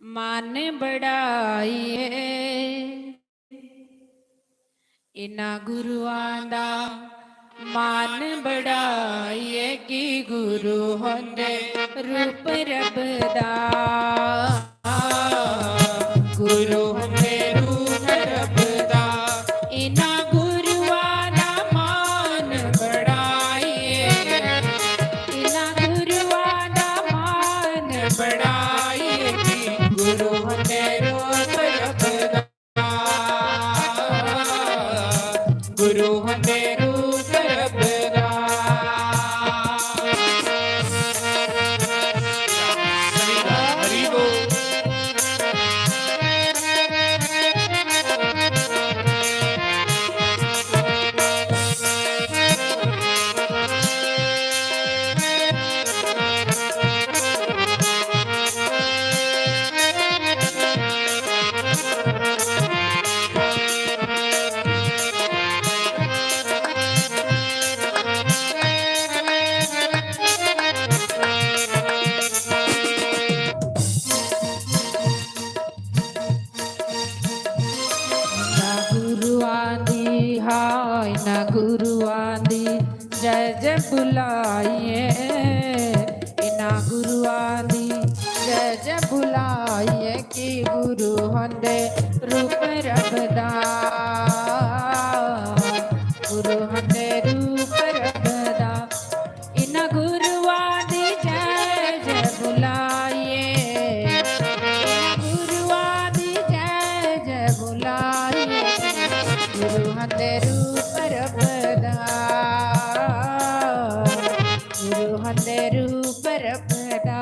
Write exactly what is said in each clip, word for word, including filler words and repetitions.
मान बढ़ाइए। इन्हां गुरुआं दा मान बढ़ाइए कि गुरु होंदे रूप रब दा। गुरु होंदे रूप रब दा। इन्हां गुरुआं दा मान बढ़ाइए। इन्हां गुरुआं दा मान बढ़ाइए कि गुरु होंदे रूप रब दा। गुरु होंदे रूप रब दा। हरि बोल। इन्हां गुरुआं दी, हाय इन्हां गुरुआं दी जय जय बुलाइए। इन्हां गुरुआं दी जय जय बुलाइए कि गुरु होंदे रूप रब दा। गुरु होंदे रूप रब दा। इन्हां गुरुआं दी जय जय बुलाइए। इन्हां गुरुआं दी जय जय बुलाइए। गुरु होंदे रूप रब दा। गुरु होंदे रूप रब दा।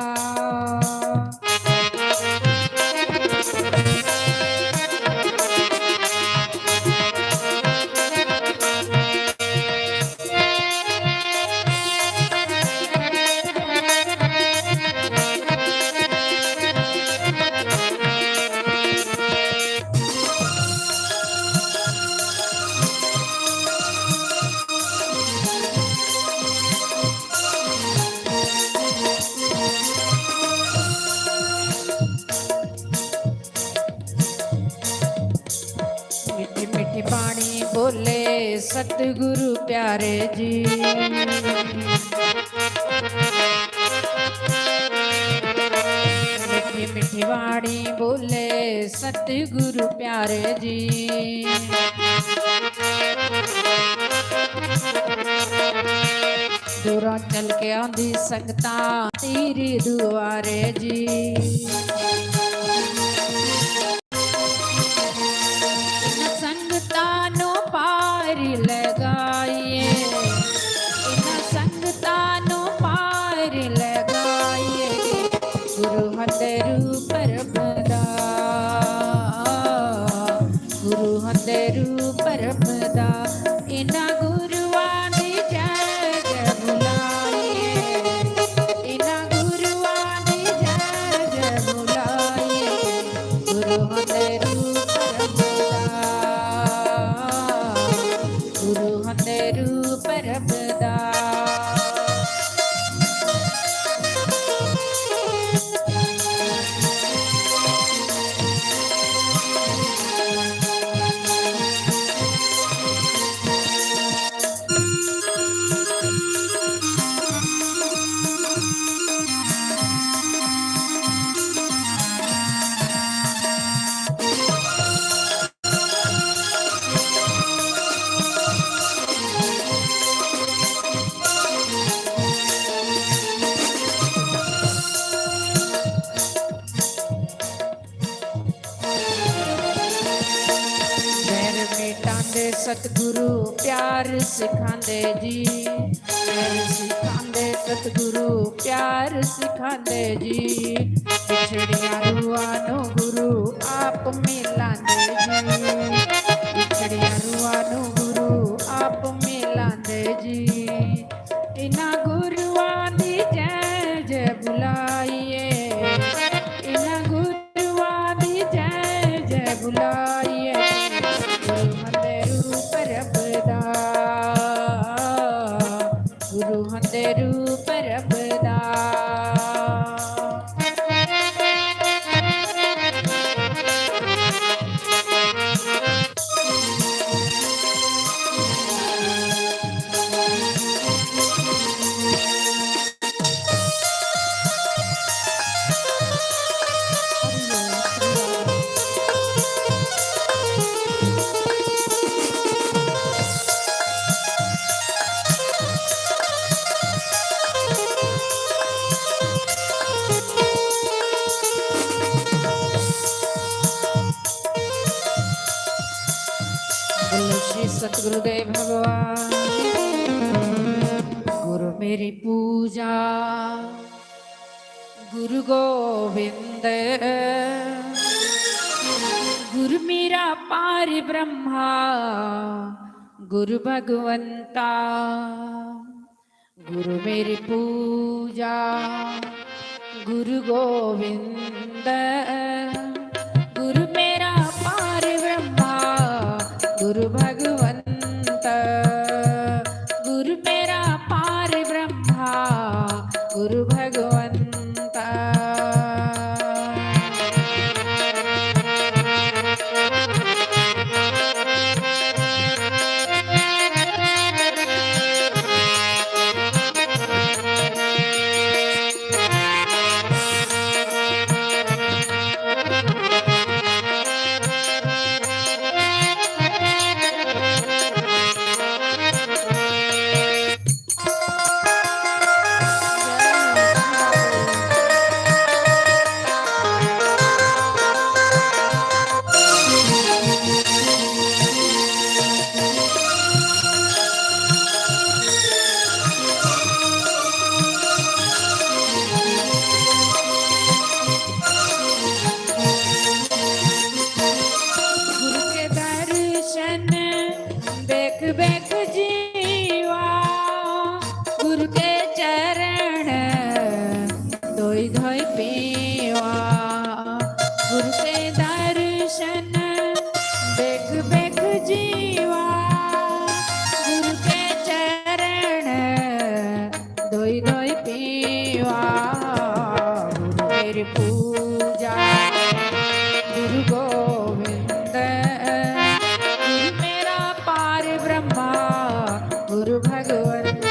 मीठी मीठी बाणी बोले सतगुरु प्यारे जी। मीठी मीठी बाणी बोले सतगुरु प्यारे जी। दूरों चल के आंदी संगतां तेरे दुआरे जी। इन्हां संगतां नू पार लगाइए। इन्हां संगतां नू पार लगाइए। गुरु होंदे रूप रब दा। गुरु होंदे रूप रब दा। इन्हां गुरुआं दी जय जय बुलाइए। इन्हां गुरुआं दी जय जय बुलाइए। गुरु होंदे रूप रब दा। गुरु होंदे रूप रब दा। बैर मिटांदे सतगुरु प्यार सिखांदे जी। प्यार सिखांदे सतगुरु प्यार सिखांदे जी। पिछड़ियां रूहां नू गुरु आप मिलांदे जी। पिछड़ियां रूहां नू गुरु आप मिलांदे जी। इन्हां गुरुआं दी जय जय बुलाइए। इन्हां गुरुआं दी जय जय बुलाइए। गुरु होंदे रूप रब दा। गुरु होंदे रूप रब दा। गुरुदेव भगवान। गुरु मेरी पूजा गुरु गोविंद, गुरु मेरा पार ब्रह्मा गुरु भगवंता। गुरु मेरी पूजा गुरु गोविंद, गुरु मेरा पार ब्रह्मा गुरु भगवंत। गुरु मेरा पार ब्रह्मा गुरु भगवंत। गुरु के दर्शन बेख बेख जीवा, गुरु के चरण धोई धोई पीवा। गुरु के दर्शन बेख बेख जीवा, गुरु के चरण धोई धोई पीवा। गुरु मेरी पूजा गुरु गोविंद, गुरु मेरा पार ब्रह्मा गुरु भगवंत।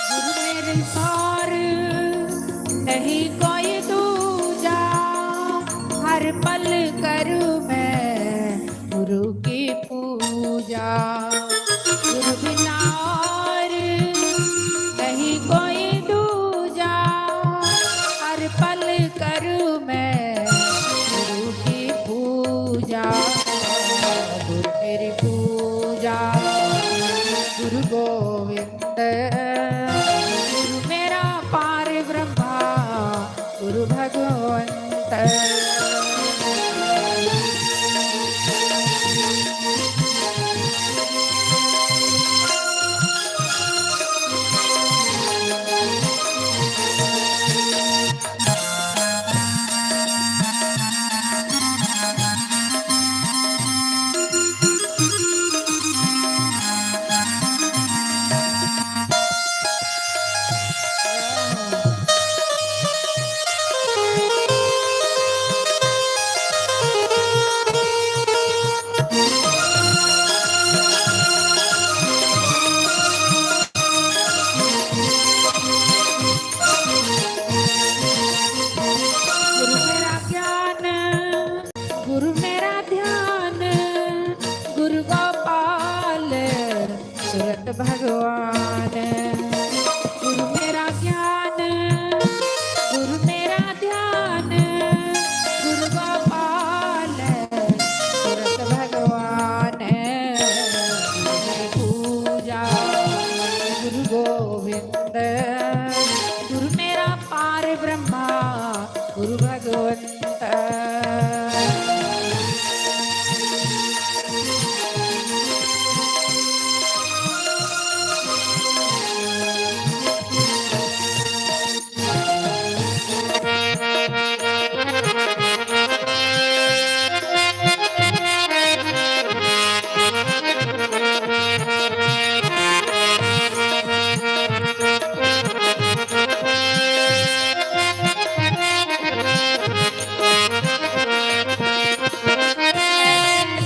गुरु मेरे सार नहीं कोई दूजा, हर पल करूँ मैं गुरु की पूजा। गुरु बिना और नहीं कोई दूजा, हर पल करूँ मैं गुरु की पूजा। गुरु मेरी पूजा गुरु गोविंद, गुरु मेरा पार ब्रह्मा गुरु भगवंत। गुरु मेरा ज्ञान, गुरु मेरा ध्यान, गुरु गोपाल सूरत भगवान। गुरु मेरा ज्ञान, गुरु मेरा ध्यान, गुरु गोपाल सूरत भगवान। गुरु मेरी पूजा गुरु गोविंद, गुरु मेरा पार ब्रह्मा गुरु भगवंत।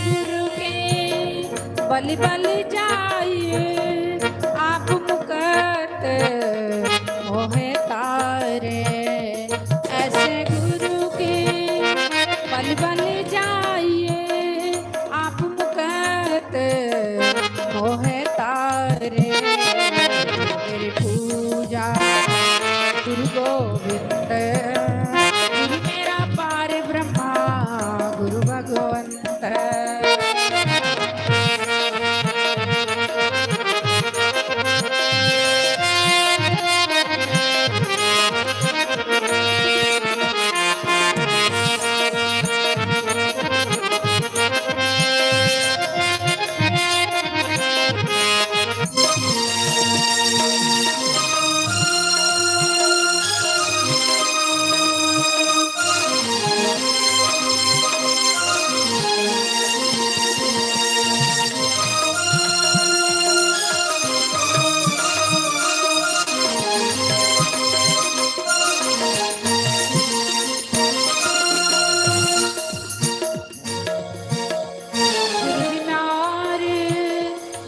गुरु के बल बल जाइए आप मुकत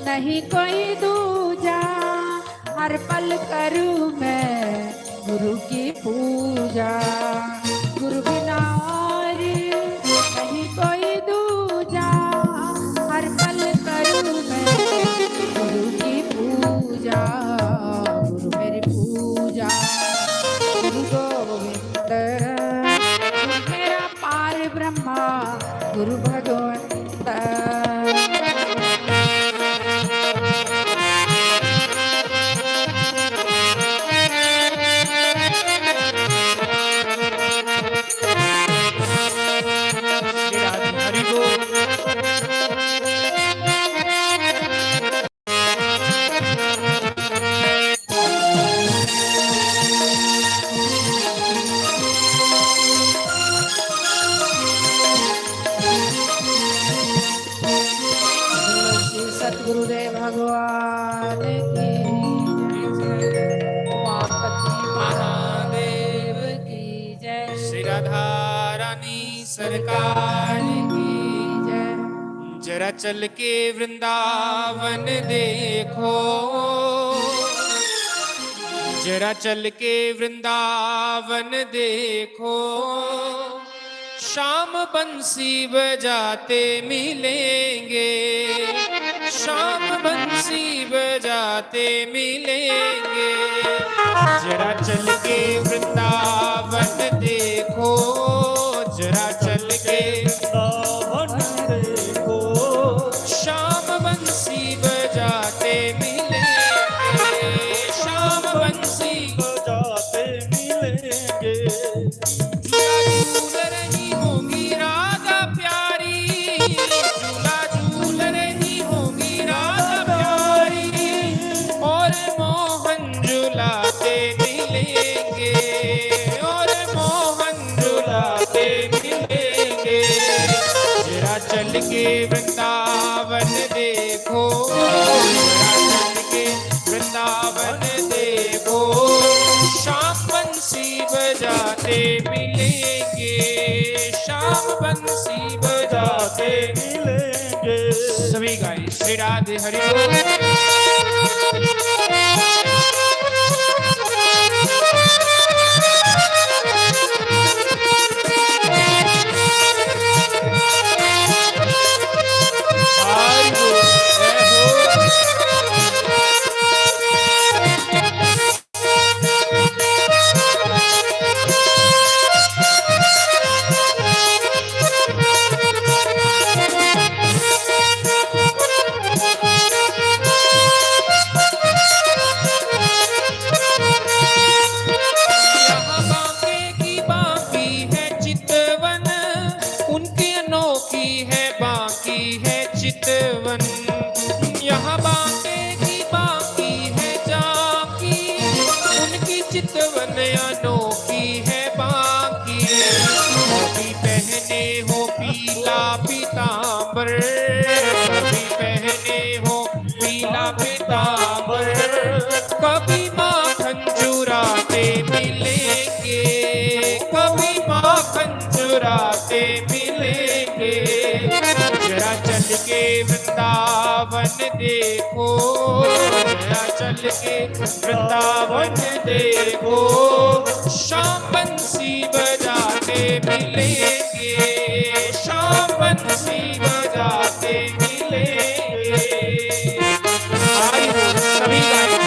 नहीं कोई दूजा, हर पल करूँ मैं गुरु की पूजा। गुरु बिना और नहीं कोई दूजा, हर पल करूँ मैं गुरु की पूजा। गुरु मेरी पूजा, गुरु गोविंद, गुरु मेरा पार ब्रह्मा, गुरु भगवंत। हरि बोल। श्री सतगुरुदेव भगवान की जय। उमापति महादेव की जय। श्री राधा रानी सरकार की जय। जरा चल के वृंदावन देखो, जरा चल के वृंदावन देखो, श्याम बंसी बजाते मिलेंगे, श्याम बंसी बजाते मिलेंगे। जरा चल के वृंदावन देखो, जरा चल के वृंदावन देखो, श्याम बंसी बजाते मिलेंगे, श्याम बंसी बजाते मिलेंगे। झूला झूल रही होंगी राधा प्यारी, झूला झूल रही होंगी राधा प्यारी, और मोहन झुलाते मिलेंगे, और मोहन झुलाते मिलेंगे। जरा चल के वृंदावन देखो, जरा चल के वृंदावन देखो, श्याम बंसी बजाते मिलेंगे, श्याम बंसी बजाते मिलेंगे। सभी गाएं, श्री राधे हरि बोल। हरि बोल, जय हो। यहाँ बांके की बांकी है चितवन, उनकी अनोखी है बांकी है चितवन। यहाँ बांके की बांकी है जांकी, उनकी चितवन अनोखी है बांकी। कभी पहने हो पीला पीतांबर, कभी पहने हो पीला पीतांबर, कभी माखन चुराते मिलेंगे, कभी माखन चुराते मिलेंगे। जरा चल के वृंदावन देखो, जरा चल के वृंदावन देखो, श्याम बंसी बजाते मिलेंगे, श्याम बंसी बजाते मिलेंगे। आई हो सभी गाएं।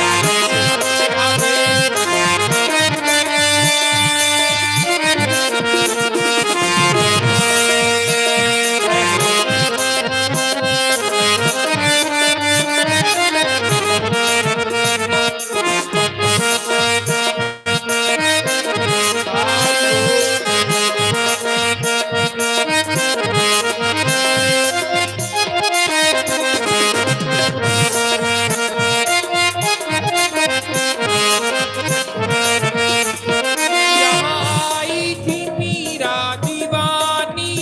यहाँ आई थी मीरा दीवानी,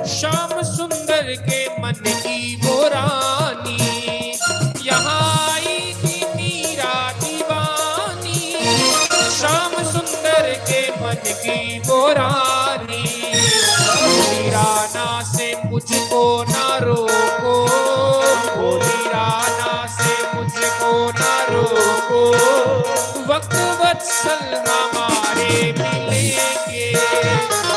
श्याम सुंदर के मन की वो रानी। यहाँ आई थी मीरा दीवानी, श्याम सुंदर के मन की वो रानी। बोली राना से मुझको ना रोको, बोली राना वत्सल हमारे मिलेंगे,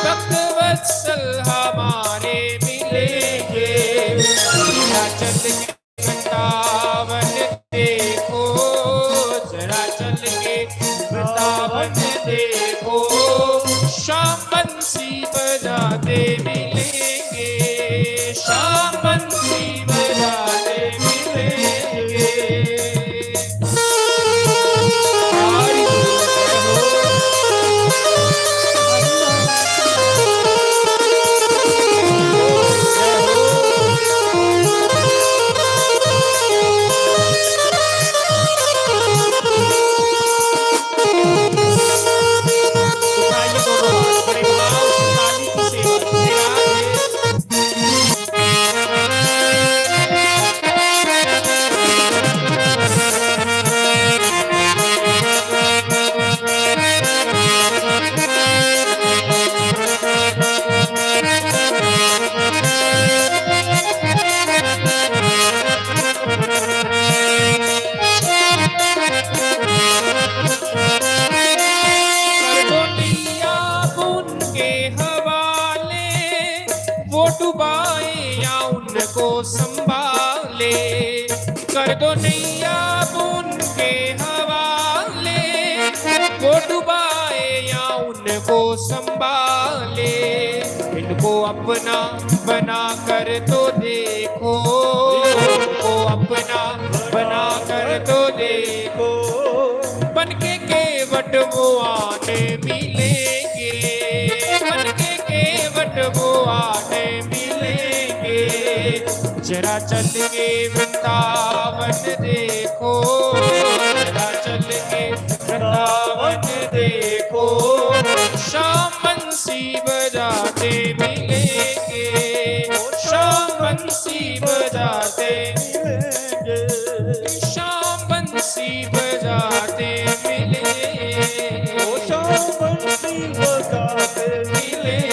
भक्त वत्सल हमारे मिलेंगे। चल के वृंदावन देखो, जरा चल के वृंदावन देखो, श्याम बंसी बजाते मिलेंगे, श्याम बंसी बजाते मिलेंगे। कर दो नैया उनके हवाले, वो डुबाए या उनको संभाले। कर दो नैया उनके हवाले, वो डुबाए या उनको संभाले। इनको अपना बना कर तो देखो, इनको अपना बना कर तो देखो। बन के केवट वो आने मिलेंगे, बन के केवट वो आने मिलेंगे। जरा चल के वृंदावन देखो, जरा चल के वृंदावन देखो। श्याम बंसी बजाते मिलेंगे, श्याम बंसी बजाते मिलेंगे, श्याम बंसी बजाते मिलेंगे, ओ श्याम बंसी बजाते मिलेंगे।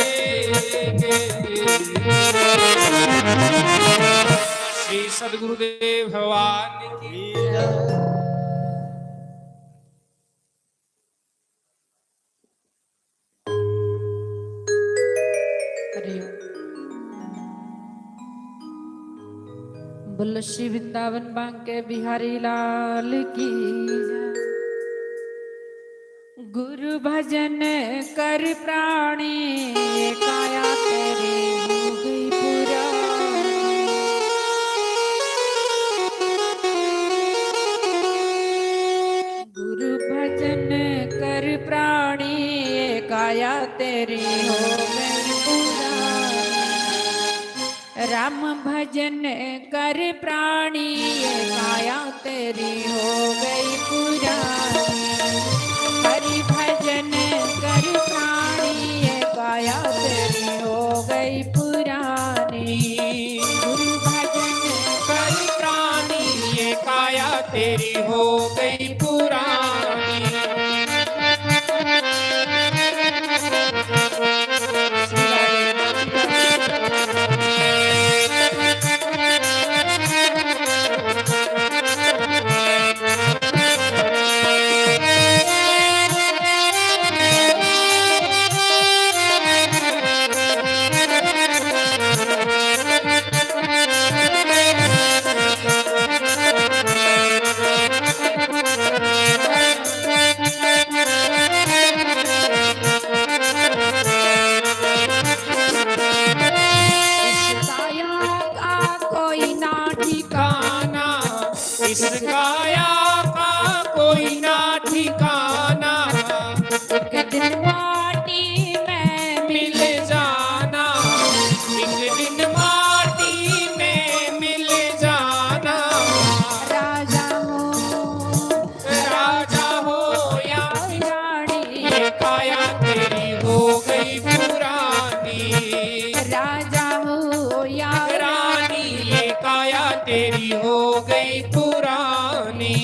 श्री सदगुरुदेव भगवान की जय। हरि ओम। बोलो श्री वृंदावन बांके बिहारी लाल की जय। गुरु भजन कर प्राणी, काया तेरी हो गई पुरानी। गुरु भजन कर प्राणी, ये काया तेरी हो गई पुरानी। राम भजन कर प्राणी, ये काया तेरी हो गई पुरानी। हरि भजन कर प्राणी, ये काया तेरी हो गई पुरानी। गुरु भजन कर प्राणी, ये काया तेरी हो गई पुरानी। इस काया का कोई ना ठिकाना, इस काया का कोई ना ठिकाना। एक दिन माटी में मिल जाना, एक दिन माटी में मिल जाना। राजा हो, राजा हो या रानी, ये काया तेरी हो गई पुरानी। राजा हो या रानी, ये काया तेरी हो गई पुरानी।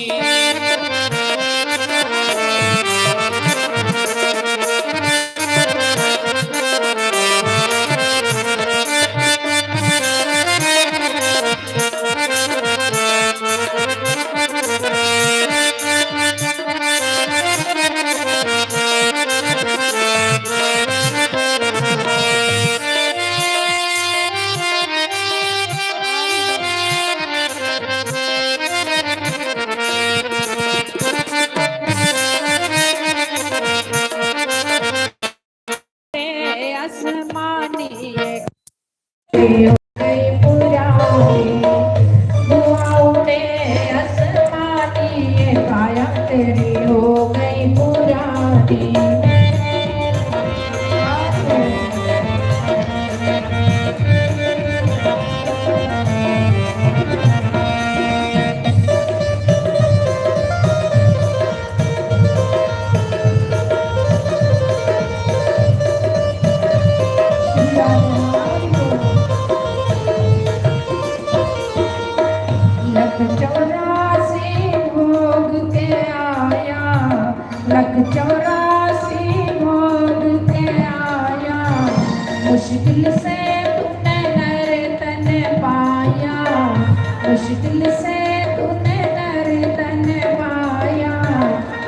मुश्किल से तूने दर तन पाया,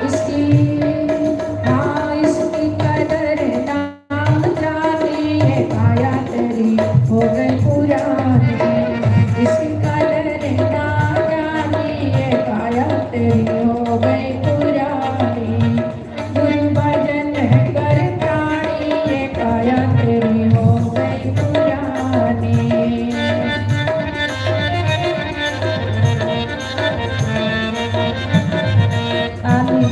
इसकी, हाँ, इसकी कदर ना जानी, ये काया तेरी हो गई पुरानी। इसकी कदर ना जानी, ये काया तेरी हो गई पुरानी। गुरु भजन कर प्राणी, ये काया तेरी हो गई पुरानी। आमीन।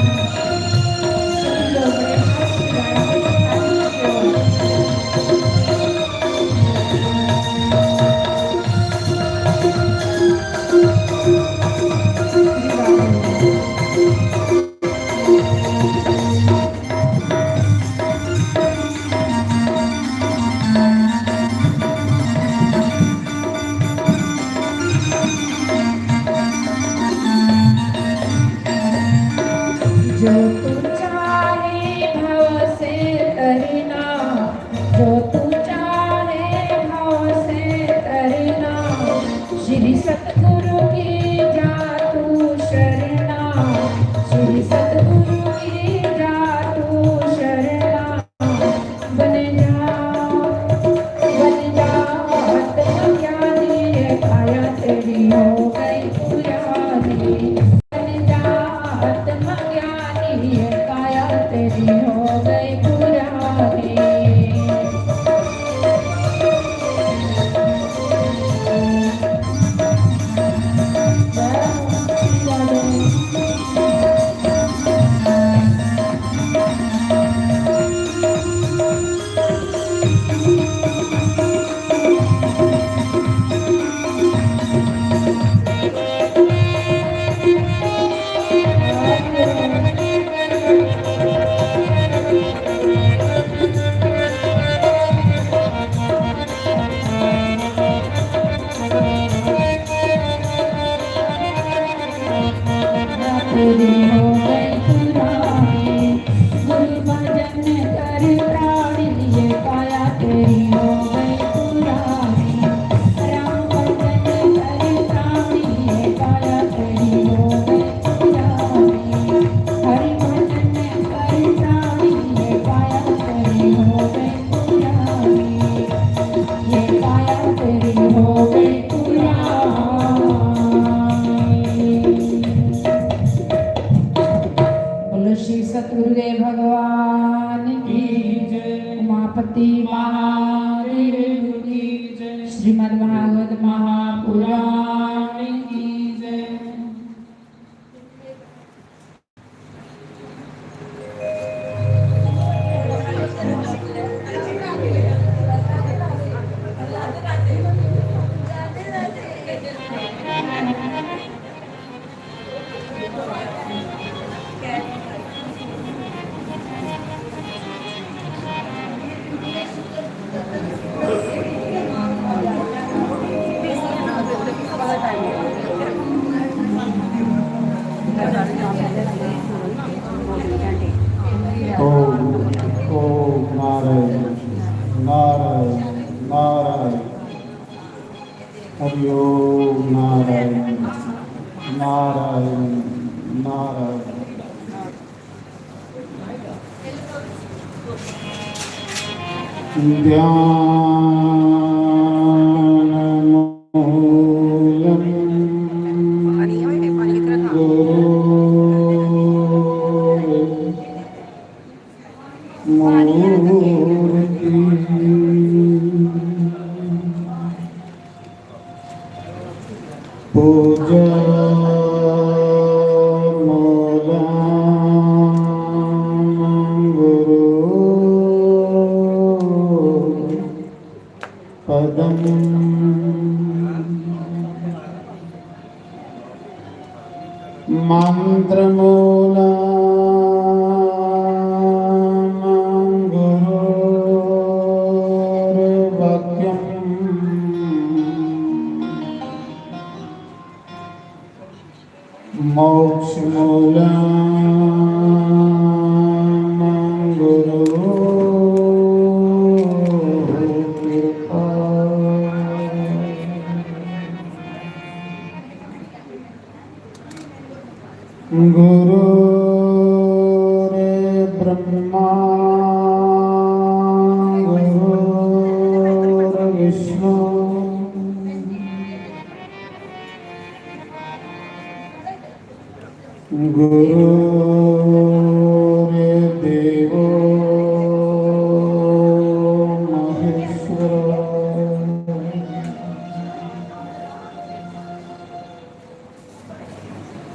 जो तू चाहे भव से तरना, जो तू चाहे भव से तरना, श्री सतगुरु की जा तू शरणा, श्री सतगुरु की जा तू शरणा। बन जा, बन जा आत्मज्ञानी, ये काया तेरी हो गई पुरानी। बन जा आत्मज्ञानी, ये काया तेरी हो गई पुरानी। तेरी हो गई पुरानी, गुरु भजन कर प्राणी, ये काया तेरी हो गई पुरानी। राम भजन कर प्राणी, ये काया तेरी हो गई पुरानी। हरि भजन कर प्राणी, ये काया तेरी हो गई पुरानी। ये काया तेरी हो गई पुरानी। बोलो श्री सतगुरुदेव भगवान की जय। उमापति महादेव की जय। श्रीमद् भागवत महापुराण की जय। ओम, ओम नारायण, नारायण, नारायण। हरि ओम नारायण, नारायण, नारायण। ध्यान मूलं गुरु मूर्ति। पूजा मूलं गुरु पदं मन्त्रमूलं गुरुर्वाक्यम्। मोक्षमूलं गुरुः कृपा। गुरुर्ब्रह्मा गुरुर्विष्णु गुरुर्देवो महेश्वर।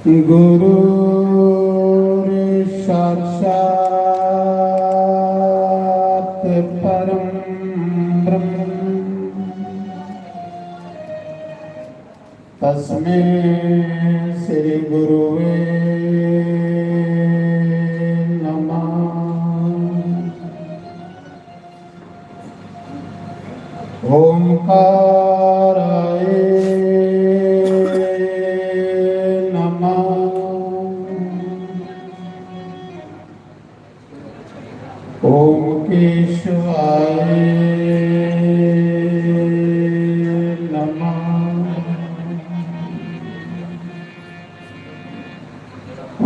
गुरुर्साक्षात् परं ब्रह्म। तस्मै श्री गुरुवे नमः। ओंकाराय नमः। ओम केशवाय नमः।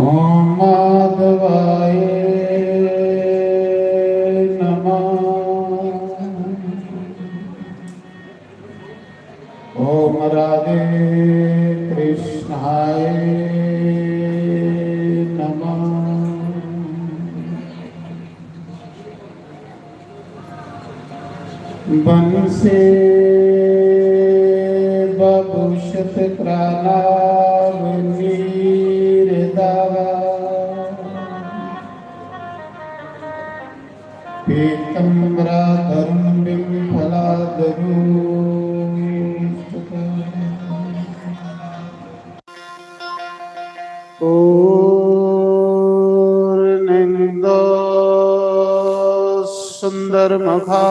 ओम माधवाय नमः। ओम राधे कृष्णाय नमः। बंसी बभूषित करानाव नीर दावा। पीतम्बराधरं बिम्फलादरूष्टकम्। पूर्णेन्दो सुन्दरमुखा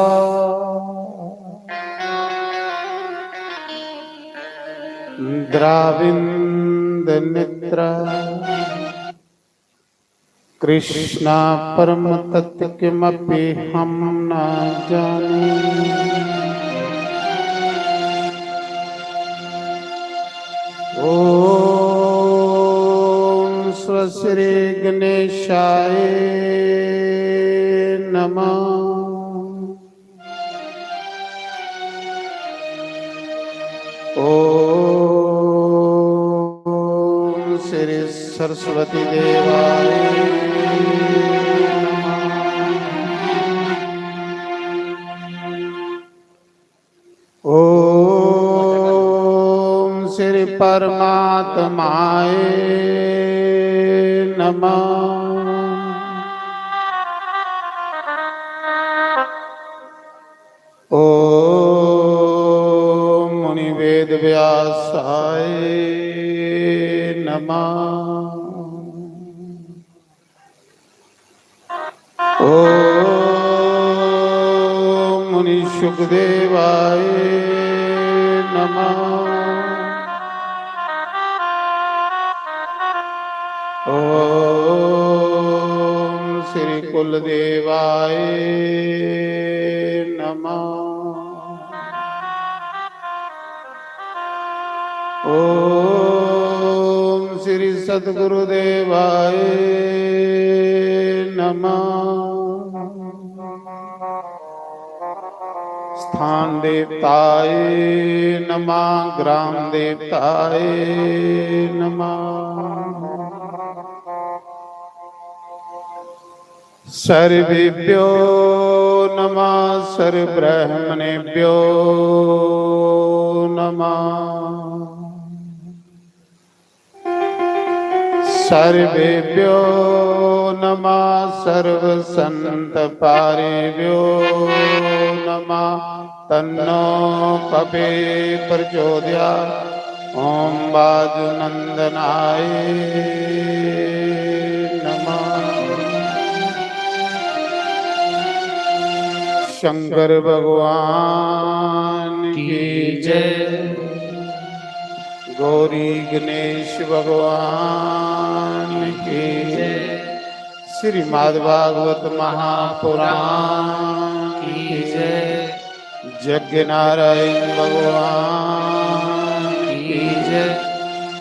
द्राविन्द नेत्रा। कृष्णा परम तत्व किमपि हम न जाने। ओम स्व श्री गणेशाय नमः। ओम श्री सरस्वती देवाय नमः। ओम श्री परमात्माय नमः। ओम मुनि वेद व्यासाय नमः। ओम मुनि शुकदेवाय नमः। ओम श्री कुलदेवाय नमः। ओम श्री सद्गुरुदेवाय नमः। स्थान देवताय नमः, ग्राम देवताय नमः। सर्वेभ्यो नमः, सर्वब्राह्मणेभ्यो नमः। सर्वेभ्यो नमः, सर्व संत पारेभ्यो नमः। तन्नो कपे प्रचोदयात्। ओम वायुनंदनाय नमः। शंकर भगवान की जय। गौरी गणेश भगवान की जय। श्रीमद् भागवत महापुराण की जय। जगन्नारायण भगवान की जय।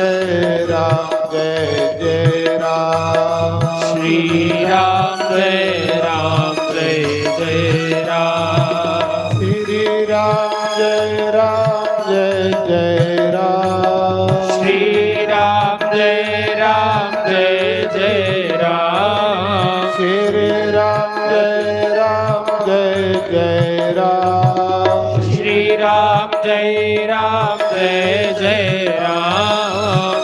जय राम जय जय राम। श्री राम जय राम जय जय राम। श्री राम जय राम जय जय राम। श्री राम जय राम जय जय राम। श्री राम जय राम जय जय राम। श्री राम जय राम जय जय राम।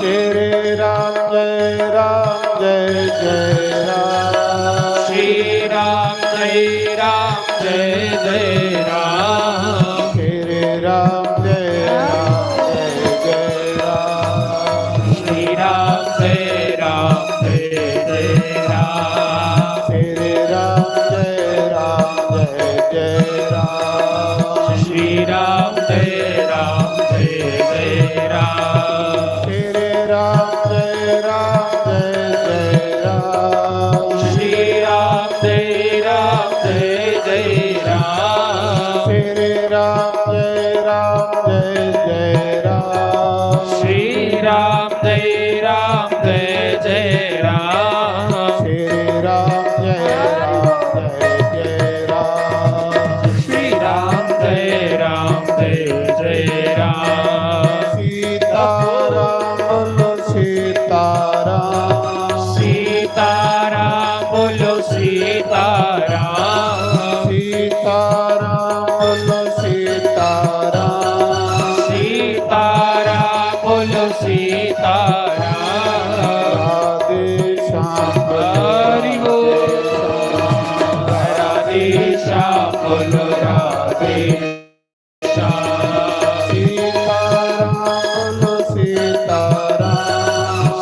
श्री राम जय राम जय जय राम। श्री राम जय राम जय जय राम। श्री राम जय राम जय जय राम। श्री राम जय राम जय जय राम। श्री राम जय राम जय जय राम। श्री राम जय राम जय जय राम। श्री राम जय राम जय जय राम। श्री राम जय राम जय जय राम। श्री राम जय राम जय जय राम। श्री राम जय राम जय जय राम। श्री राम जय राम जय जय राम। श्री राम जय राम जय जय राम। सीताराम बोलो सीताराम। सीताराम बोलो सीताराम। सीताराम बोलो सीताराम। सीताराम बोलो सीताराम। राधे श्याम बोलो हरि बोल। राधे श्याम बोलो राधे श्याम। सीताराम बोलो सीताराम।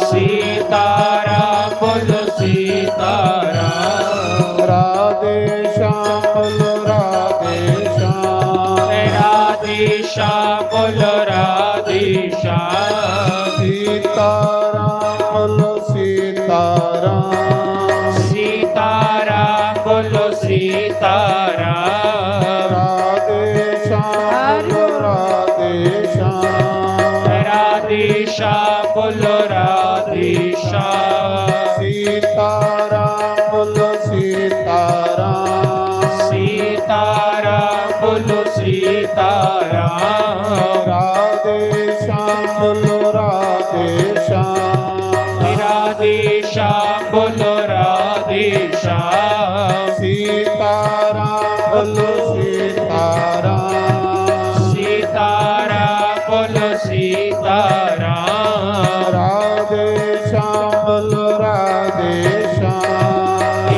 सीताराम बोलो सीताराम। राधे श्याम बोलो राधे श्याम। राधे श्याम बोलो राधे श्याम। सीताराम बोलो सीताराम। सीताराम बोलो सीताराम। राधे श्याम बोलो राधे श्याम। राधे श्याम बोलो राधे श्याम। सीताराम बोलो सीताराम। सीताराम बोलो सीताराम। राधे श्याम बोलो राधे श्याम। राधे श्याम बोलो राधे श्याम। सीताराम बोलो सीताराम। सीताराम बोलो सीताराम। राधे श्याम बोलो राधे श्याम।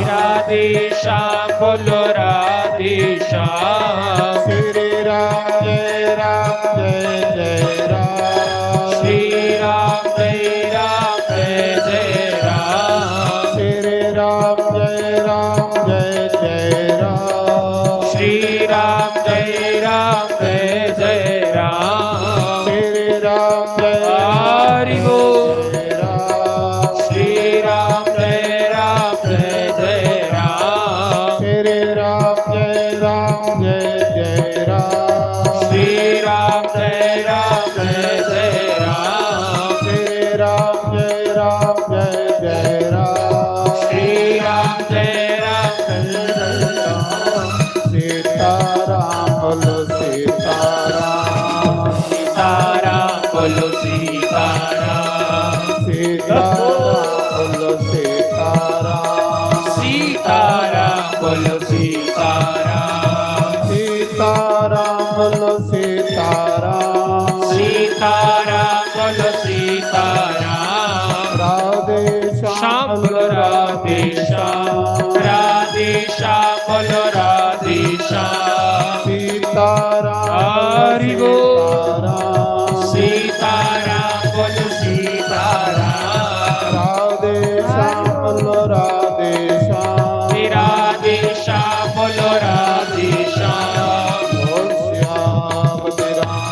राधे श्याम बोलो राधे श्याम। श्री राम जय राम जय जय राम। श्री राम जय राम जय जय राम। श्री राम जय राम जय जय राम। श्री राम जय राम जय जय राम। श्री राम जय हरि बोल। श्री राम जय राम जय जय राम। श्री राम जय राम जय जय राम। श्री राम जय राम जय जय राम। श्री राम जय राम जय जय राम। श्री राम जय राम जय जय राम। सीताराम बोलो सीताराम। सीताराम बोलो सीताराम। सीताराम बोलो सीताराम। सीताराम बोलो सीताराम। सीताराम बोलो सीताराम। सीताराम बोलो सीताराम। राधे श्याम बोलो राधे श्याम। राधे श्याम बोलो राधे श्याम। सीताराम हरि बोल। सीताराम। सीताराम बोलो सीताराम। राधे श्याम बोलो राधे श्याम। राधे श्याम बोलो राधे श्याम। बोल श्याम राम।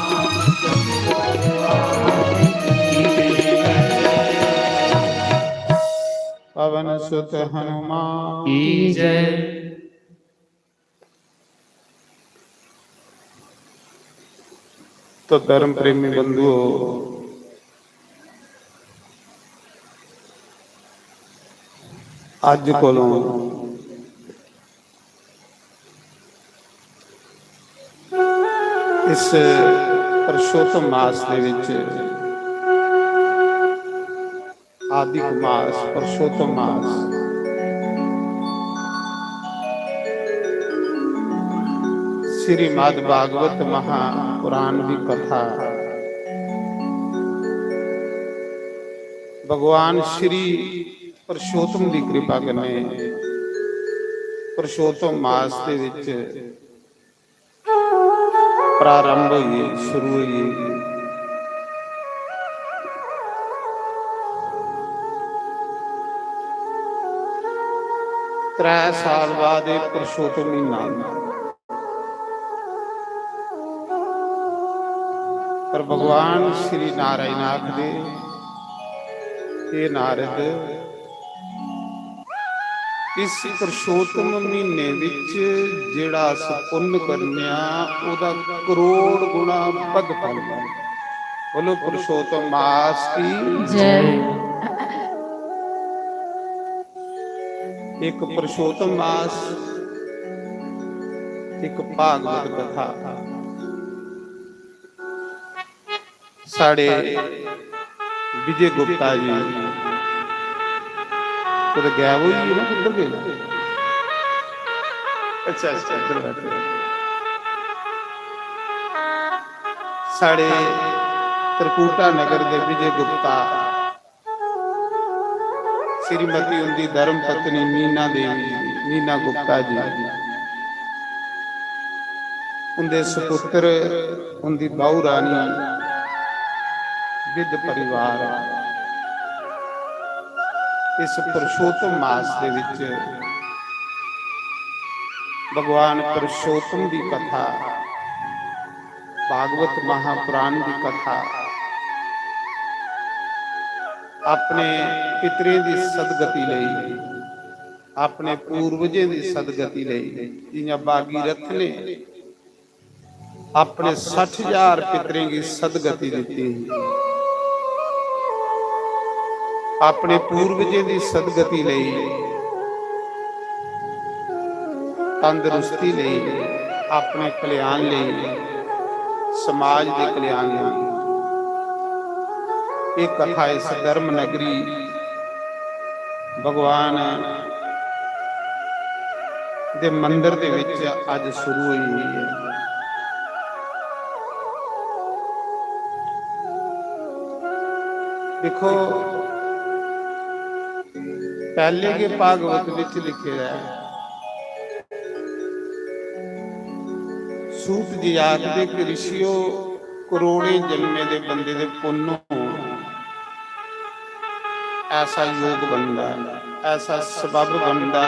पवन सुत हनुमान की जय। तो धर्म प्रेमी बंधुओं, अज्ज कोलों इस पुरुषोत्तम मास दे विच आदिक मास, पुरुषोत्तम मास, श्रीमद् भागवत महापुराण दी कथा भगवान श्री पुरुषोत्तम दी कृपा कन्नै पुरुषोत्तम मास दे विच प्रारंभ होई, शुरू होई। त्रै साल बाद एह् पुरुषोत्तम म्हीना आंदा। पर भगवान श्री नारायण आखदे, "हे नारद, इस पुरुषोत्तम महीने विच जेड़ा अस पुन्न करने आं, ओह्दा करोड़ गुणा बद्ध फल मिलदा।" बोलो, पुरुषोत्तम मास की जय। एक पुरुषोत्तम मास, एक भागवत कथा। साढ़े विजय गुप्ता जी कुतै गायब होई गे ना, कुद्धर गे? अच्छा, अच्छा, इद्धर बैठे। साढ़े त्रिकूटा नगर दे विजय गुप्ता, श्रीमती उंदी धर्म पत्नी मीना देवी, मीना गुप्ता जी, उंदे सुपुत्र, उंदी बहू रानी, विद परिवार इस पुरुषोत्तम मास दे विच भगवान पुरुषोत्तम दी कथा, भागवत महापुराण दी कथा, अपने पितरें दी सदगति लेई, अपने पूर्वजें दी सदगति लेई, जियां भागीरथ ने अपने सट्ठ हजार पितरें गी सदगति दित्ती ही, अपने पूर्वजें दी सदगति लेई, तंदरुस्ती लेई, अपने कल्याण लेई, समाज दे कल्याण लेई। एह् कथा इस धर्म नगरी भगवान दे मंदर दे विच अज शुरू होई हुई है। देखो, पहले के भागवत विच लिखे दा है, सूत जी आखदे कि ऋषियो, करोड़ें जन्में दे बंदे दे पुन्न होन, ऐसा योग बनदा, ऐसा सबब बनदा,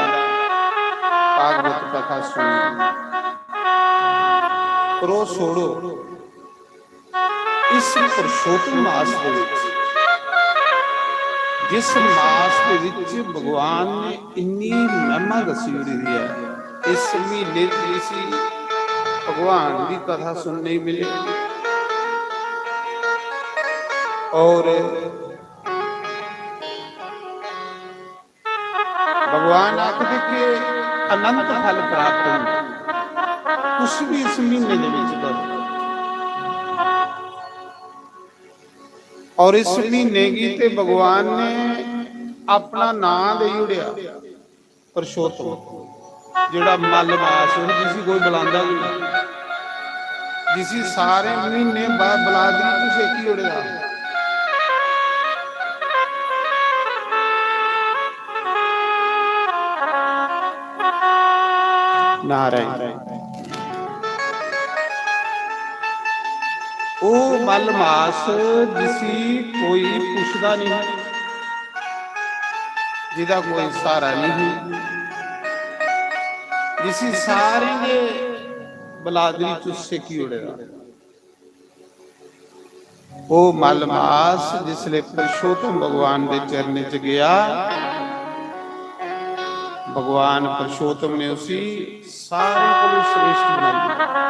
भागवत कथा सुनना। पर ओह् छोड़ो, इस पुरुषोत्तम मास दे विच, जिस मास दे विच भगवान ने इन्नी महिमा दसी ओड़ी दी है, इस महीने च इसी भगवान दी कथा सुनने गी मिले। और भगवान आखदे कि अनंत फल प्राप्त होंदा, कुछ भी इस महीने दे विच करो। और इस महीने गी ते भगवान ने अपना नां देई ओड़ेआ, पुरुषोत्तम, जेड़ा मल मास, जिसी कोई बुलांदा भी नहीं, जिसी सारे महीने बा-, बलादरी च सेकी ओड़ेआ। नारायण। ओह् मल मास जिसी कोई पुछदा नहीं, जिदा कोई सहारा नहीं, जिसी सारें दे बलादरी च सेकी ओड़े दा। ओह् मल मास जिसले पुरुषोत्तम भगवान दे चरणें च गया, भगवान पुरुषोत्तम ने उसी सारें कोलों श्रेष्ठ बनाई ओड़ेआ,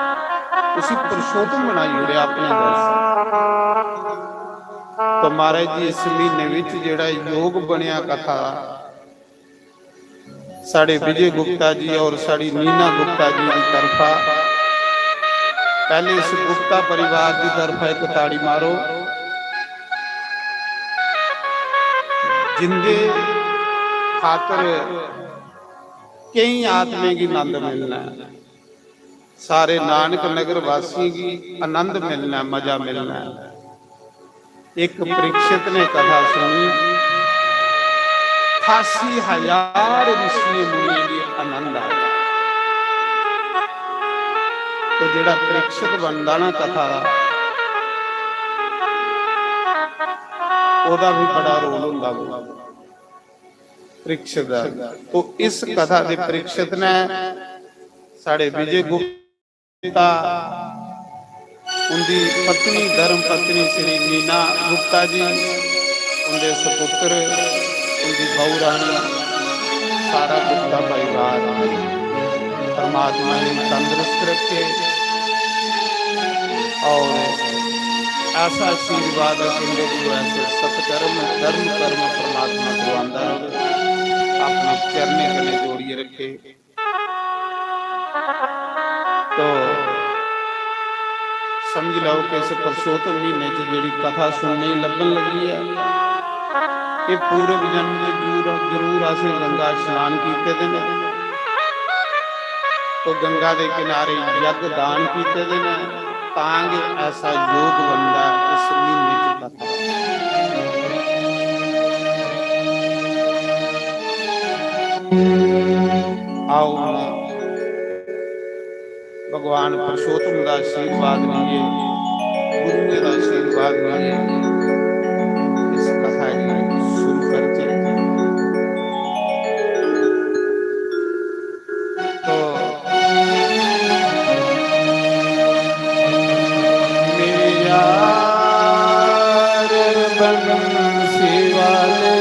उसी पुरुषोत्तम बनाई ओड़ेआ अपने दर्शन। तो महाराज जी, इस महीने विच जेड़ा योग बनया कथा, साढ़े विजय गुप्ता जी और साढ़ी नीना गुप्ता जी की तरफा, पहले इस गुप्ता परिवार की तरफा एक ताड़ी मारो, जिंदे खातर कई आत्मे की आनंद मिलना है। सारे नानक नगर वासियों की आनंद मिलना है, मजा मिलना है। एक परीक्षित ने कथा सुनी, अठासी हजार ऋषि मुनि की आनंद आया। तो जेड़ा परीक्षित बनदा ना कथा दा, ओदा भी बड़ा रोल हुंदा वा परीक्षित दा। तो इस कथा दे परीक्षित ने साढ़े विजय गुप्ता, उंदी पत्नी, धर्म पत्नी श्री मीना गुप्ता जी, उंदे सपुत्र, उंदी बहू रानी, सारा गुप्ता परिवार परमात्मा ने तंदुरुस्त रखे और ऐसा आशीर्वाद है कि उंदे को ऐसे सत्कर्म, धर्म कर्म परमात्मा को आंदा रहे, अपने चरणे कने जोड़िए रखे। तो समझ लो कि इस पुरुषोत्तम महीने च जेड़ी कथा सुनने गी लब्भन लगी है, ये पूर्व जन्म दे जरूर, जरूर असें गंगा स्नान कीते दे ने, तो गंगा दे किनारे यज्ञ दान कीते दे ने, तां गै ऐसा योग बनदा इस महीने च कथा। आओ, भगवान पुरुषोत्तम का आशीर्वाद लिए, गुरुए का आशीर्वाद लिए, इस कथा की शुरू करते। तो मेरे यार बंसी वाले,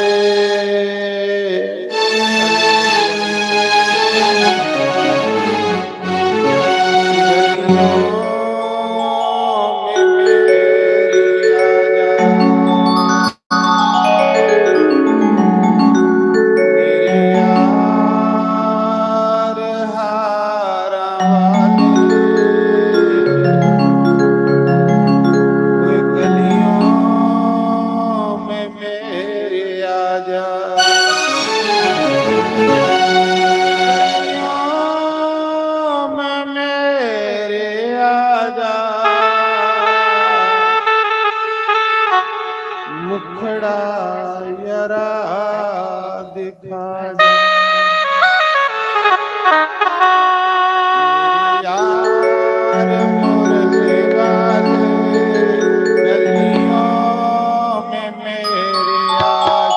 मेरे आजा, में मेरे आजा, मुखड़ा यरा दिखा जा। यार मुरली वाले गलियों में मेरे आजा, मेरे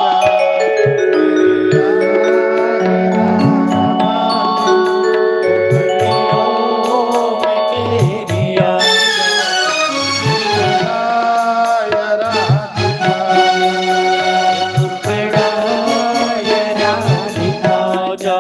यार राम वाले गलियों में मेरे आजा।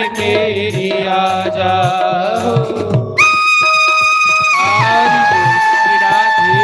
मेरी आ जा। हरि बोल, राधे।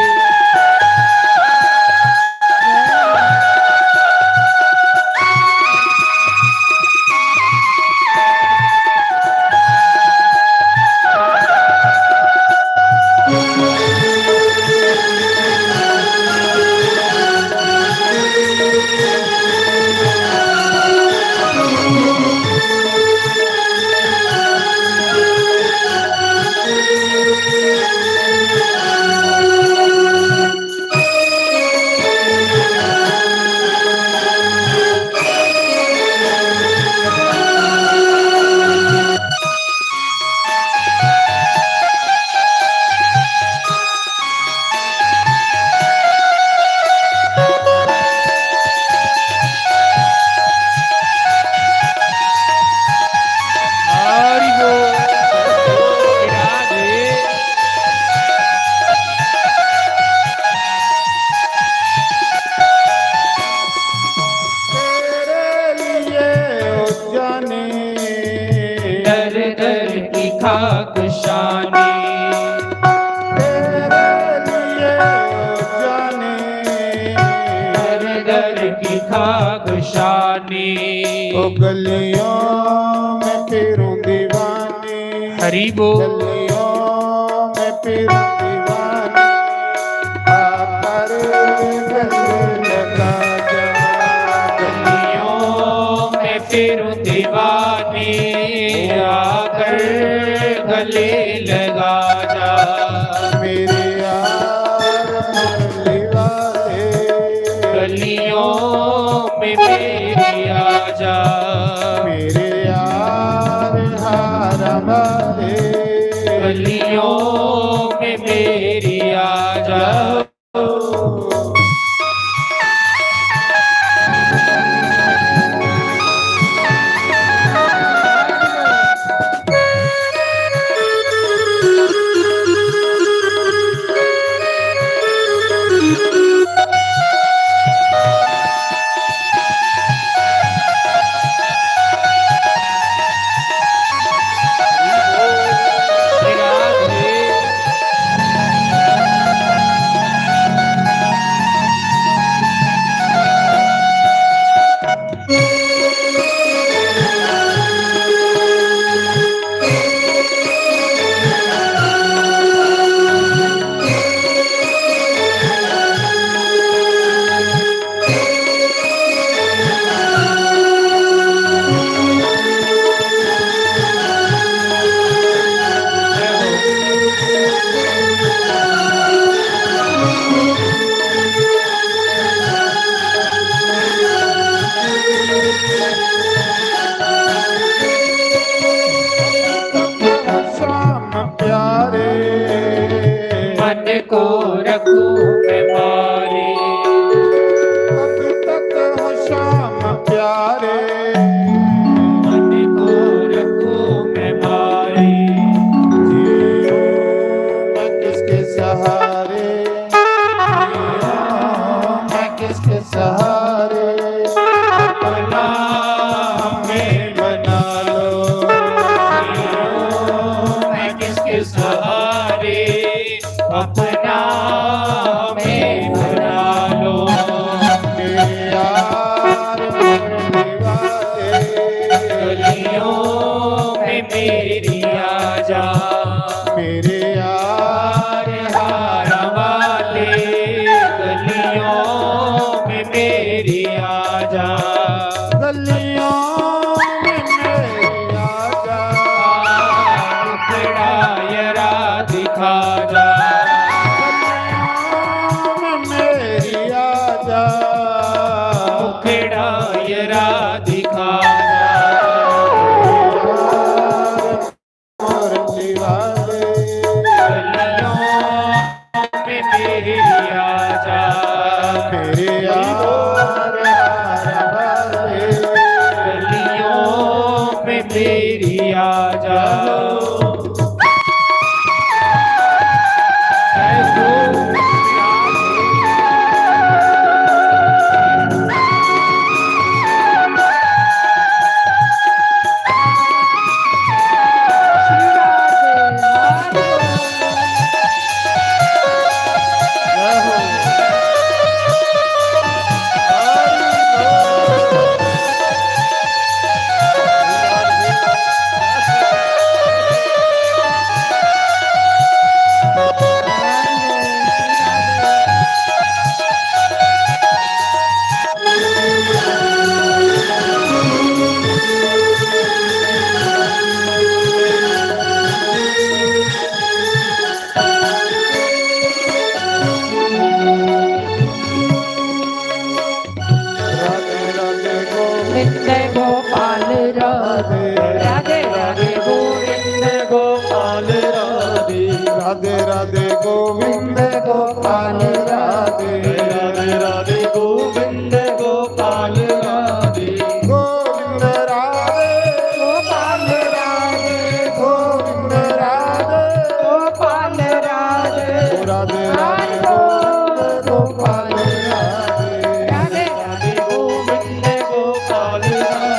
हरि बोल। राधे। तेरे लिए ओ जाने, दर दर की खाक शाने। तेरे लिए ओ जाने, दर दर की खाक शाने। ओ गलियों में फिरूं दीवानी। हरि बोल। गलियों में फिरूं दीवानी, आकर गले लगा जा। गलियों में फिरूं दीवानी, आकर गले लगा जा। मेरे यार मुरली वाले, गलियों में मेरी आ जा। मेरे यार हार वाले, गलियों में मेरी आ जा। शाम प्यारे, मन को रखूं मैं मारे। कब तक हो शाम प्यारे, मन को रखूं मैं मारे। जीऊं मैं किसके सहारे, जीऊं मैं किसके सहारे, अपना हमें बना लो। मैं किसके सहारे, अपना हमें बना लो। मेरे यार मुरली वाले, गलियों में मेरी आ जा। मेरे यार हार वाले, गलियों में मेरी आ जा। गलियों में मेरी आ जा। मुखड़ा जरा दिखा जा। गलियों में मेरी आ जा। मुखड़ा जरा दिखा जा। मुरली वाले, गलियों में मेरी आ जा। मेरे यार हार वाले, गलियों में मेरी आ जा। राधे राधे गोविंद गोपाल राधे। राधे राधे गोविंद गोपाल राधे। राधे राधे गोविंद गोपाल राधे। गोविंद राधे गोपाल राधे। गोविंद राधे गोपाल राधे। राधे राधे गोविंद गोपाल राधे।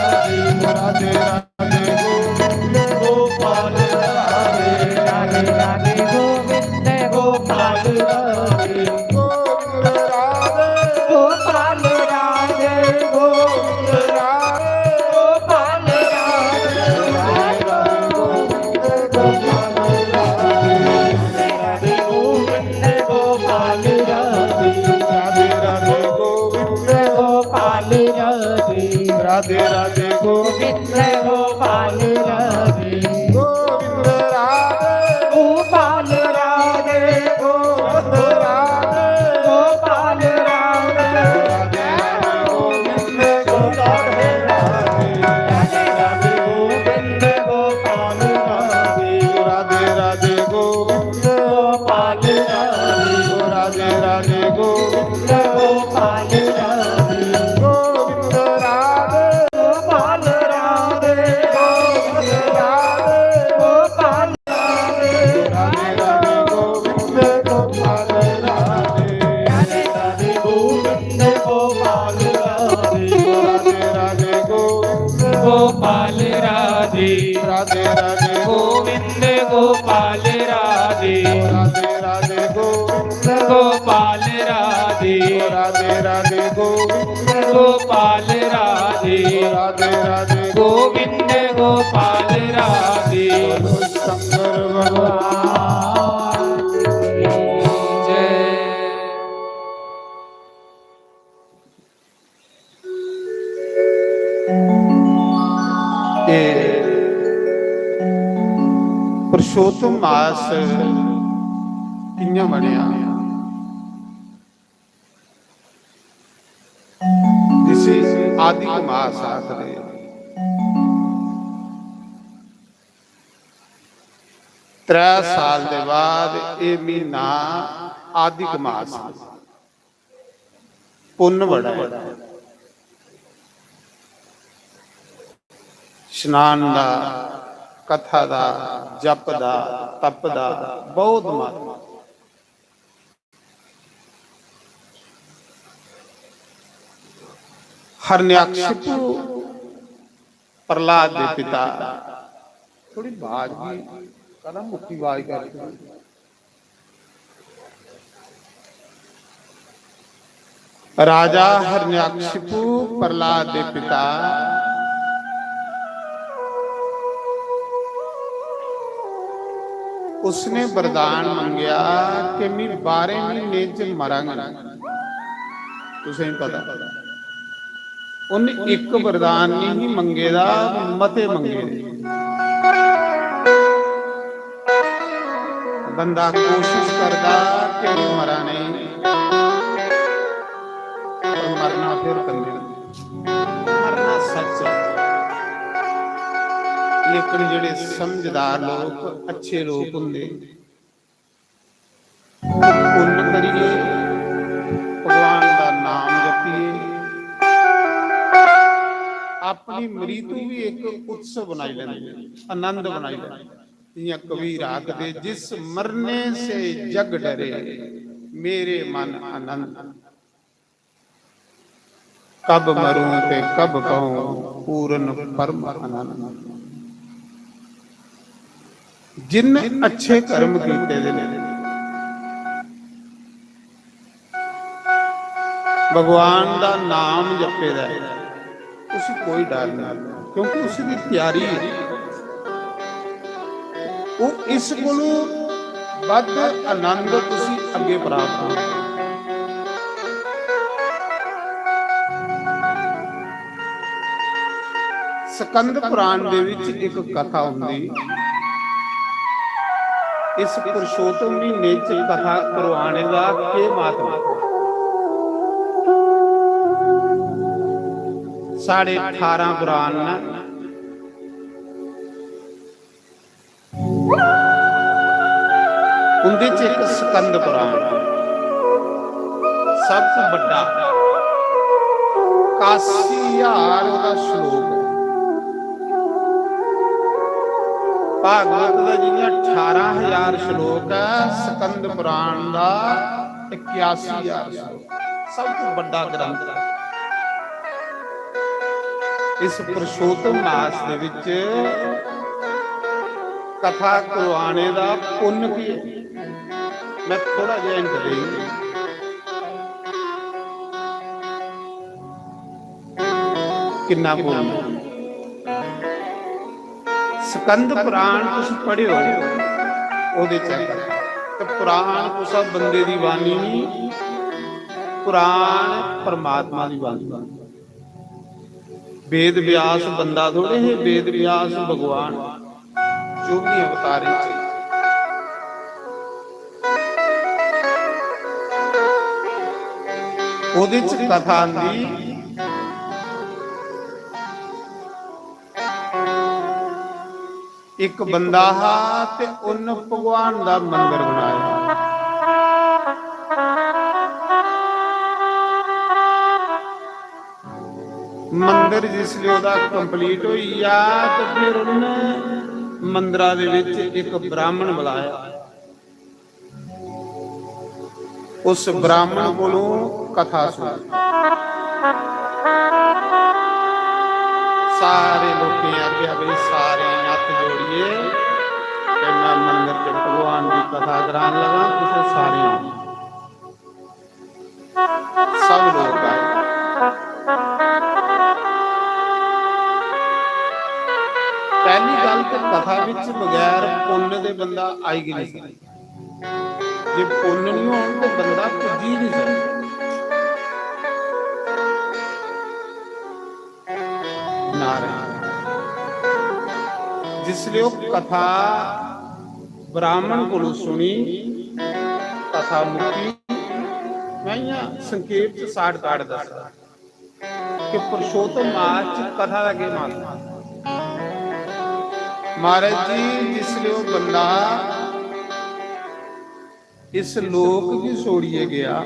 राधे राधे गोविंद गोपाल राधे। राधे राधे गोविंद गोपाल राधे। राधे राधे गोविंद गोपाल राधे। गोविंद राधे गोपाल राधे। गोविंद राधे गोपाल राधे। राधे राधे गोविंद गोपाल राधे। राधे राधे गोविंद गोपाल राधे। राधे राधे गोविंद गोपाल राधे। राधे राधे गोविंद गोपाल राधे। गोविंद राधे गोपाल राधे। गोविंद राधे गोपाल राधे। राधे राधे गोविंद गोपाल राधे। राधे राधे गोविंद गोपाल राधे। राधे राधे गोविंद गोपाल राधे। राधे राधे गोविंद गोपाल राधे। गोविंद राधे गोपाल राधे। गोविंद राधे गोपाल राधे। राधे राधे गोविंद गोपाल राधे। राधे राधे गोविंद गोपाल राधे। राधे राधे गोविंद गोपाल राधे। राधे राधे गोविंद गोपाल राधे। राधे राधे गोविंद गोपाल राधे। राधे राधे गोविंद गोपाल राधे। राधे राधे गोविंद गोपाल राधे। शंकर भगवान की जय। ते पुरुषोत्तम मास कि'यां बनेआ, जिसी आदिक मास आखदे। त्रै साल दे बाद एह् म्हीना आदिक मास, पुन्न बड़ा ऐ। स्नान दा, कथा दा, जप दा, तप दा बहुत महत्व। हरण्याकशिपु प्रहलाद दे पिता, थोड़ी बाज भी कदा मुक्की बाज कर। राजा हरण्याकशिपु प्रहलाद दे पिता, उसने वरदान मंगेआ कि मैं बारह महीने च मरांगा। तुसें पता, उन्हें इक वरदान नहीं मंगे दा, मते मंगे दे। बंदा कोशिश करदा कि मैं मरा नहीं, पर मरना फिर कन्नै। मरना सच है, लेकिन जेह्ड़े समझदार लोक, अच्छे लोक होंदे, पुन्न करिए, भगवान दा नाम जपिए, अपनी मृत्यु भी एक उत्सव बनाई लेंदे, आनंद बनाई लेंदे। जियां कबीर आखदे, "जिस मरने से जग डरे, मेरे मन आनंद।" कब मरूं ते कब पाऊं पूरन परम आनंद। जिन अच्छे कर्म कीते दे ने, भगवान दा नाम जपे दा ऐ, उसी कोई डर नहीं, क्योंकि उसी दी त्यारी है। वो इस कोलों बद्ध आनंद तुसी अगे प्राप्त हो। स्कंद पुराण दे विच एक कथा हुंदी, इस पुरुषोत्तम महीने च कथा करवाने दा केह् महत्व? साढ़े अठारह पुराण न, ਵਿੱਚ ਇੱਕ ਸਕੰਦ ਪੁਰਾਣ, ਸਭ ਤੋਂ ਵੱਡਾ, ਇਕਾਸੀ ਹਜ਼ਾਰ ਉਹਦਾ ਸ਼ਲੋਕ ਹੈ। ਭਾਗਵਤ ਦਾ ਜਿੰਨਾ ਅਠਾਰਾਂ ਹਜ਼ਾਰ ਸ਼ਲੋਕ ਹੈ, ਸਕੰਦ ਪੁਰਾਣ ਦਾ ਇਕਿਆਸੀ ਹਜ਼ਾਰ ਸ਼ਲੋਕ, ਸਭ ਤੋਂ ਵੱਡਾ ਗ੍ਰੰਥ ਹੈ। ਇਸ ਪੁਰਸ਼ੋਤਮ ਮਾਸ ਦੇ ਵਿੱਚ ਕਥਾ ਕਰਵਾਣੇ ਦਾ ਪੁੰਨ ਕੀ ਹੈ? ਮੈਂ ਥੋੜਾ ਜਿਹਾ ਇੰਟਰਵਿਊ, ਕਿੰਨਾ ਪੁੰਨ? ਸਕੰਦ ਪੁਰਾਣ ਤੁਸੀਂ ਪੜ੍ਹਿਓ, ਉਹਦੇ ਚ ਹੈ। ਤੇ ਪੁਰਾਣ ਕੁਸਾ ਬੰਦੇ ਦੀ ਬਾਣੀ ਨਹੀਂ, ਪੁਰਾਣ ਪਰਮਾਤਮਾ ਦੀ ਬਾਣੀ। ਵੇਦ ਵਿਆਸ ਬੰਦਾ ਥੋੜੇ ਹੈ, ਵੇਦ ਵਿਆਸ ਭਗਵਾਨ, ਜੋ ਵੀ ਅਵਤਾਰੇ ਚ। ਉਹਦੇ ਚ ਕਥਾ ਆਂਦੀ, ਇੱਕ ਬੰਦਾ ਹਾ ਤੇ ਉਹਨ ਭਗਵਾਨ ਦਾ ਮੰਦਿਰ ਬਣਾਇਆ। ਮੰਦਿਰ ਜਿਸ ਲਈ ਉਹਦਾ ਕੰਪਲੀਟ ਹੋਈ ਆ, ਤੇ ਫਿਰ ਉਹਨੇ ਮੰਦਿਰਾਂ ਦੇ ਵਿੱਚ ਇੱਕ ਬ੍ਰਾਹਮਣ ਬੁਲਾਇਆ। ਉਸ ਬ੍ਰਾਹਮਣ ਕੋਲੋਂ ਕਥਾ ਸੁਣੀ। ਸਾਰੇ ਲੋਕੀ ਆਖਿਆ ਵੀ ਸਾਰੇ ਹੱਥ ਜੋੜੀਏ ਤੇ ਮੈਂ ਮੰਦਿਰ ਚ ਭਗਵਾਨ ਦੀ ਕਥਾ ਕਰਾਉਣ ਲੱਗਾ, ਤੁਸੀਂ ਸਾਰੇ ਆਓ। ਸਭ ਲੋਕ ਆਏ। ਪਹਿਲੀ ਗੱਲ ਤੇ ਕਥਾ ਵਿੱਚ ਬਗੈਰ ਪੁੰਨ ਦੇ ਬੰਦਾ ਆਈ ਹੀ ਨਹੀਂ ਸਕਦਾ। ਜੇ ਪੁੰਨ ਨਹੀਂ ਹੋਣ ਤੇ ਬੰਦਾ ਪੁੱਜੀ ਨਹੀਂ ਸਕਦਾ। ਨਾਰਾਇਣ। ਜਿਸ ਲਈ ਉਹ ਕਥਾ ਬ੍ਰਾਹਮਣ ਕੋਲੋਂ ਸੁਣੀ, ਕਥਾ ਮੁੱਕੀ। ਮੈਂ ਇਹ ਸੰਖੇਪ ਚ ਸ਼ਾਰਟਕਟ ਦੱਸਦਾ ਕਿ ਪੁਰਸ਼ੋਤਮ ਮਾਸ ਚ ਕਥਾ ਦਾ ਕੀ ਮਹੱਤਵ। ਮਹਾਰਾਜ ਜੀ, ਜਿਸ ਲਈ ਉਹ ਬੰਦਾ ਇਸ ਲੋਕ ਕੀ ਛੋੜੀਏ ਗਿਆ,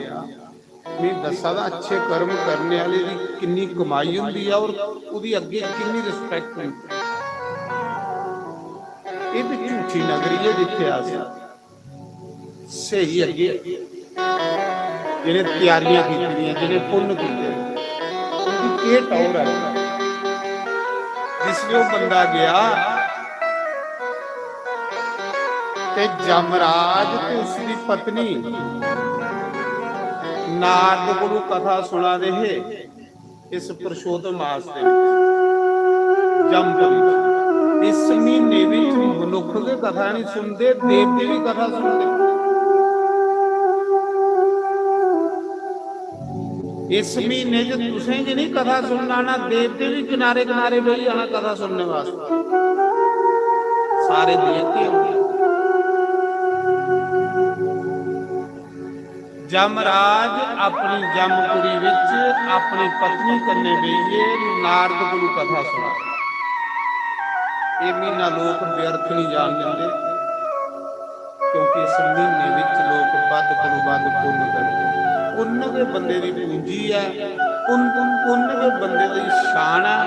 ਮੈਂ ਦੱਸਦਾ, ਅੱਛੇ ਕਰਮ ਕਰਨੇ ਵਾਲੇ ਦੀ ਕਿੰਨੀ ਕਮਾਈ ਹੁੰਦੀ ਆ ਔਰ ਉਹਦੀ ਅੱਗੇ ਕਿੰਨੀ ਰਿਸਪੈਕਟ ਹੁੰਦੀ। ਇਹ ਤੇ ਝੂਠੀ ਨਗਰੀ ਹੈ ਜਿੱਥੇ ਆ ਸਹੀ ਅੱਗੇ ਜਿਹਨੇ ਤਿਆਰੀਆਂ ਕੀਤੀਆਂ, ਜਿਹਨੇ ਪੁੰਨ ਕੀਤੇ, ਉਹਦੀ ਕੀ ਟੌਰ ਹੈ? ਜਿਸ ਲਈ ਉਹ ਬੰਦਾ ਗਿਆ ਤੇ ਜਮਰਾਜ ਤੇ ਉਸ ਦੀ ਪਤਨੀ ਨਾਰਦ ਕੋਲੋਂ ਕਥਾ ਸੁਣਾ ਰਹੇ। ਇਸ ਪੁਰਸ਼ੋਤਮ ਮਾਸ ਦੇ ਵਿੱਚ ਜੰਮਪੁਰੀ, ਇਸ ਮਹੀਨੇ ਵਿੱਚ ਮਨੁੱਖ ਦੇ ਕਥਾ ਨਹੀਂ ਸੁਣਦੇ, ਦੇਵਤੇ ਵੀ ਕਥਾ ਸੁਣਦੇ। ਇਸ ਮਹੀਨੇ 'ਚ ਤੁਸੀਂ ਜੀ ਨਹੀਂ ਕਥਾ ਸੁਣਨਾ, ਨਾ ਦੇਵਤੇ ਵੀ ਕਿਨਾਰੇ ਕਿਨਾਰੇ ਬਹਿ ਜਾਣਾ ਕਥਾ ਸੁਣਨ ਵਾਸਤੇ। ਸਾਰੇ ਦੇਵਤੇ ਆਉਂਦੇ। ਜਮਰਾਜ ਆਪਣੀ ਜੰਮਪੁਰੀ ਵਿੱਚ ਆਪਣੀ ਪਤਨੀ ਕੰਨੇ ਬਈਏ ਨਾਰਦ ਕੋਲੋਂ ਕਥਾ ਸੁਣਾ। ਇਹ ਮਹੀਨਾ ਲੋਕ ਵਿਅਰਥ ਨਹੀਂ ਜਾਣ ਦਿੰਦੇ, ਕਿਉਂਕਿ ਇਸ ਮਹੀਨੇ ਵਿੱਚ ਲੋਕ ਵੱਧ ਤੋਂ ਵੱਧ ਪੁੰਨ ਕਰਦੇ। ਪੁੰਨ ਦੇ ਬੰਦੇ ਦੀ ਪੂੰਜੀ ਹੈ, ਪੁੰਨ, ਪੁੰਨ ਦੇ ਬੰਦੇ ਦੀ ਸ਼ਾਨ ਹੈ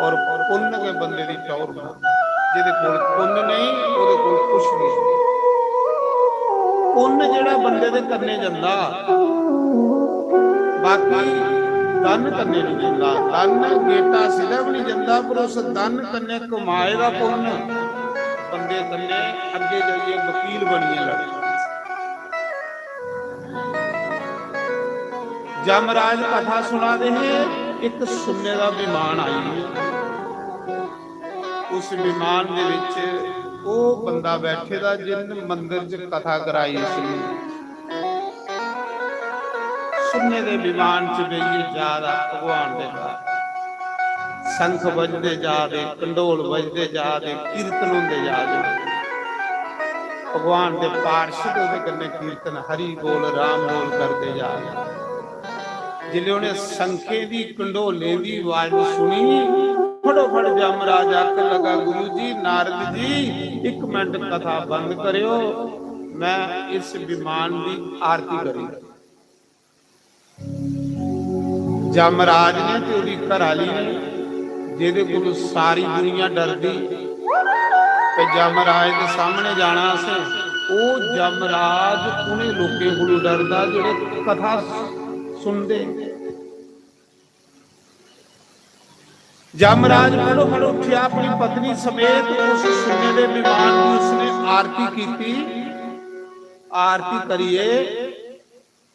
ਔਰ ਪੁੰਨ ਦੇ ਬੰਦੇ ਦੀ ਟੌਰ ਹੈ। ਜਿਹਦੇ ਕੋਲ ਪੁੰਨ ਨਹੀਂ, ਉਹਦੇ ਕੋਲ ਕੁਛ ਨਹੀਂ। ਪੁੰਨ ਜਿਹੜਾ ਬੰਦੇ ਦੇ ਕੰਨੇ ਜਾਂਦਾ, ਬਾਕੀ ਧਨ ਕੰਨੇ ਨਹੀਂ ਜਾਂਦਾ। ਧਨ ਗੇਟਾ ਸਿੱਧਾ ਵੀ ਨਹੀਂ ਜਾਂਦਾ, ਪਰ ਉਸ ਧਨ ਕੰਨੇ ਕਮਾਏ ਦਾ ਪੁੰਨ ਬੰਦੇ ਕੰਨੇ ਅੱਗੇ ਜਾਈਏ ਵਕੀਲ ਬਣੀਏ ਲੜਦਾ। ਜਮਰਾਜ ਕਥਾ ਸੁਣਾ ਰਹੇ, ਇੱਕ ਸੁੰਨੇ ਦਾ ਵਿਮਾਨ ਆਈ। ਉਸ ਵਿਮਾਨ ਦੇ ਵਿੱਚ ਉਹ ਬੰਦਾ ਬੈਠੇ ਦਾ, ਜਿਨ ਮੰਦਿਰ 'ਚ ਕਥਾ ਕਰਾਈ ਸੀ। ਸੁੰਨੇ ਦੇ ਵਿਮਾਨ 'ਚ ਬਈਏ, ਜਾ ਦਾ ਭਗਵਾਨ ਦੇ ਘਰ। ਸ਼ੰਖ ਵੱਜਦੇ ਜਾ ਦੇ, ਕੰਡੋਲ ਵੱਜਦੇ ਜਾ ਦੇ, ਕੀਰਤਨ ਹੁੰਦੇ ਜਾ ਦੇ। ਭਗਵਾਨ ਦੇ ਪਾਰਸ਼ਦ ਉਹਦੇ ਕੰਨੇ ਕੀਰਤਨ, ਹਰੀ ਬੋਲ, ਰਾਮ ਬੋਲ ਕਰਦੇ ਜਾ ਦੇ। ਜਿਲੇ ਉਹਨੇ ਸ਼ੰਖੇ ਦੀ, ਕੰਡੋਲੇ ਦੀ ਆਵਾਜ਼ ਸੁਣੀ, ਫਟੋਫਟ ਜਮਰਾਜ ਆਖਣ ਲੱਗਾ, "ਗੁਰੂ ਜੀ, ਨਾਰਦ ਜੀ, ਇੱਕ ਮਿੰਟ ਕਥਾ ਬੰਦ ਕਰਿਓ।" मैं इस विमान दी आरती करी। जमराज ने ते ओह्दी घरआली ने, जेह्दे कोल सारी दुनिया डरदी, ते जमराज दे सामने जाना असें, ओह् जमराज उ'नें लोकें कोलू डरदा जेह्ड़े कथा सुनदे। जमराज फटोफट उठेआ, अपनी पत्नी समेत उस सुन्ने दे विमान की उसने आरती की। आरती करिए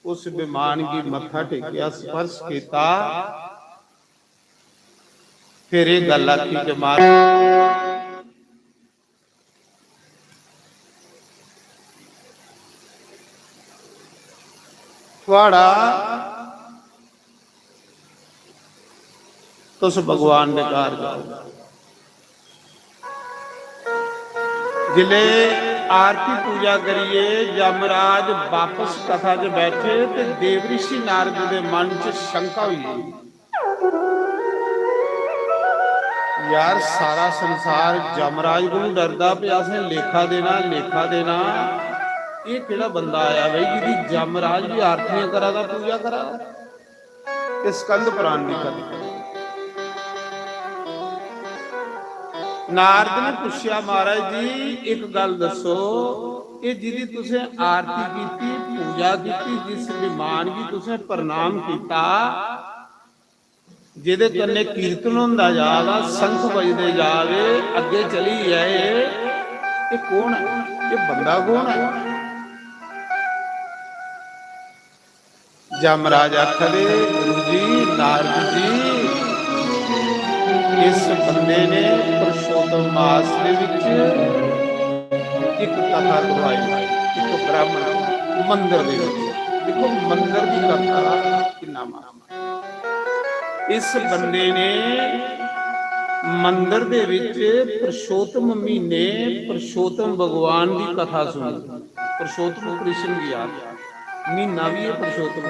उस विमान की मत्था टेकिया, स्पर्श किया, फिर ये गल आखी कि महाराज, थुआढ़ा, तुस भगवान दे घर जाओ। जिसलै आरती पूजा करियै जमराज बापस कथा च बैठे ते देवऋषि नारद दे मन च शंका होई गेई। यार, सारा संसार जमराज कोलू डरदा पे, असें लेखा देना, लेखा देना। एह् केह्ड़ा बंदा आया भाई, जिदी जमराज भी आरतियां करा दा, पूजा करा दा? ते स्कंद पुराण दी कथा। नारद ने पुच्छेआ, "महाराज जी, इक गल्ल दस्सो, एह् जिदी तुसें आरती कीती, पूजा कीती, जिस विमान गी तुसें प्रणाम कीता, जेह्दे कन्नै कीर्तन होंदा जा दा, शंख बजदे जा दे, अग्गें चली आए, एह् कौन ऐ? एह् बंदा कौन ऐ?" जमराज आखदे, "गुरु जी, नारद जी, इस बंदे ने पुरुषोत्तम मास दे विच इक कथा करवाई, इक ब्राह्मण मंदर दे विच।" देखो, मंदर दी कथा किन्ना मान। इस बंदे ने मंदर दे विच पुरुषोत्तम महीने पुरुषोत्तम भगवान दी कथा सुनी। पुरुषोत्तम कृष्ण दी आत्मा, महीना भी है पुरुषोत्तम।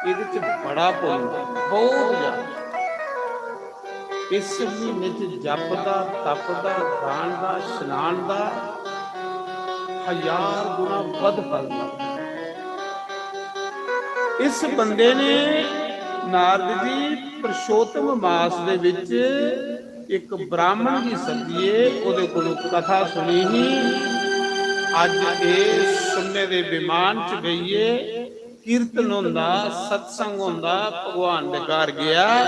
एह्दे च बड़ा पुण्य, बहुत ज्यादा। इस महीने च जप दा, तप दा, दान दा, स्नान दा हजार गुना बध फल मिलदा। इस बंदे ने, नारद जी, पुरुषोत्तम मास दे विच इक ब्राह्मण गी सद्दियै ओह्दे कोलों कथा सुनी ही। अज्ज एह् सुन्ने दे विमान च बेहियै कीर्तन होंदा, सत्संग होंदा, भगवान दे घर गेआ।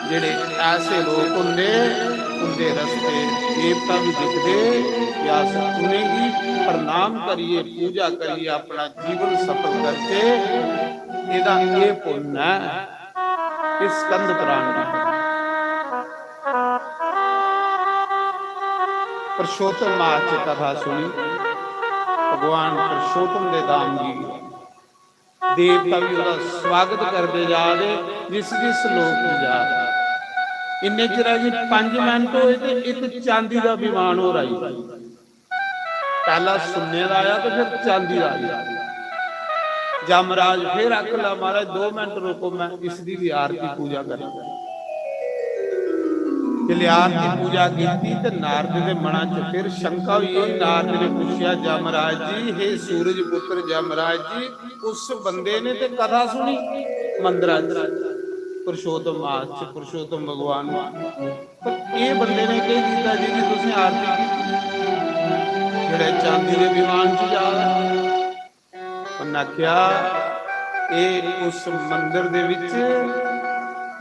जेह्ड़े ऐसे लोक होंदे, उंदे रस्ते देवता भी दिखदे। कि अस उ'नेंगी प्रणाम करियै, पूजा करियै अपना जीवन सफल करचै। एह्दा एह् पुण्य ऐ। इस स्कंद पुराण दी पुरुषोत्तम मास च कथा सुनी। भगवान पुरुषोत्तम दे धाम गी देवता भी ओह्दा स्वागत करदे जा दे, जिस जिस लोक च जा दे। इन्ने चिरै गी पंज मिंट होए ते इक चांदी दा विमान होर आई। पैह्ला सुन्ने दा आया ते फिर चांदी दा आया। जमराज फिर आखन लगा, "महाराज, दो मिंट रुको, मैं इसदी भी आरती पूजा करी।" जिसलै आरती पूजा कीती ते नारद दे मना च फिर शंका होई गेई। नारद ने पुच्छेआ, "जमराज जी, हे सूरज पुत्र जमराज जी, उस बंदे ने ते कथा सुनी मंदरा च, पुरुषोत्तम मास च, पुरुषोत्तम भगवान ने, पर एह् बंदे ने केह् कीता जेह्दी तुसें आरती कीती, जेह्ड़ा चांदी दे विमान च जा दा?" उन्नै आखेआ, "एह् उस मंदर दे विच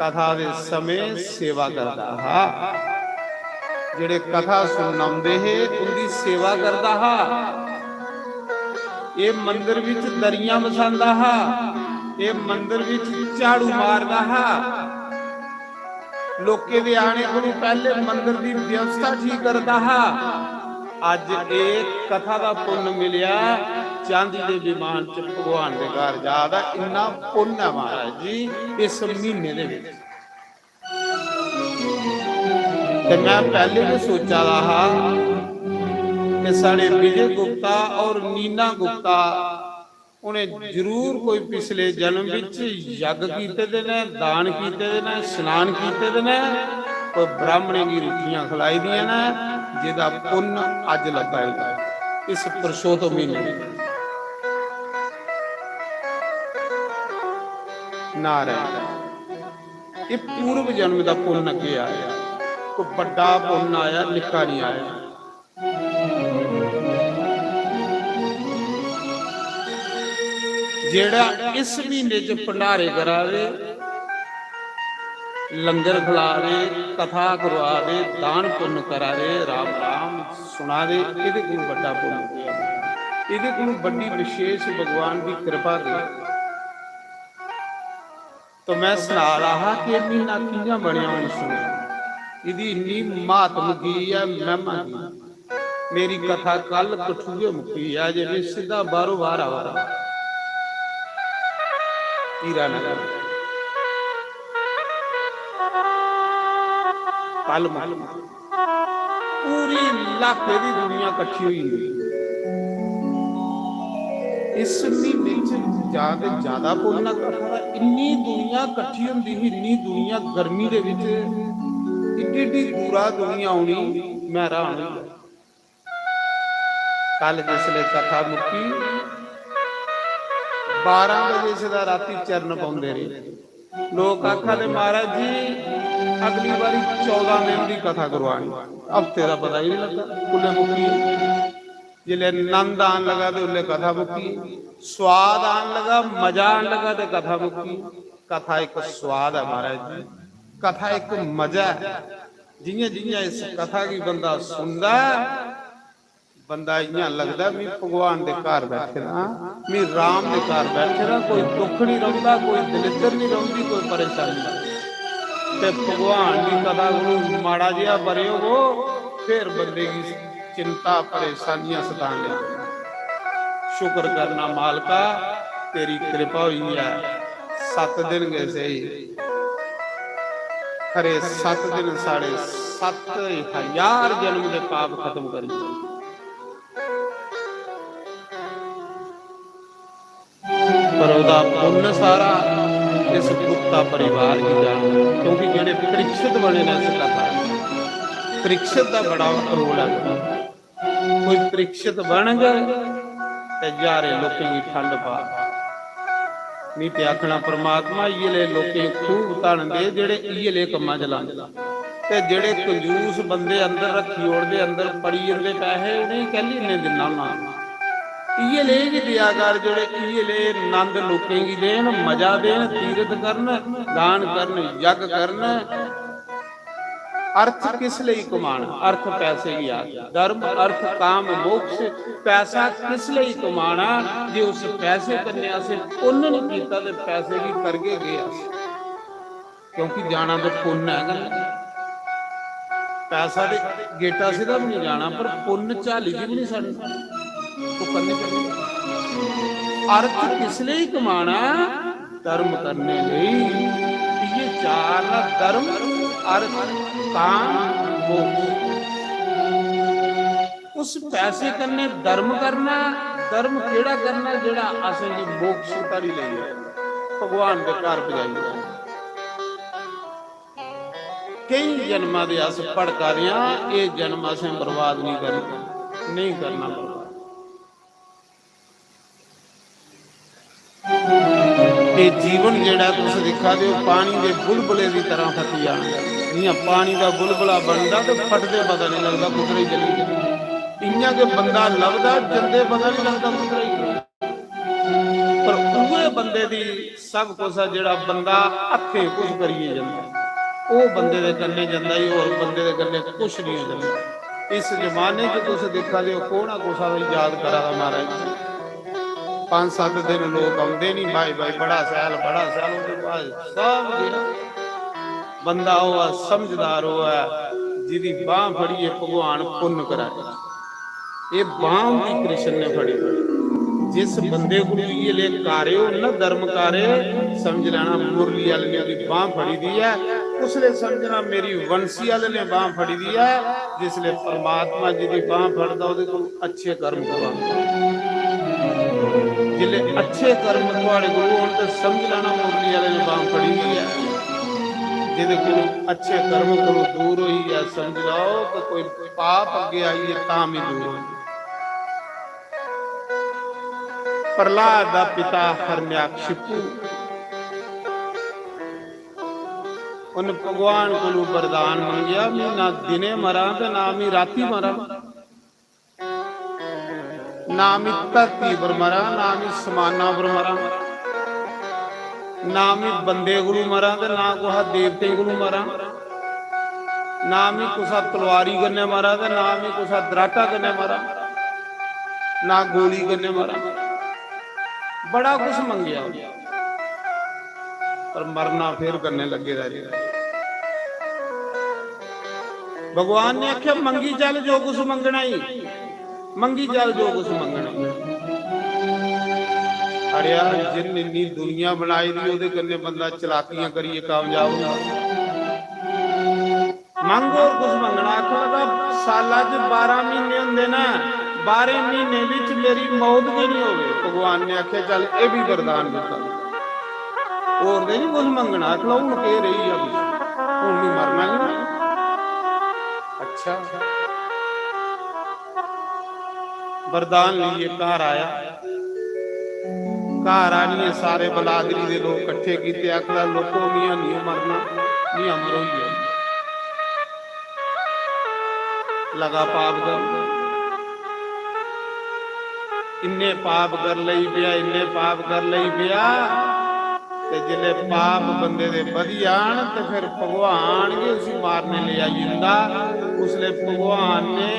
कथा दे समें सेवा करदा हा।" जेह्ड़े कथा सुनन औंदे हे, उंदी सेवा करदा हा। एह् मंदर विच दरियां बछांदा हा, एह् मंदर विच झाड़ू मारदा हा, लोकें दे आने कोलू पैह्ले मंदर दी व्यवस्था ठीक करदा हा। अज्ज एह् कथा दा पुन्न मिलेआ, चांदी दे विमान च भगवान दे घर जा दा। इन्ना पुन्न ऐ महाराज जी इस म्हीने दे विच। ते मैं पैह्ले गै सोचा दा हा कि साढ़े विजय गुप्ता और नीना गुप्ता उ'नें जरूर कोई पिछले जन्म विच यज्ञ कीते दे न, दान कीते दे न, स्नान कीते दे न, कोई ब्राह्मणें गी रुट्टियां खलाई दियां न, जेह्दा पुन्न अज्ज लब्भा दा। इस पुरुषोत्तम म्हीने। नारायण, एह् पूर्व जन्म दा पुन्न अग्गें आया, कोई बड्डा पुन्न आया, निक्का नहीं आया। जेड़ा इस महीने च भंडारे करा दे, लंगर खला दे, कथा करवा दे, दान पुन्न करा दे, राम राम सुना दे, एह्दे कोलू बड्डा पुन्न कोई नहीं। एह्दे कोलू बड्डी विशेष भगवान दी कृपा दे। तो मैं सना रहा हा कि एह् म्हीना कि'यां बनेआ, हून सुनो। एह्दी इन्नी महात्म की ऐ, महिमा की। मेरी कथा कल कठुए मुक्की ऐ, अजे में सिद्धा बाहरों बाहर आवा दा। हीरा नगर। कल मुक्की। पूरी लाके दी दुनिया कट्ठी होई जंदी। इस महीने च जां ते ज्यादा पुन्न कथा दा, इन्नी दुनिया कट्ठी होंदी ही, इन्नी दुनिया गर्मी दे विच, इड्डी इड्डी दूरा दुनिया औनी, मैं हैरान होई गेआ। कल जिसले कथा मुक्की, बारां बजे सदा राती चरण पौंदे रेह्। लोक आखा दे, "महाराज जी, अगली बारी चौदां दिन दी कथा करवानी।" हफ्ते दा पता ही नहीं लग्गा कुल्ले मुक्की। जिसले नंद आन लगा ते उल्ले कथा मुक्की, स्वाद आन लगा, मजा आन लगा ते कथा मुक्की। कथा एक स्वाद है महाराज जी, कथा एक मजा है। जियां जियां इस कथा गी बंदा सुनदा ऐ, बंदा इयां लगदा, "मी भगवान दे घर बैठे दा, मी राम दे घर बैठे दा।" कोई दुख नहीं रौंहदा, कोई दलिद्दर नहीं रौंहदी, कोई परेशानी नहीं। ते भगवान दी कथा कोलू माड़ा जेहा परे होवो, फिर बंदे गी चिंता परेशानियां सतान लगी। शुक्र करना मालका, तेरी कृपा होई ऐ, सत्त दिन गै सेही, खरे सत्त दिन साढ़े सत्त हजार जन्म दे पाप खत्म करी दित्ते। पर ओह्दा पुन्न सारा इस गुप्ता परिवार गी जाना, क्योंकि जेह्ड़े परीक्षित बने न इस कथा च, परीक्षित दा बड़ा रोल ऐ। कोई परीक्षित बनग ते ज्हारें लोकें गी ठंड पा। मी ते आखना, परमात्मा, इ'यै ले लोकें खूब धन दे जेह्ड़े इ'यै ले कम्मां च लांदे। ते जेह्ड़े कंजूस बंदे अंदर रक्खी ओड़दे, अंदर पड़ी जंदे पैसे, उ'नेंगी कैल्ली इन्ने दिन्ना होन्ना? इ'यै ले गै देआ कर जेह्ड़े इ'यै ले नंद लोकें गी देन, मजा देन, तीरथ करन, दान करन, यज्ञ करन। अर्थ किस लेई कमाना? अर्थ पैसे गी आखदे। धर्म, अर्थ, काम, मोक्ष, पैसा किस लेई कमाना जे उस पैसे कन्नै असें पुन्न निं कीता ते पैसे गी करगे केह् अस? क्योंकि जाना ते पुन्न ऐ कन्नै। पैसा ते गेटा सिद्धा बी निं जाना, पर पुन्न झाली च बी निं सड़ना। ओह् करने चाहिदे। अर्थ किस लेई कमाना? धर्म करने लेई। इ'यै चार ना, धर्म, अर्थ, काम, मोक्ष। उस पैसे कन्नै धर्म करना, धर्म केह्ड़ा करना जेह्ड़ा असेंगी मोक्ष धोड़ी लेई जाए, भगवान दे घर पजाई ओड़े। केईं जन्मां दे अस भड़का दे आं, एह् जन्म असें बर्बाद नहीं करना, नहीं करना बर्बाद। एह् जीवन जेह्ड़ा तुस दिक्खा दे ओ, पानी दे बुलबुले दी तरह फटी जाना। जि'यां पानी दा बुलबुला बनदा ते फटदे पता नहीं लगदा कुद्धरै गी चली जंदा। इ'यां गै बंदा लभदा, जंदे पता नहीं लगदा कुद्धरै गी। पर उ'ऐ बंदे दी सब कुछ ऐ जेह्ड़ा बंदा हत्थें कुछ करियै जंदा, ओह् बंदे दे कन्नै जंदा ई, होर बंदे दे कन्नै कुछ नहीं जंदा। इस जमाने च तुस दिक्खा दे ओ, कौन आ कुसा दा याद करा दा महाराज? पंज सत्त दिन लोक औंदे नहीं, "भाई, भाई, बड़ा शैल, बड़ा शैल", ओह्दे बाद सब गेआ। बंदा ओह् ऐ, समझदार ओह् ऐ, जिदी बांह फड़ियै भगवान पुन्न कराए। एह् बांह उंदी कृष्ण ने फड़ी। जिस बंदे कोल इ'यै ले कार्य होन ना, धर्म कार्य, समझ लैना मुरली आह्ले ने ओह्दी बांह फड़ी दी ऐ। उसले समझना मेरी वंशी आह्ले ने बांह फड़ी दी ऐ। जिसले परमात्मा जी दी बांह फड़दा, ओह्दे कोल अच्छे कर्म करवांदा। जिसले अच्छे कर्म थुआड़े कोल होन ते समझ लैना मुरली आह्ले ने बांह फड़ी दी ऐ। जेह्दे कोल अच्छे कर्म कोल दूर होई ऐ, समझ लैओ कि कोई पाप अग्गे आइयै तां बी दूर होई। प्रहलाद दा पिता हरण्याकशिपु, उन भगवान कोलू वरदान मंगेआ, "मैं ना दिने मरां ते ना मैं राती मरां, ना मैं धरती पर मरां, ना मैं समाना पर मरां, ना मैं बंदे कोलू मरां ते ना कुसा देवते कोलू मरां, ना मैं कुसा तलवारी कन्नै मरां ते ना मैं कुसा दराटा कन्नै मरां, ना गोली कन्नै मरां।" बड़ा कुछ मंगेआ, पर मरना फिर कन्नै लग्गे दा रेहा। भगवान ने आखेआ, "मंगी चल जो कुछ मंगना ही, मंगी चल जो कुछ मंगना ही।" अड़ेआ, जिन्न इन्नी दुनिया बनाई दी, ओह्दे कन्नै बंदा चलाकियां करियै कामयाब होंदा। मंग होर कुछ मंगना। आखन लगा, "साला च बारां म्हीने होंदे न, बारें म्हीने बिच मेरी मौत गै निं होवे।" भगवान ने आखेआ, "चल, एह् बी वरदान दित्ता।" होर ते निं कुछ मंगना। आखन लगा, "हून केह् रेही गेआ कुछ? हून मी मरना गै निं।" अच्छा, वरदान लेइयै घर आया। घर आनियै सारे बलादरी दे लोक कट्ठे कीते, आखदा, "लोको, मियां निं मरना, मियां मरोई गेआ।" लगा पाप करन, इन्ने पाप कर लेई पेआ, इन्ने पाप कर लेई पेआ। ते जिसले पाप बंदे दे बधी जान ते फिर भगवान गै उसी मारने लेई आई जंदा। उसले भगवान ने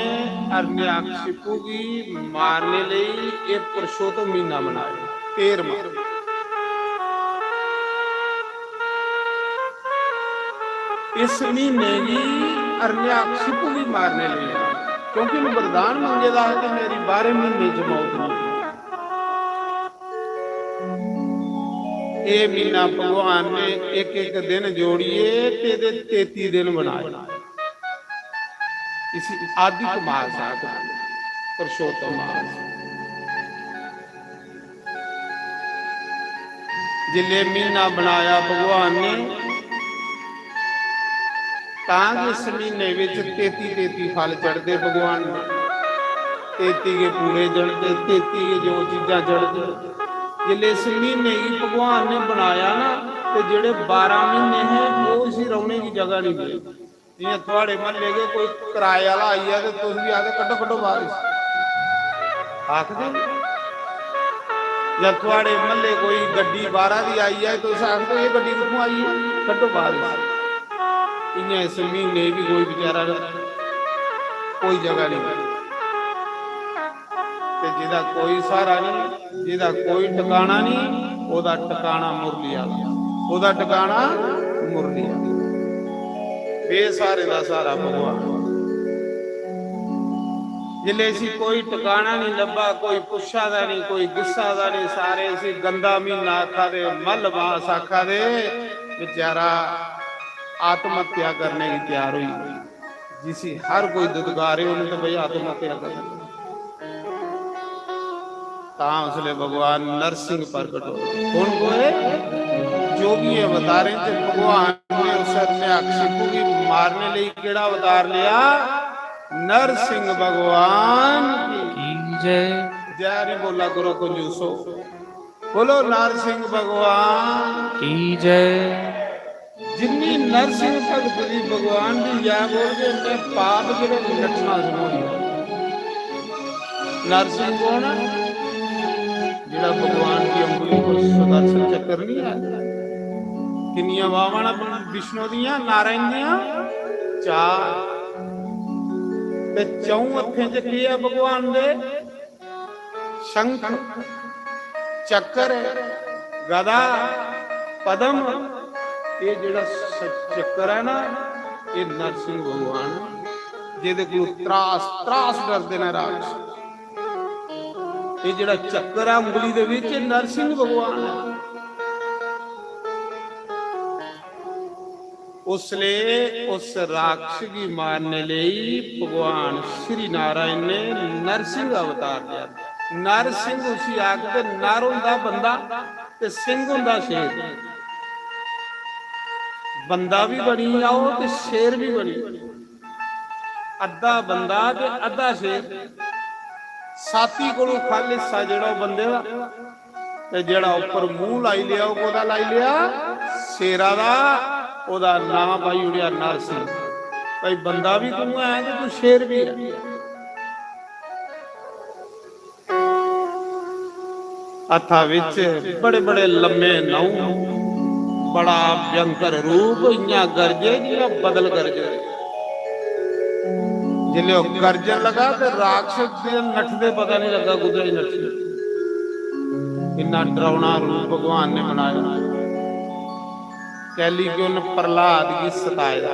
हरण्याकशिपु गी मारने लेई एह् पुरुषोत्तम म्हीना मनाया, तेरमां। इस म्हीने गी हरण्याकशिपु गी मारने लेई आया, क्योंकि उन्हें वरदान मंगे दा हा कि मेरी बारें म्हीने च मौत नहीं। एह् म्हीना भगवान ने इक इक दिन जोड़ियै ते एह्दे तेती दिन बनाए। इसी आदिक मास आखदे, पुरुषोत्तम मास। जिसले म्हीना बनाया भगवान ने, तां गै इस म्हीने विच तेती तेती फल चढ़दे भगवान दे। तेती गै पूड़े चढ़दे, तेती गै जो चीजां चढ़दे। जिसले इस म्हीने गी भगवान ने बनाया ना, ते जेह्ड़े बारां म्हीने हे, ओह् इसी रौह्ने दी जगह नहीं मिली। जियां थुआड़े म्हल्ले गै कोई कराए आह्ला आई जा ते तुस बी आखदे, "कड्ढो, कड्ढो बाहर इसी।" आखदे न। जां थुआड़े म्हल्ले कोई गड्डी बाहरा दी आई जाए, तुस आखदे, "एह् गड्डी कुत्थुआं आई ऐ? कड्ढो बाहर इसी।" इयां इस म्हीने बी कोई बेचारा कोई जगह नहीं। ते जेह्दा कोई स्हारा नहीं, जेह्दा कोई टकाना नहीं, ओह्दा टकाना मुरली आह्ला, ओह्दा टकाना मुरली आह्ला। बेस्हारे दा स्हारा भगवान। जिसलै इसी कोई टकाना नहीं लब्भा, कोई पुच्छा दा नहीं, कोई गिस्सा दा नहीं, सारे इसी गंदा म्हीना आखा दे, मल मास आखा दे, बेचारा आत्महत्या करने गी त्यार होई गेआ। जिसी हर कोई दुदकारे, उन्हें तो भाई आत्महत्या कर ली। तां उसले भगवान नरसिंह प्रकट होए। कौन होए? चौबी अवतारें च भगवान ने उस हरण्याकशिपु गी मारने लेई केड़ा अवतार लिया? नरसिंह भगवान की। की जय। जय हरि बोला करो कंजूसो। बोलो नरसिंह भगवान की जय। जिन्नी नरसिंह भगत दी भगवान दी जय बोलदे, उन्ने पाप जेह्ड़े नट्ठना शुरू होई जांदे। नरसिंह कौन है? जेह्ड़ा भगवान दी उंगली पर सुदर्शन चक्कर नहीं है? किन्नियां बावां न विष्णु दियां, नारायण दियां? चार। ते चौं हत्थें च केह् है भगवान दे? शंख, चक्कर, गदा, पद्म, ये जेह्ड़ा स-, चक्कर है ना, ये नरसिंह भगवान है, जेह्दे कोल त्रास, त्रास डरदे ने राक्षस। ये जेह्ड़ा चक्कर है उंगली दे विच, ये नरसिंह भगवान है। उसले उस राक्षस गी मारने लेई भगवान श्री नारायण ने नरसिंह अवतार लिया। नरसिंह उसी आखदे, नर होंदा बंदा ते सिंह होंदा शेर। बंदा भी बनी जाओ ते शेर भी बनी जाओ। अद्धा बंदा ते अद्धा शेर। छाती कोलों ख'ल्ल हिस्सा जेह्ड़ा ओह् बंदे दा, ते जेह्ड़ा उप्पर मूंह लाई लेआ, ओह् कोह्दा लाई लेआ? शेरा दा। ओह्दा नांऽ पाई ओड़ेआ नर सिंह। भाई, बंदा बी तूं ऐ ते तूं शेर बी ऐ। हत्था बिच बड़े बड़े लम्मे नौ, बड़ा भयंकर रूप, इ'यां गरजे जि'यां बदल गरजे। जिसलै ओह् गर्जन लगा ते राक्षस दे नठदे पता नहीं लगा कुद्धर नठी। इन्ना डरावना रूप भगवान ने बनाया। कैली कि उन्न प्रहलाद गी सताए दा,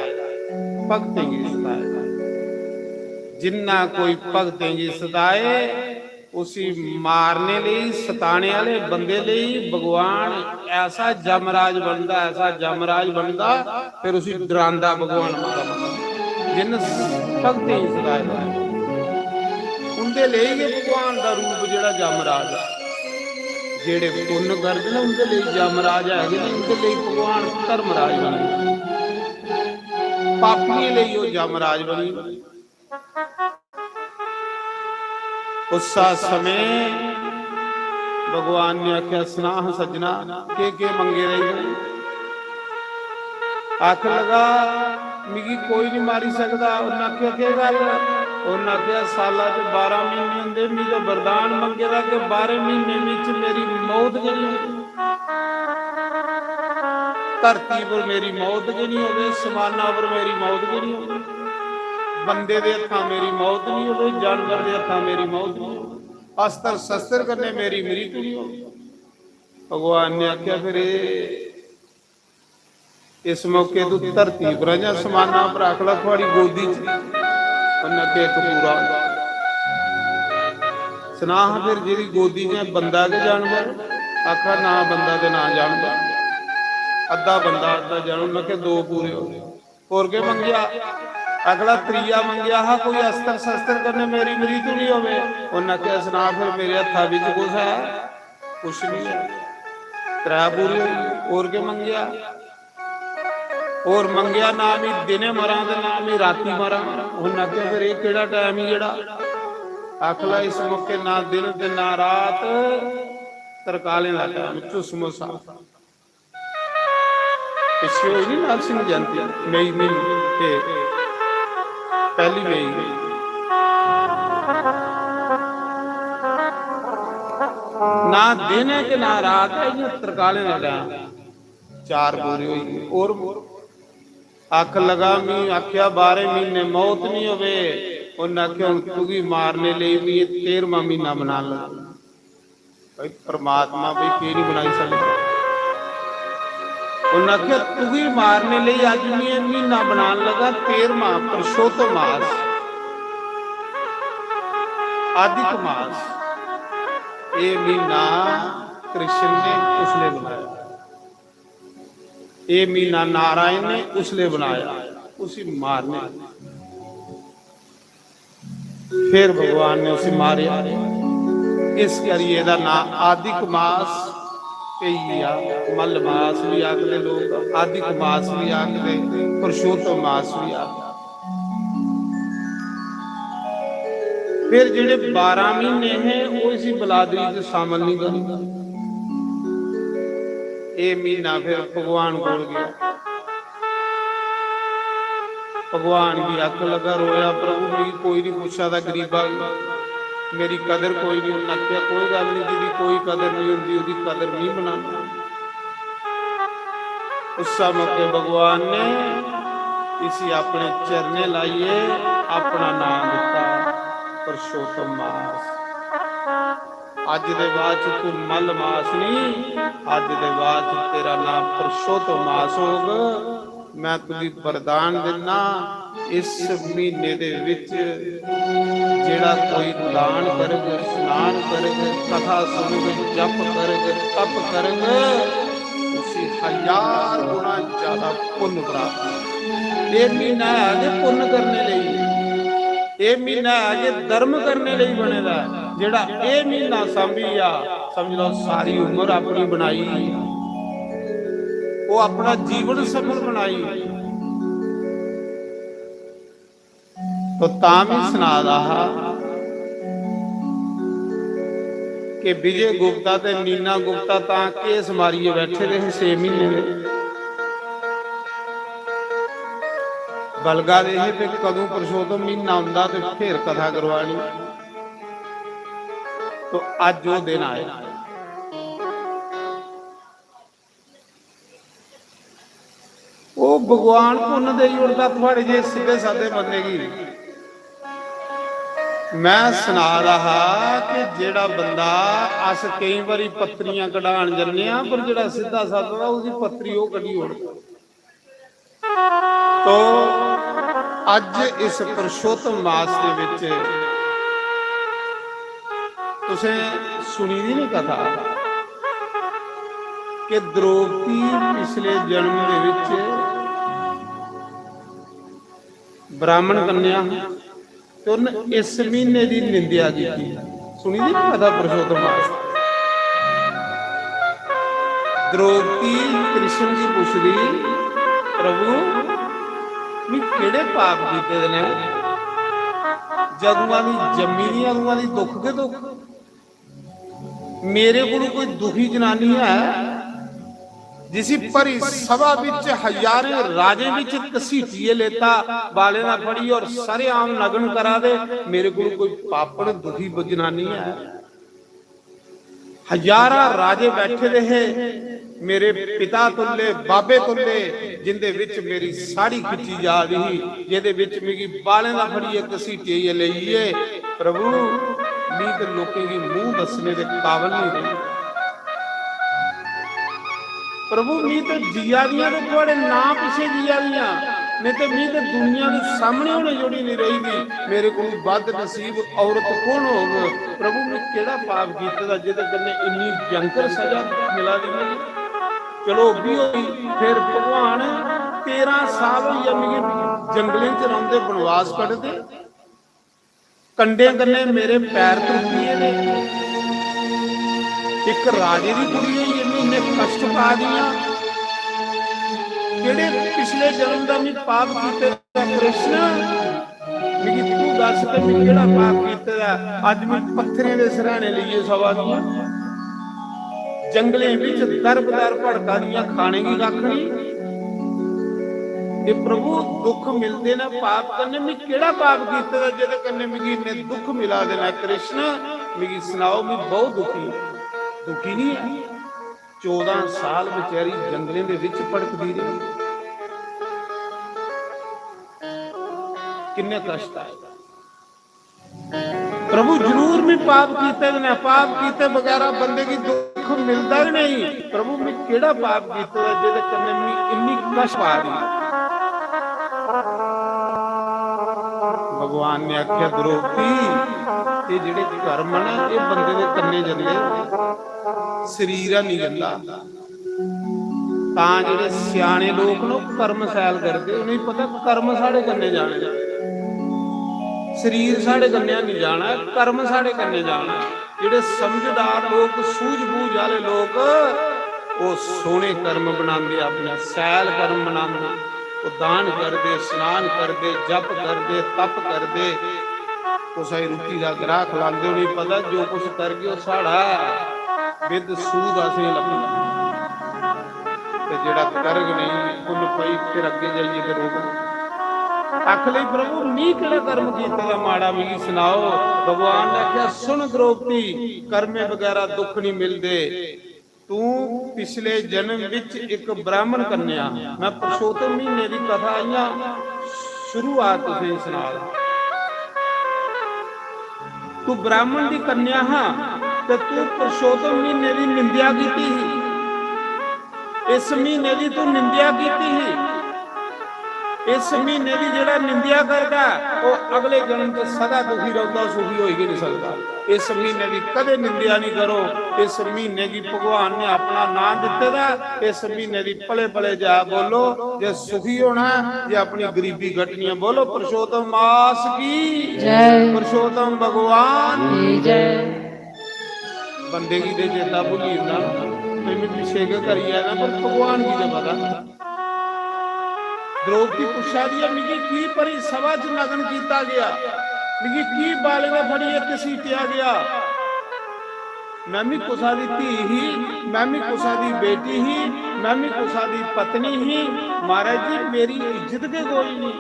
भगतें गी सताए दा। जिन्ना कोई भगतें गी सताए, उसी मारने लेई, सताने आह्ले बंदे लेई भगवान ऐसा जमराज बनदा, ऐसा जमराज बनदा, फिर उसी डरांदा भगवान मता मता। जिन्न भगतें गी सताए दा ऐ, उंदे लेई गै भगवान दा रूप जेह्ड़ा जमराज ऐ। जेह्ड़े पुन्न करदे न, उंदे लेई जमराज है गै नहीं, उंदे लेई भगवान धर्मराज बनी गे। पापियें लेई ओह् जमराज बनी गे। उस्सा समें भगवान ने आखेआ, "सनाह सज्जना, केह् केह् मंगे दा ई तूं?" आखन लगा, "मिगी कोई नहीं मारी सकदा।" उन्नै आखेआ, "केह् गल्ल?" उन्नै आखेआ, "साला च बारां म्हीने होंदे, मिगी तो वरदान मंगे दा कि बारें म्हीने बिच मेरी मौत गै नहीं होंदी।" धरती पर मेरी मौत गै नहीं होवे, समाना पर मेरी मौत गै नहीं होवे, बंदे दे हत्था मेरी मौत नहीं होवे, जानवर दे हत्था मेरी मौत नहीं होवे, अस्त्र शस्त्र कन्नै मेरी मृत्यु नहीं होवे। भगवान ने आख्या, "फिर एह्, इस मौके तू धरती पर जां समाना पर?" आखला, "थुआड़ी गोदी च।" उन्नै आखेआ, "इक पूरा होंदा।" सनाह फिर जेह्ड़ी गोदी च बंदा के जानवर? आखा, "ना बंदा ते ना जानवर, अद्धा बंदा अद्धा जानवर।" मैं आखेआ, "दो पूरे हो गए।" होर केह् मंगेआ? अगला त्रीया मंगेआ हा, "कोई अस्त्र शस्त्र कन्नै मेरी मृत्यु नहीं होवे।" उन्नै आखेआ, "सना फिर मेरे हत्था बिच कुछ है?" "कुछ नहीं है।" त्रै पूरी होई। होर केह् मंगेआ? होर मंगेआ, "ना मी दिने मरां ते ना मी राती मरां।" उन्नै आखेआ, "फिर एह् केह्ड़ा टैम ही जेह्ड़ा?" आखला, "इस मौके ना दिन ते ना रात, तरकालें दा टैम, झुसमुसा।" पिच्छे होई नी नरसिंह जयंती, मई म्हीने ते पैह्ली मई। ना दिन ऐ ते ना रात ऐ, इ'यां तरकालें दा टैम। चार पूरे होई गे। होर आखन लगा, "मी आखेआ बारें म्हीने मौत निं होवे।" उन्न आखेआ, "हुन तुगी मारने लेई मी तेरहवां म्हीना बनान लगा।" भाई, परमात्मा भाई की नहीं बनाई सकदा? उन्नै आखेआ, "तुगी मारने लेई अज्ज में म्हीना बनान लगा, तेरहवां पुरुषोत्तम मास, आदिक मास। ये महीना कृष्ण ने उसने बनाया, ये महीना नारायण ने उसने बनाया, उसी मारने।" फिर भगवान ने उसी मारेआ। इस करियै एह्दा नां आदिक मास पेई गेआ। मल मास बी आखदे लोक, आदिक मास बी आखदे, पुरुषोत्तम मास बी आखदे। फिर जेह्ड़े बारां म्हीने हे, ओह् इसी बलादरी च शामल नहीं करदे। एह् म्हीना फिर भगवान कोल गेआ। भगवान गी आखन लगा, रोया, "प्रभु, मिगी कोई नहीं पुच्छा दा, गरीबा गी मेरी कदर कोई नहीं।" उन्नै आखेआ, "कोई गल्ल नहीं, जिदी कोई कदर नहीं होंदी, ओह्दी कदर में बनाना।" उस मौके भगवान ने इसी अपने चरणें लाइए अपना नाम दिता, पुरुषोत्तम मास। अज्ज दे बाद च तू मल मास नहीं, अज्ज दे बाद च तेरा नाम पुरुषोत्तम मास होग। मैं तुगी वरदान दिन्ना, इस महीने दे विच जेड़ा कोई दान करग, स्नान करग, कथा सुनग, जप करग, तप करग, उसी हजार गुणा ज्यादा पुण्य प्राप्त होग। ये महीना है जे पुण्य करने लेई, ये महीना है जे धर्म करने लेई बने दा है। जेड़ा ये महीना सांभी आ, समझ लो सारी उम्र अपनी बनाई, वो अपना जीवन सफल बनाई। तो तां भी सना दा हा, कि विजय गुप्ता ते मीना गुप्ता तां केस मारियै बैठे दे हे छे म्हीने दे, बलगा दे हे ते कदूं पुरुषोत्तम म्हीना औंदा ते फिर कथा करवानी। तो अज्ज ओह् दिन आया। ओह् भगवान पुन्न देई ओड़दा थुआड़े जे सिद्धे सादे बंदे गी। मैं सना दा हा कि जेड़ा बंदा, अस केई बारी पत्तरियां कढान जन्ने आं, पर जेड़ा सिद्धा सादा दा, उसदी पत्तरी ओह् कड्ढी ओड़दा। तो अज्ज इस पुरुषोत्तम मास दे विच तुसें सुनी दी नी कथा कि द्रौपदी पिछले जन्म दे विच ब्राह्मण कन्या ही ते उन्न इस महीने दी निंदेआ कीती। सुनी दी नी कथा पुरुषोत्तम मास? द्रौपदी कृष्ण गी पुछदी, "प्रभु, मैं केड़े पाप कीते दे ने? जदुआं दी जम्मी दी, अदुआं दी दुख गै दुख। मेरे कोल कोई दुखी जनानी है, जिसी भरी सभा विच हजारें राजें विच घसीटिए लेता, बालें दा फड़ी और सरेआम नग्न करा दे? मेरे कोल कोई पापण दुखी ब-, जनानी है?" हजारां राजे बैठे दे हे, मेरे पिता तुल्ले, बाबे तुल्ले, जिंदे विच मेरी साड़ी खिच्ची जा दी ही, जेदे विच मिगी बालें दा फड़ियै घसीटियै लेइयै, प्रभु, मी ते लोकें गी मूंह दस्सने दे काबल नहीं रही। प्रभु, मी ते जिया दियां ते थुआड़े नां पिछे जिया दियां, नहीं ते मी ते दुनिया दे सामने होने जोड़ी नहीं रही दी। मेरे कोल बद नसीब औरत कौन होग? प्रभु, मैं केड़ा पाप कीते दा जेदे कन्नै इन्नी भयंकर सजा मिला दी मिगी? चलो, ओह् भी होई। फिर भगवान, तेरां साल होई गेआ मिगी जंगलें च रौंह्दे, बनवास कटदे, कंडें कन्नै मेरे पैर त्रुट्टी गेदे, इक राजे दी कुड़ी होई गेई, इन्ने कश्ट पा दियां। केह्ड़े पिछले जन्म दा मैं पाप कीते दा कृष्ण? मिगी तू दस ते मैं केह्ड़ा पाप कीते दा? अज्ज मैं पत्थरें दे सरैह्ने लेइयै सवा दी आं। जंगलें बिच दर बदर भड़का दियां, खाने गी कक्ख नहीं। ए प्रभु, दुख मिलदे न पाप कन्नै। मैं केह्ड़ा पाप कीते दा जेह्दे कन्नै मिगी इन्ने दुख मिला दे न कृष्ण? मिगी सनाओ, मैं बहुत दुखी, दुखी नहीं है। चौदां साल बेचारी जंगलें दे विच भड़कदी रही। किन्ने कष्ट आए। प्रभु, जरूर मैं पाप कीते दे न, पाप कीते बगैरा बंदे गी दुख मिलदा ही नहीं। प्रभु, मैं केड़ा पाप कीते दा जेदे कन्नै मैं इन्नी कष्ट पा दी? भगवान ने आख्या, द्रौपदी, ये जेड़े कर्म न, ये बंदे दे कन्नै जंदे, शरीर नहीं जंदा। तां जेह्ड़े स्याने लोक न, ओह् कर्म सैल करदे, उ'नेंगी पता कर्म साढ़े कन्नै जाने, शरीर साढ़े कन्नै नहीं जाना, कर्म साढ़े कन्नै जाना। जेह्ड़े समझदार लोक, सूझबूझ आह्ले लोक, ओह् सोह्ने कर्म बनांदे, अपने सैल कर्म बनांदे, ओह् दान करदे, स्नान करदे, जप करदे, तप करदे, कुसै गी रुट्टी दा ग्राह खलांदे, उ'नेंगी पता जो कुछ करगे ओह् साढ़ा ऐ, बिंद सूद असेंगी लब्भना। ते जेह्ड़ा करग नेईं, पुन्न पई फिर अग्गें जाइयै ते रोग। आख लई, "प्रभु, मी केह्ड़ा कर्म कीते दा माड़ा, मिगी सनाओ।" भगवान ने आखेआ, "सुन द्रौपदी, कर्में बगैरा दुख नहीं मिलदे। तू पिछले जन्म विच इक ब्राह्मण कन्या, मैं पुरुषोत्तम महीने दी कथा इ'यां शुरुआत तुसेंगी सना दा। तू ब्राह्मण दी कन्या हा ते तू पुरुषोत्तम महीने दी निंदेआ कीती ही। इस महीने दी तू निंदेआ कीती ही। इस महीने दी जेह्ड़ा निंदेआ करदा ऐ, ओह् अगले जन्म च सदा दुखी रौंह्दा, सुखी होई गै नहीं सकदा। इस महीने दी कदें निंदेआ नहीं करो। इस महीने गी भगवान ने अपना नाम दित्ते दा ऐ। इस महीने दी पले पले जा बोलो, जे सुखी होना ऐ, जे अपनी गरीबी कट्टनी ऐ।" बोलो पुरुषोत्तम मास की जय। पुरुषोत्तम भगवान की जय। बंदे गी ते चेता भुल्ली जंदा, "मैं पिच्छे गै करी आया," पर भगवान गी ते पता। द्रौपदी पुच्छा दी ऐ, "मिगी की भरी सभा च नग्न कीता गेआ? मिगी की बालें दा फड़ियै घसीटेआ गेआ?" मैं भी कुसा दी धी ही, मैं भी कुसा दी बेटी ही, मैं भी कुसा दी पत्नी ही। महाराज जी, मेरी इज्जत गै कोई नहीं।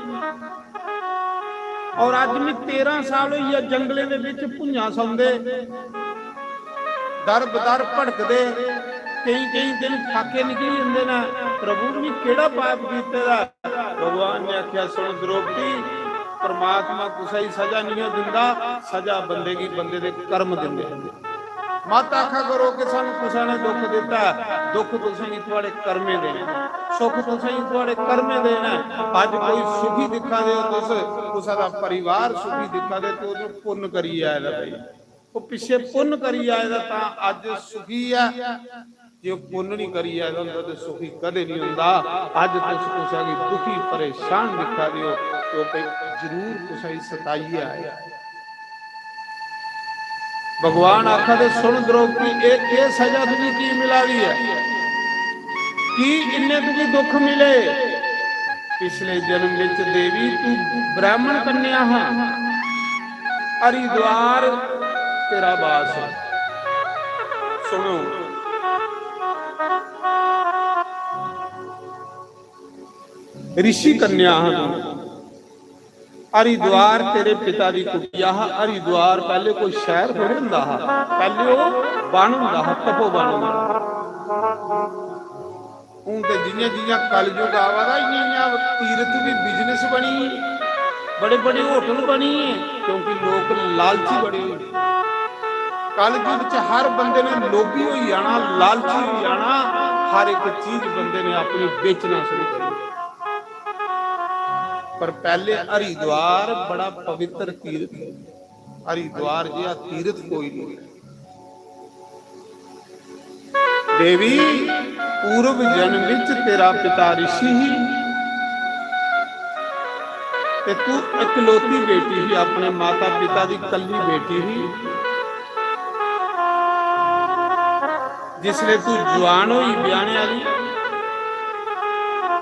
और अज्ज मैं तेरह साल होई गेआ जंगलें दे बिच भुंञां सौंदे, दर बदर भटकदे, केईं केईं दिन फाके निकली जंदे न। प्रभु, मैं केह्ड़ा पाप कीते दा? भगवान ने आखेआ, सुन द्रौपदी, परमात्मा कुसै गी सजा नहीं दिंदा, सजा बंदे गी बंदे दे कर्म दिंदे। मत आखा करो कि सानू कुसै ने दुख दिता ऐ, दुख तुसें गी थुआड़े कर्में दे न, सुख तुसें गी थुआड़े कर्में दे न। अज्ज कोई सुखी दिक्खा दे ओ तुस, कुसै दा परिवार सुखी दिक्खा दे, ते ओह् पुन्न करियै आए दा भाई, ओह् पिच्छे पुन्न करियै आए दा, तां अज्ज सुखी ऐ। जे ओह् पुन्न नहीं करियै आए दा होंदा ते सुखी कदें नहीं होंदा। अज्ज तुस कुसै गी दुखी परेशान दिक्खा दे ओ, ते ओह् भाई जरूर कुसै गी सताइयै आए। भगवान आखा दे, सुन द्रौपदी, एह् केह् सजा तुगी की मिला दी ऐ? की इन्ने तुगी दुख मिले? पिछले जन्म विच देवी तू ब्राह्मण कन्या हा, हरिद्वार तेरा वास है। सुनो, ऋषि कन्या हा तू। हरिद्वार तेरे पिता दी कुटिया हा। हरिद्वार पहले कोई शहर थोड़े हुंदा हा, पहले ओह वन हुंदा हा, तपोवन हुंदा हा। हून ते जियां जियां कलयुग आवा दा, इयां इयां तीर्थ भी business बनी गे, बड़े बड़े होटल बनी गे, क्योंकि लोक लालची बड़े होई गे। कलयुग च हर बंदे ने लोभी होई जाना, लालची होई जाना, हर एक चीज बंदे ने अपनी बेचना शुरू कर दी। पर पहले हरिद्वार बड़ा पवित्र तीर्थ है, हरिद्वार जिहा तीर्थ कोई नहीं। देवी, पूर्व जन्म विच तेरा पिता ऋषि ही, ते तू इकलौती बेटी ही, अपने माता पिता दी कल्ली बेटी ही। जिसले तू जवान होई ब्याहने आली,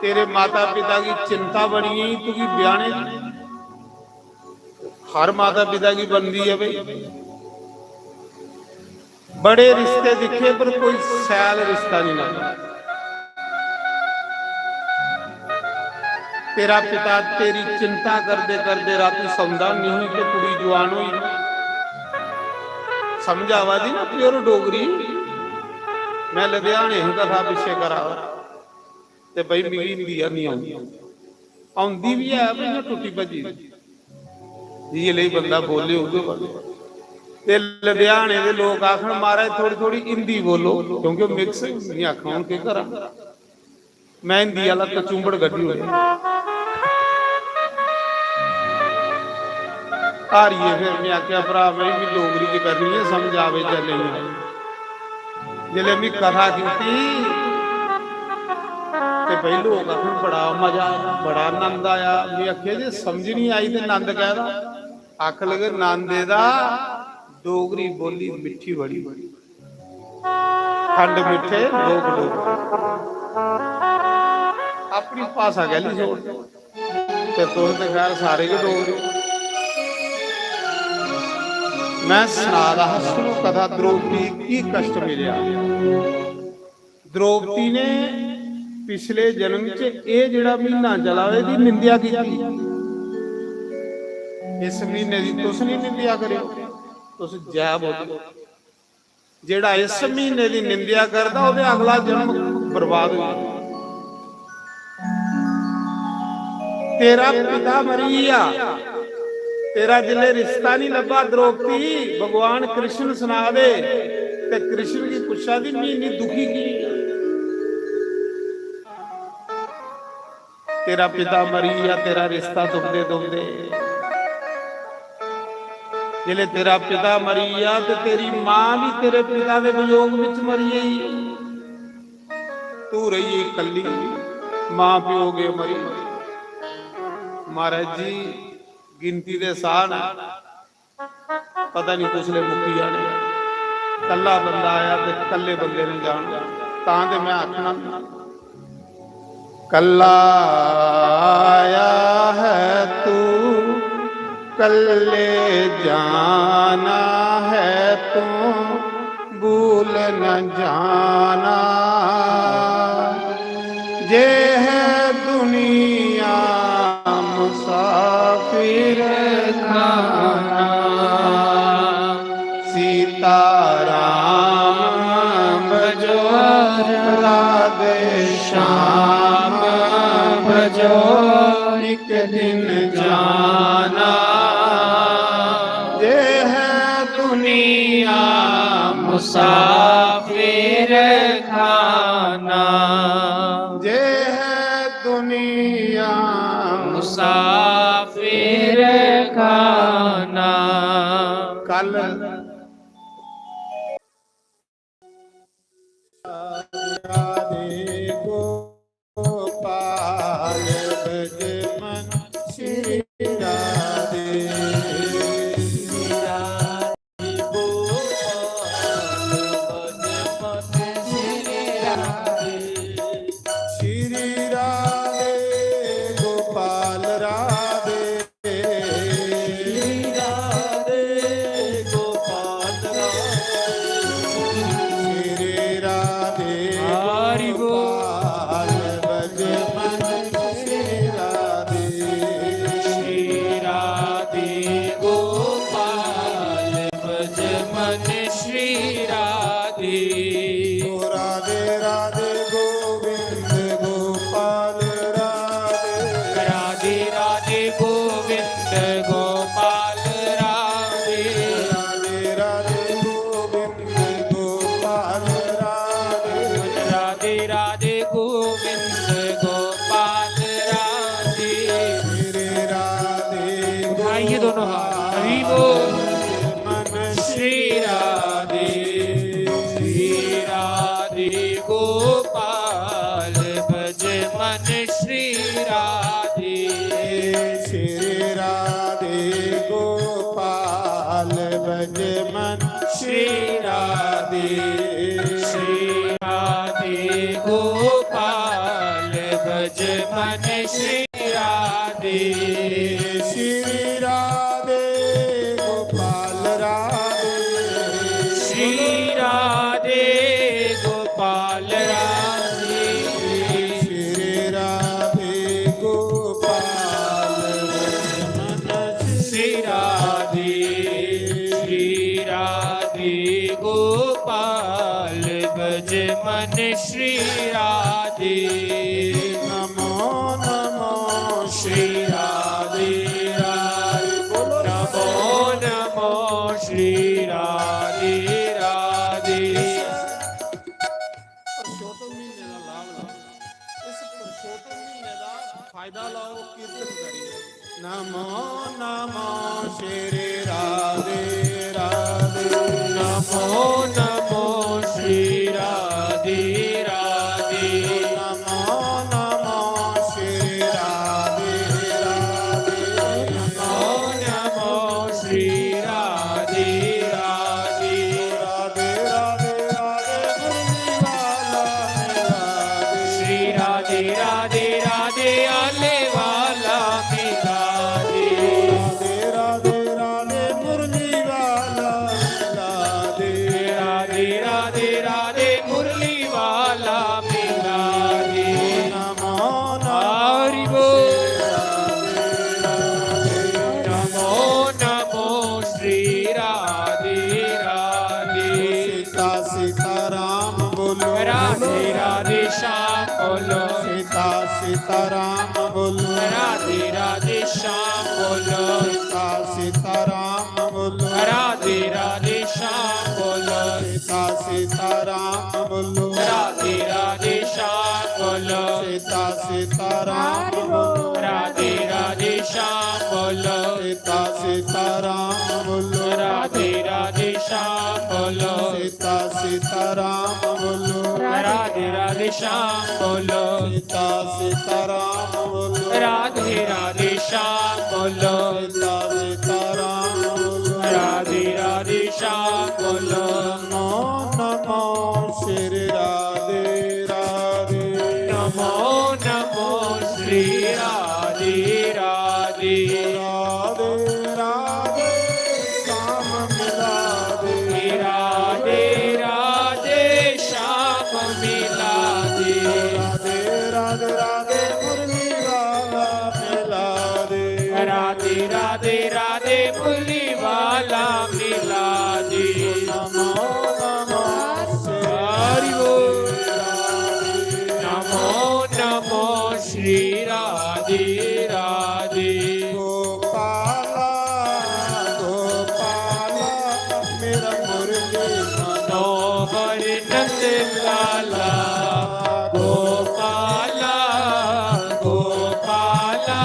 तेरे माता पिता की चिंता बनी गई तुगी ब्याहने दी। हर माता पिता की बनदी है भाई। बड़े रिश्ते दिखे पर कोई सैल रिश्ता नहीं लगा। तेरा पिता तेरी चिंता करदे करदे राती सौंदा नहीं होई ते कुड़ी जवान होई। समझ आवा दी ना pure डोगरी? मैं लुधियाने ही कथा पिच्छे करा दा। ते भाई मिगी हिंदी है नहीं आउंदी, आउंदी भी है पर इयां टुट्टी भज्जी दी। जिये लेई बंदा बोले उ'ऐ बोले। ते लुधियाने दे लोक आखन, "महाराज थोड़ी थोड़ी हिंदी बोलो," क्योंकि mix नहीं आखा हूं केह् करां। मैं हिंदी आह्ला कचुंबड़ कड्ढी ओड़ेआ। हारियै फिर में आखेआ, "भ्रा, में बी डोगरी च करनी ऐ, समझ आवे जां नेईं आवे।" जिसलै में कथा कीती ते भाई लोक आखन, "बड़ा मजा आया, बड़ा आनंद आया।" में आखेआ, "जे समझ निं आई ते आनंद कैह्दा?" आखन लगे, "आनंद एह्दा, डोगरी बोली मिट्ठी बड़ी।" खंड मिट्ठे लोक डोगरे। अपनी भाशा कैह्ली छोड़दे? ते तुस ते खैर सारे गै डोगरे। मैं सना दा हा, सुनो कथा, द्रौपदी गी की कश्ट मिलेआ। द्रौपदी ने पिछले जन्म च एह् जेह्ड़ा म्हीना चला दा, एह्दी निंदेआ कीती। इस म्हीने दी तुस निं निंदेआ करेओ, तुस जै बोलो। जेह्ड़ा इस म्हीने दी निंदेआ करदा, ओह्दे अगला जन्म बर्बाद होई जाना। तेरा पिता मरी गेआ, तेरा जिसलै रिश्ता नहीं लब्भा द्रौपदी, भगवान कृष्ण सना दे, ते कृष्ण गी पुच्छा दी, "मी इन्नी दुखी की?" तेरा पिता मरी गेआ, तेरा रिश्ता दुखदे दुखदे। जिसलै तेरा पिता मरी गेआ ते तेरी मां भी तेरे पिता दे वियोग विच मरी गई। तू रेही गेई कल्ली, मां प्यो गए मरी। महाराज जी, गिनती दे साह न, पता नहीं कुसलै मुक्की जाने। कल्ला बंदा आया ते कल्ले बंदे ने जाना। तां ते मैं आखना, कल्ला आया है तू, कल्ले जाना है तू, भूल न जाना। जे है दुनिया मुसाफिर खाना। सीता राम भजो, राधे श्याम भजो, एक दिन जाना। जे है दुनिया मुसाफिर खाना। जे है दुनिया मुसाफिर खाना। कल राधे गोपाल ब्रज मन श्री राधे। श्री राधे गोपाल राधे। श्री राधे गोपाल राधे। श्री राधे हरि बोल। गोपाल ब्रज मन श्री राधे। श्री राधे गोपाल ब्रज मन श्री राधे। ओ राधे राधे गोविंद गोपाल राधे। राधे राधे गोविंद गोपाल राधे। राधे राधे गोविंद गोपाल राधे। राधे राधे गोविंद गोपाल राधे। श्री राधे उठाइए दोनों हाथ, हरि बोल। मन श्री राधे। श्री राधे गोपाल ब्रज मन श्री राधे। श्री राधे गोपाल ब्रज मन श्री राधे। श्री राधे गोपाल ब्रज मन श्री राधे। श्री राधे गोपाल राधे। श्री राधे गोपाल राधे। श्री राधे गोपाल मन श्री राधे। श्री राधे गोपाल ब्रज मन श्री राधे। नमो नमो श्री राधे राधे। बोलो नमो नमो श्री राधे राधे। पुरुषोत्तम महीने दा लाभ लैओ। इस पुरुषोत्तम महीने दा फायदा लैओ, कीर्तन करिए। नमो नमो श्री राधे राधे। नमो नमो श्री राधे राधे। नमो नमो श्री राधे राधे। नमो नमो श्री राधे राधे। राधे राधे राधे मुरली वाला राधे। श्री राधे राधे राधे आले वाला मिला दे। राधे राधे राधे मुरली वाला मिला दे। राधे राधे राधे मुरली वाला मिला दे। नमो नमो हरि बोल। नमो नमो श्री राधे राधे। सीता सीता राम बोलो। राधे राधे श्याम बोलो। सीता सीता राम बोलो। राधे राधे श्याम बोलो। सीता सीता राम बोलो। राधे राधे श्याम बोलो। सीता सीता राम बोलो। राधे राधे श्याम बोलो। सीता सीता राम बोलो। राधे राधे श्याम बोलो। सीता सीता राम बोलो। राधे राधे श्याम बोलो। सीता सीता राम बोलो। राधे राधे श्याम बोलो। सीता सीता राम बोलो। राधे राधे श्याम बोलो। सीता सीता राम बोलो। राधे राधे श्याम बोलो। नमो नमो श्री राधे राधे। नमो नमो श्री राधे राधे। राधे राधे श्याम मिला दे। राधे राधे हर नंद लाला, गोपाला, गोपाला,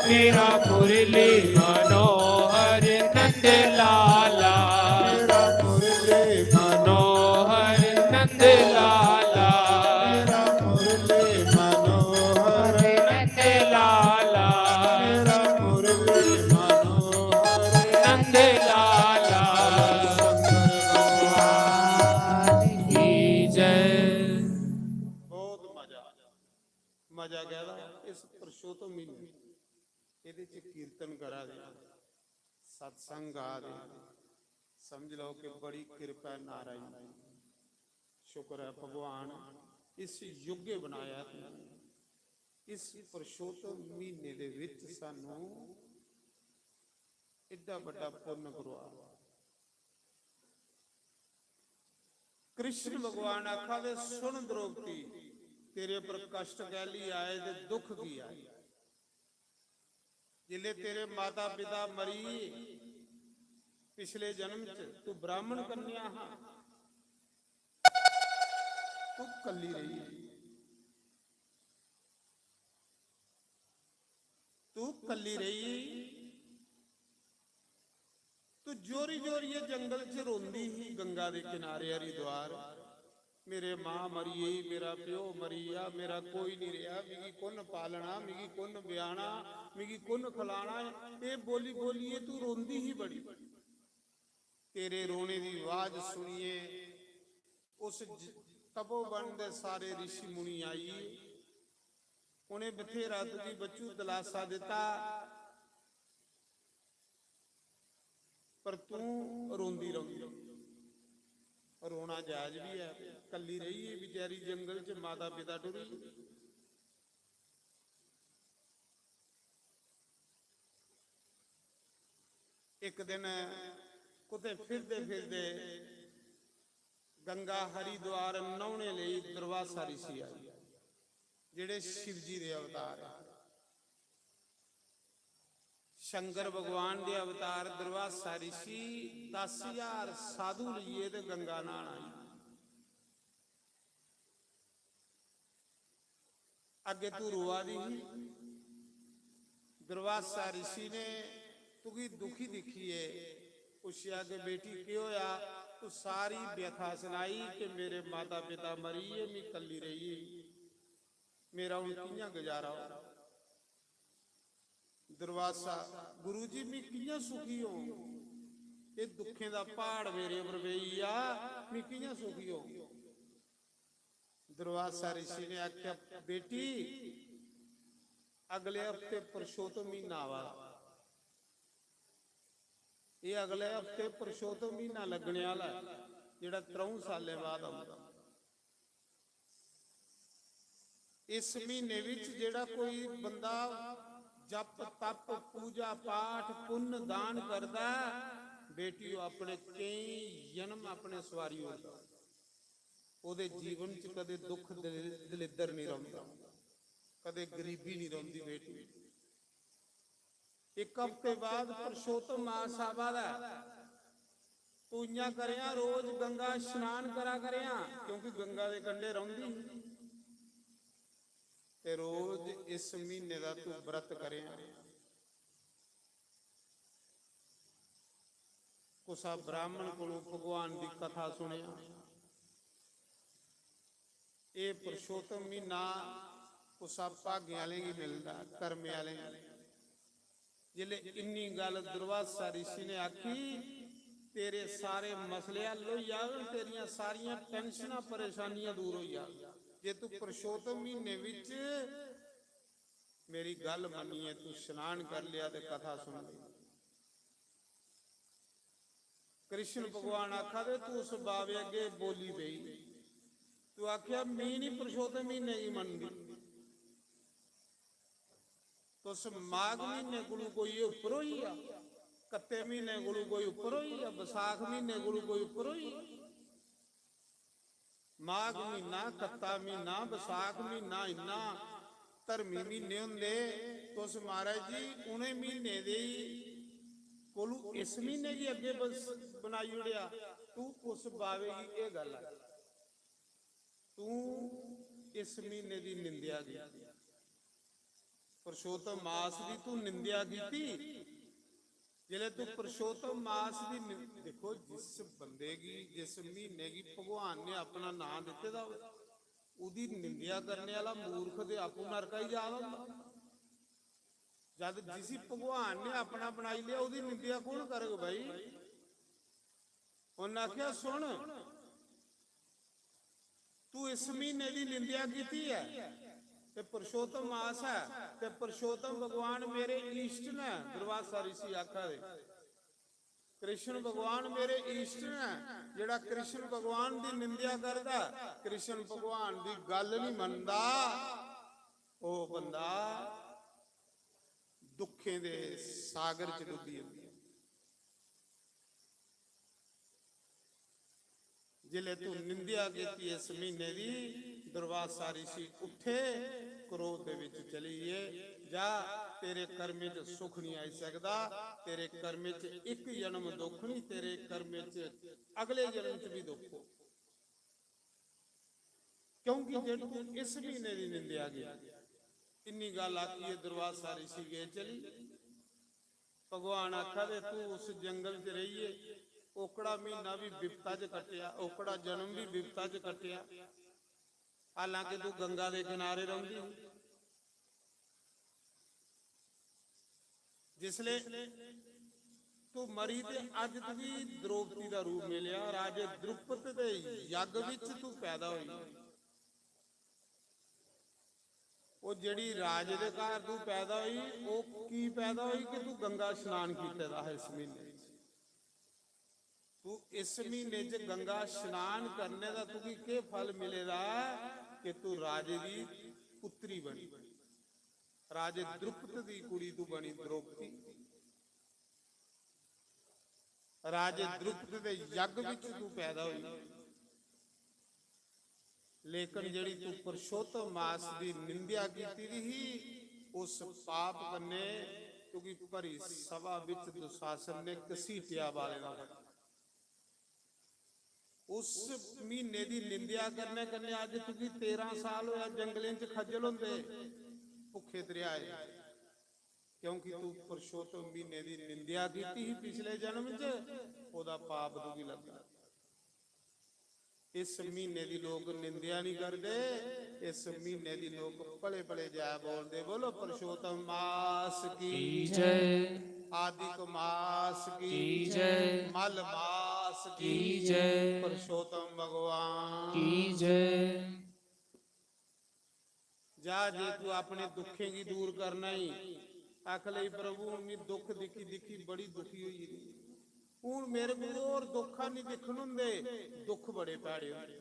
मेरा मुरली मनोहर नंद लाला, मेरा मुरली मनोहर नंद लाला, मेरा मुरली मनोहर नंद लाला, मेरा मुरली मनोहर नंद लाला। की जय। बहुत मजा, मजा गैदा इस पुरुषोत्तम महीने, एह्दे च कीर्तन करा दे, सत्संग गा दे, समझ लैओ कि बड़ी किरपा ऐ नारायण दी। शुक्र ऐ भगवान इस योग्य बनाया तूं। इस पुरुषोत्तम महीने दे विच सानू एड्डा बड्डा पुन्न करवा। कृष्ण भगवान आखा दे, "सुन द्रौपदी, तेरे पर कष्ट कैली आए ते दुख की आए? जिसले तेरे माता पिता मरी, पिछले जन्म च तू ब्राह्मण कन्या हा, तू कल्ली रही।" तू कल्ली रेही, तू जोरी जोरियै जंगल च रोंदी ही, गंगा दे किनारे हरिद्वार, "मेरे मां मरी गेई, मेरा प्यो मरी गेआ, मेरा कोई नहीं रेहा, मिगी कु'न पालना, मिगी कु'न ब्याहना, मिगी कु'न खलाना?" एह् बोली बोलियै तू रोंदी ही बड़ी। तेरे रोने दी आवाज सुनियै उस ज-, तपोवन दे सारे ऋषि मुनि आई गे। उ'नें बथेरा तुगी बच्चू दलासा दित्ता, पर तूं रोंदी रौंह्दी। रोना जायज बी ऐ, कल्ली रेही गेई बेचारी जंगल च, माता पिता टुरी गे। इक दिन कुतै फिरदे फिरदे गंगा हरिद्वार न्हौने लेई दुर्वासा ऋषि आए, जेह्ड़े शिव जी दे अवतार ऐ। शंकर भगवान दे अवतार दुर्वासा ऋषि दस ज्हार साधु लेइयै ते गंगा न्हान आई। अग्गें तू रोआ दी ही। दुर्वासा ऋषि ने तुगी दुखी दिक्खियै पुच्छेआ कि, "बेटी, केह् होआ?" तू सारी व्यथा सनाई कि, "मेरे माता पिता मरी गे, मी कल्ली रेही गेई, मेरा हून कि'यां गुजारा होग?" दुर्वासा, "गुरु जी, मी कि'यां सुखी होङ? एह् दुक्खें दा प्हाड़ मेरे पर पेई गेआ, मी कि'यां सुखी होङ?" दुर्वासा ऋषि ने आखेआ, "बेटी, अगले हफ्ते पुरुषोत्तम म्हीना आवा दा। एह् अगले हफ्ते पुरुषोत्तम म्हीना लग्गने आह्ला ऐ, जेह्ड़ा त्र'ऊं साल्लें बाद औंदा। इस म्हीने बिच जेह्ड़ा कोई बंदा जप, तप, पूजा, पाठ, पुन्न, दान करदा ऐ, बेटी, ओह् अपने केईं जन्म अपने सवारी ओड़दा। ओह्दे जीवन च कदें दुख दल-, दलिद्दर निं रौंह्दा, कदें गरीबी निं रौंह्दी, बेटी।" इक हफ्ते बाद पुरुषोत्तम मास आवा दा ऐ। तू इ'यां करेआं, रोज गंगा स्नान करा करेआं, क्योंकि गंगा दे कंढे रौंह्दी ही। ते रोज इस म्हीने दा तू व्रत करेआं। कुसा ब्राह्मण कोलों भगवान दी कथा सुनेआं। एह् पुरुषोत्तम म्हीना कुसा भागें आह्लें गी मिलदा, कर्में आह्लें गी। जिसलै इन्नी गल्ल दुर्वासा ऋषि ने आखी, "तेरे सारे मसले हल होई जाङन, तेरियां सारियां टैंशनां, परेशानियां दूर होई जाङन। जे तू पुरुषोत्तम म्हीने बिच मेरी गल्ल मन्नियै तू स्नान कर लेआ ते कथा सुन लेआ।" कृष्ण भगवान आखा दे, "तू उस बावे अग्गे बोली पेई, तू आखेआ, 'मी निं पुरुषोत्तम म्हीने गी मनदी।' तुस माघ म्हीने कोलू कोई उप्पर होई गेआ, कत्ते म्हीने कोलू कोई उप्पर होई गेआ, बसाख म्हीने कोलू कोई उप्पर होई गेआ।" माघ म्हीना, कत्ता म्हीना, बसाख म्हीना इन्ना धर्मी म्हीने होंदे। तुस महाराज जी उ'नें म्हीने दे ही कोलू इस म्हीने गी अग्गें बस-, बनाई ओड़ेआ। तू उस बावे गी एह् गल्ल आखी। तू इस महीने दी निंदेआ कीती, पुरुषोत्तम मास दी तू निंदेआ कीती। जिसलै तू पुरुषोत्तम मास दी नि-, देखो, जिस बंदे गी, जिस महीने गी भगवान ने अपना नांऽ दित्ते दा होऐ, ओह्दी निंदेआ करने आह्ला मूर्ख ते आपूं नरका ही जा दा होंदा। जद जिसी भगवान ने अपना बनाई लेआ, ओह्दी निंदेआ कौन करग भाई? उन्नै आखेआ, सुन, तू इस महीने दी निंदेआ कीती ऐ, ते पुरुषोत्तम मास ऐ, ते पुरुषोत्तम भगवान मेरे इष्ट न। दुर्वासा ऋषि आखा दे, कृष्ण भगवान मेरे इष्ट न। जेह्ड़ा कृष्ण भगवान दी निंदेआ करदा, कृष्ण भगवान दी गल्ल नहीं मनदा, ओह् बंदा दुखें दे सागर च डुब्बी जंदा। जिसलै तू निंदेआ कीती इस महीने दी, दुर्वासा ऋषि उठे, क्रोध दे विच चली गे, जा, तेरे कर्में च सुख नहीं आई सकदा, तेरे कर्में च इक जन्म दुख नहीं, तेरे कर्में च अगले जन्म च भी दुख हो, क्योंकि जे तू इस महीने दी निंदेआ कीती। इन्नी गल्ल आखियै दुर्वासा ऋषि गे चली। भगवान आखा दे, तू उस जंगल च रेहियै ओकड़ा म्हीना भी बिपता च कट्टेआ, ओकड़ा जन्म भी बिपता च कट्टेआ। हालांकि तू गंगा दे किनारे रौंह्दी ही। जिसले तू मरी ते अज्ज तुगी द्रौपदी दा रूप मिलेआ, राजे द्रुपद दे यज्ञ विच तू पैदा होई। ओह् जेह्ड़ी राजे दे घर तू पैदा होई, ओह् की पैदा होई कि तू गंगा स्नान कीते दा हा इस म्हीने च। तू इस म्हीने च गंगा स्नान करने दा तुगी केह् फल मिले दा कि तू राजे दी पुत्री बनी, राजे द्रुपद दी कुड़ी तू बनी द्रौपदी। राजे द्रुपद दे यज्ञ विच तू पैदा होई, लेकिन जेह्ड़ी तू पुरुषोत्तम मास दी निंदेआ कीती दी ही, उस पाप कन्नै तुगी भरी सभा विच दुशासन ने घसीटेआ बाले दा बच्चा। उस म्हीने दी निंदेआ करने कन्नै अज्ज तुगी तेरां साल होया जंगलें च खज्जल होंदे, भुक्खे त्रेहाए, क्योंकि तू पुरुषोत्तम म्हीने दी निंदेआ कीती ही पिछले जन्म च, ओह्दा पाप तुगी लग्गा। इस म्हीने दी लोक निंदेआ नहीं करदे, इस म्हीने दी लोक भले भले जय बोलदे। बोलो पुरुषोत्तम मास की की जय। आदिक मास की की जय। मल मास की की जय। पुरुषोत्तम भगवान की जय। जा, जे तू अपने दुखें गी दूर करना ही, आख लई, प्रभु, हून मी दुख दिक्खी दिक्खी बड़ी दुखी होई गेदी। हून मेरे कोल होर दुख निं दिक्खन होंदे, दुख बड़े भैड़े होंदे।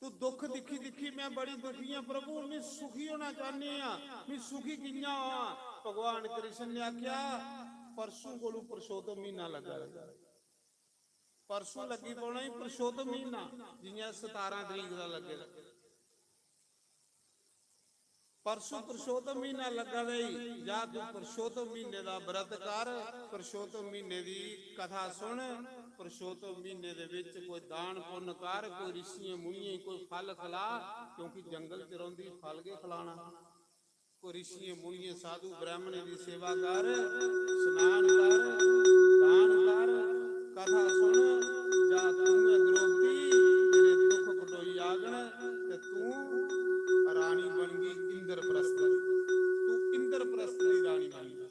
तू दुख दिक्खी दिक्खी मैं बड़ी दुखी आं प्रभु, हून मैं सुखी होना चाहनी आं। मैं सुखी कि'यां होआं? भगवान कृष्ण ने आख्या, परसों कोलू पुरुषोत्तम म्हीना लग्गा दा। परसों लग्गी पौना ही पुरुषोत्तम म्हीना, जि'यां सतारां तरीक दा लग्गे दा। परसों पुरुषोत्तम म्हीना लग्गा दा ही, जा तू पुरुषोत्तम म्हीने दा व्रत कर, पुरुषोत्तम म्हीने दी कथा सुन, पुरुषोत्तम म्हीने दे विच कोई दान पुन्न कर, कोई ऋषियें मुनियें गी कोई फल खला, क्योंकि जंगल च रौंह्दी फल गै खलाना। कोई ऋषियें मुनियें साधु ब्राह्मणें दी सेवा कर, स्नान कर, दान कर, कथा सुन, जा तूं गै द्रौपदी, तेरे दुख कटोई जागन ते तूं रानी बनगी इंद्रप्रस्थ दी। तूं इंद्रप्रस्थ दी रानी बनगी।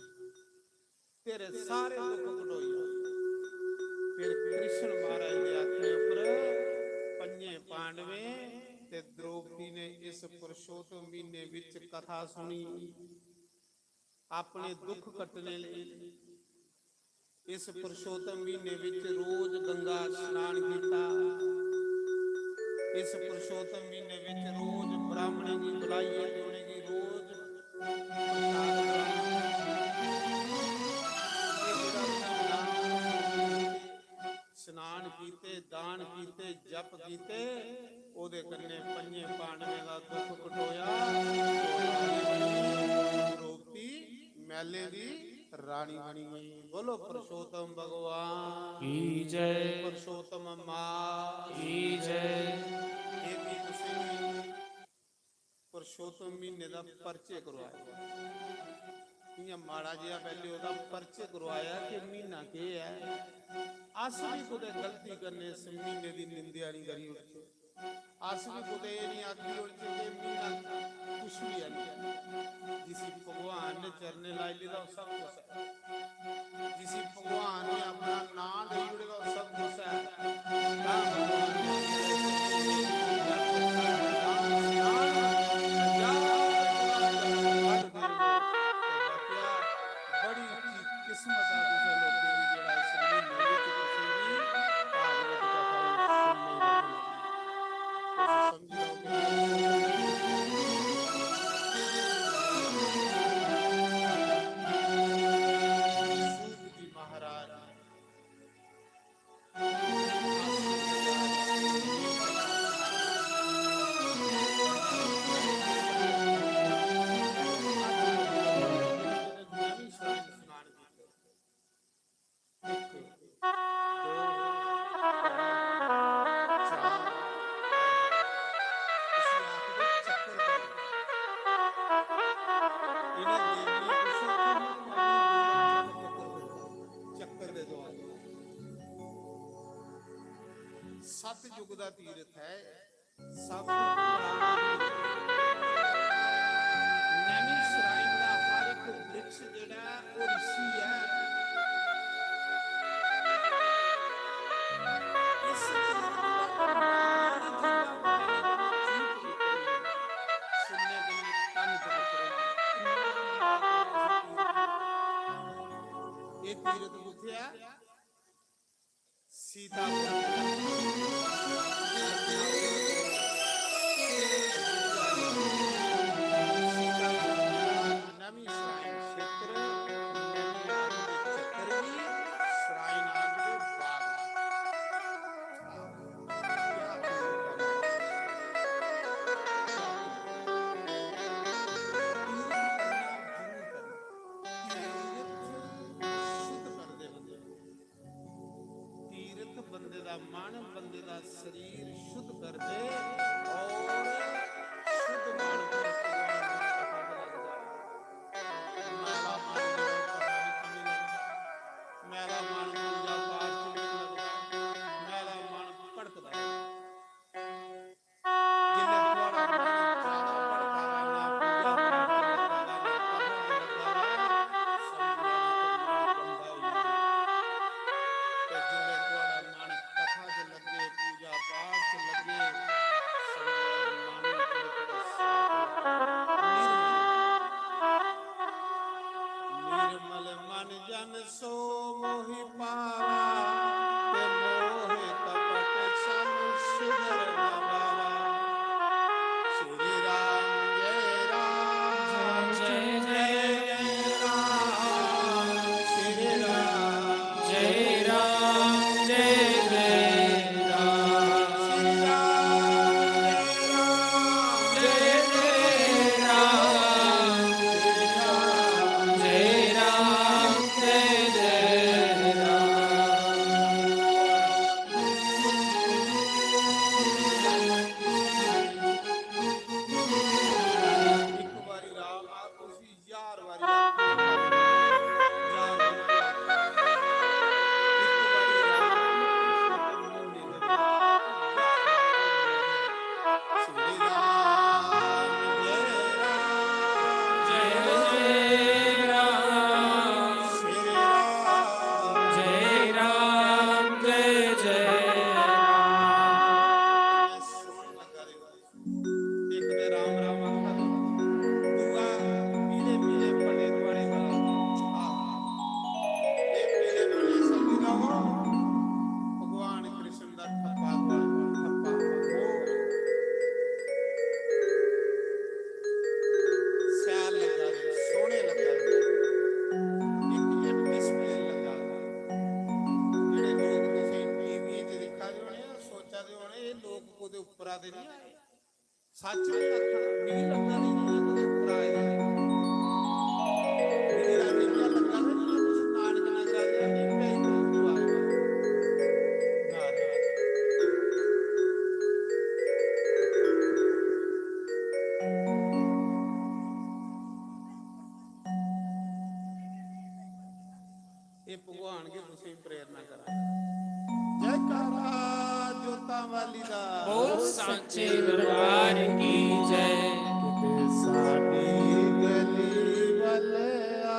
तेरे सारे दुख कटोई जाने। फिर कृष्ण महाराज दे आखने उपर पंजे पांडवें ते द्रौपदी ने इस पुरुषोत्तम महीने विच कथा सुनी। अपने दुख कट्टने लेई इस पुरुषोत्तम महीने विच रोज गंगा स्नान कीता। इस पुरुषोत्तम महीने विच रोज ब्राह्मणें गी बुलाइयै ते उ'नेंगी रोज प्रसाद कराना। स्नान कीते, दान कीते, जप कीते, ओह्दे कन्नै पंजे पांडवें दा दुख कटोया। द्रौपदी मैलें दी रानी बनी गई। बोलो पुरुषोत्तम भगवान की जय। पुरुषोत्तम मां की जय। पुरुषोत्तम म्हीने दा परिचय करवाया। इ'यां माड़ा जेहा पैह्ले ओह्दा परिचय करवाया कि म्हीना केह् ऐ। अस बी कुतै गलती कन्नै इस म्हीने दी निंदेआ निं करी ओड़चै। अस बी कुतै एह् निं आखी ओड़चै कि म्हीना कुछ बी है निं। जिसी भगवान ने चरणें लाई लेदा, ओह् सब कुछ ऐ। जिसी भगवान ने अपना नांऽ देई ओड़े दा, ओह् सब कुछ ऐ। तां भगवान ने बड़ी अच्छी किस्मत ऐ तुसें लोकें दी, जेह्ड़ा इस म्हीने च तुसें गी भागवत कथा सुनने गी लब्भनी। तुस समझी लैओ कि सूत जी महाराज चक्कर दे द्वार। सतयुग दा तीर्थ है। सब नैमिषारण्य दा हर इक वृक्ष जेह्ड़ा ऐ, ओह् ऋषि ऐ। इस तीर्थ दा नाम जिंदा पानी कन्नै जीव पवित्र होंदा, सुनने कन्नै तन पवित्र होंदा। एह् तीर्थ कुत्थै ऐ? सीता नैमिषारण्य क्षेत्र, नैमिषारण्य क्षेत्र गी श्राइन आखदे बाग। तीर्थ बंदे दा मन, बंदे दा शरीर शुद्ध करदे और शुद्ध मन फिर भगवान दी कथा च लगदा। मैला मन कथा च नेईं लगदा। मैला मन पूजा पाठ च नेईं लगदा। मैला मन भटकदा। जिसलै थुआढ़ा मन ज्यादा भटका दा, ना पूजा पाठ च लग्गा दा, ना कथा च लग्गा दा, समझ लैना कि मन गंदा होई गेदा। ते जिसलै थुआढ़ा मन कथा च लग्गे, पूजा पाठ च लग्गे, समझ लैना मन बिल्कुल साफ, निर्मल। निर्मल मन जन सो मोहि पावा, ते मोह कपट छल छिद्र न पावा। श्री राम जय राम, जय जय राम। श्री राम जय राम, जय जय राम। श्री राम जय राम, जय जय राम। जय राम, जय जय राम। एक बारी राम आखो, उसी हजार बारी आखो। हजार बारी आखो। एक बारी राम आखो, उसी तो मुंह नहीं करना। हजार बारी आखो। श्री राम जय राम, जय जय राम। श्री राम जय राम, जय जय राम। एक ते राम राम आखा दे, दूआ पीले पीले पल्ले थुआढ़े कोल। आहा, एह् पीले पल्ले समझी लैओ, भगवान कृष्ण दा ठप्पा, ठप्पा। ओह् शैल लग्गा दे, सोह्ने लग्गा दे। इक इ'यां discipline लग्गा दा। जेह्ड़े लोक तुसें टीवी च दिक्खा दे होने, सोचा दे होने, एह् लोक कुतै उप्परा दे निं आए। सच्च में आखना, मिगी लग्गा दा इ'यां कुतै उप्परा आए दे। मिगी अज्ज इ'यां लग्गा दा जि'यां कुछ नाटक लग्गा दे, इ'यां इ'यां उप्परा आए दे। नाटक। बोल सांचे दरबार की जय। साडी गली वाले आ।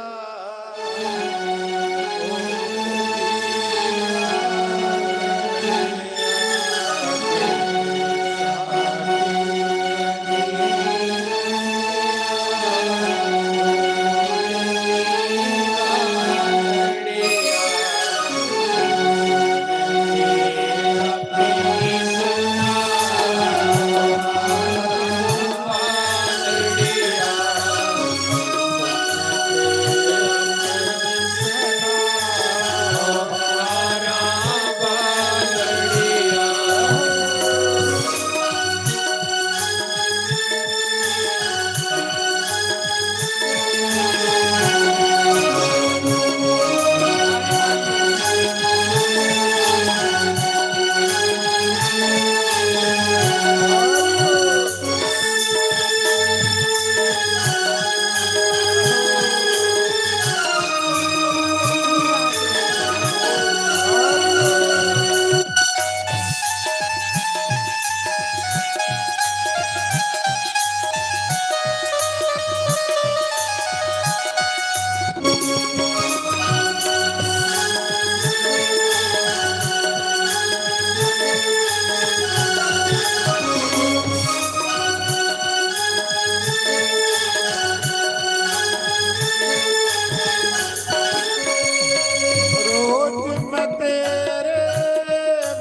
रोज मैं तेरे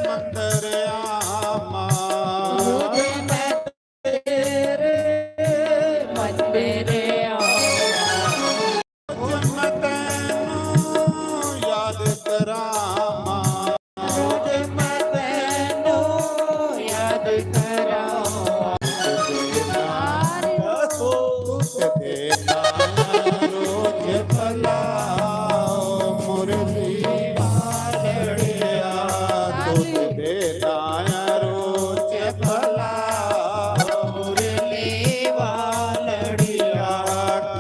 मंदिर आवां। रोज मैं तेरे मंदिर आवां। रोज मैं तैनू याद करावां। रोज मैं तैनू याद करावां। तुझ दे नाल रोज भला ओ मुरली वालड़िया। तुझ दे नाल रोज भला ओ मुरली वालड़िया।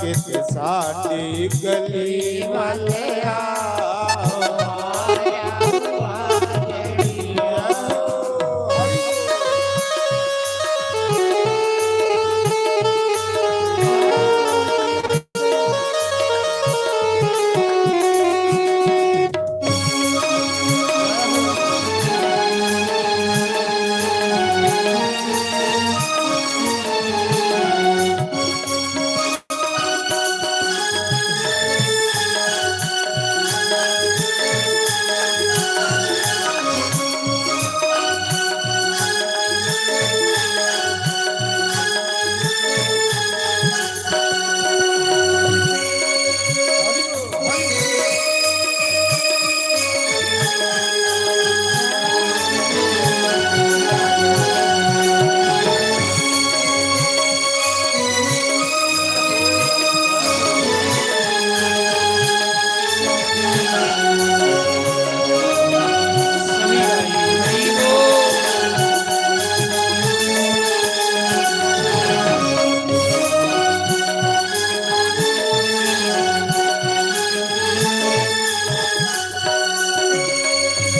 कित साडी गली वालड़िया।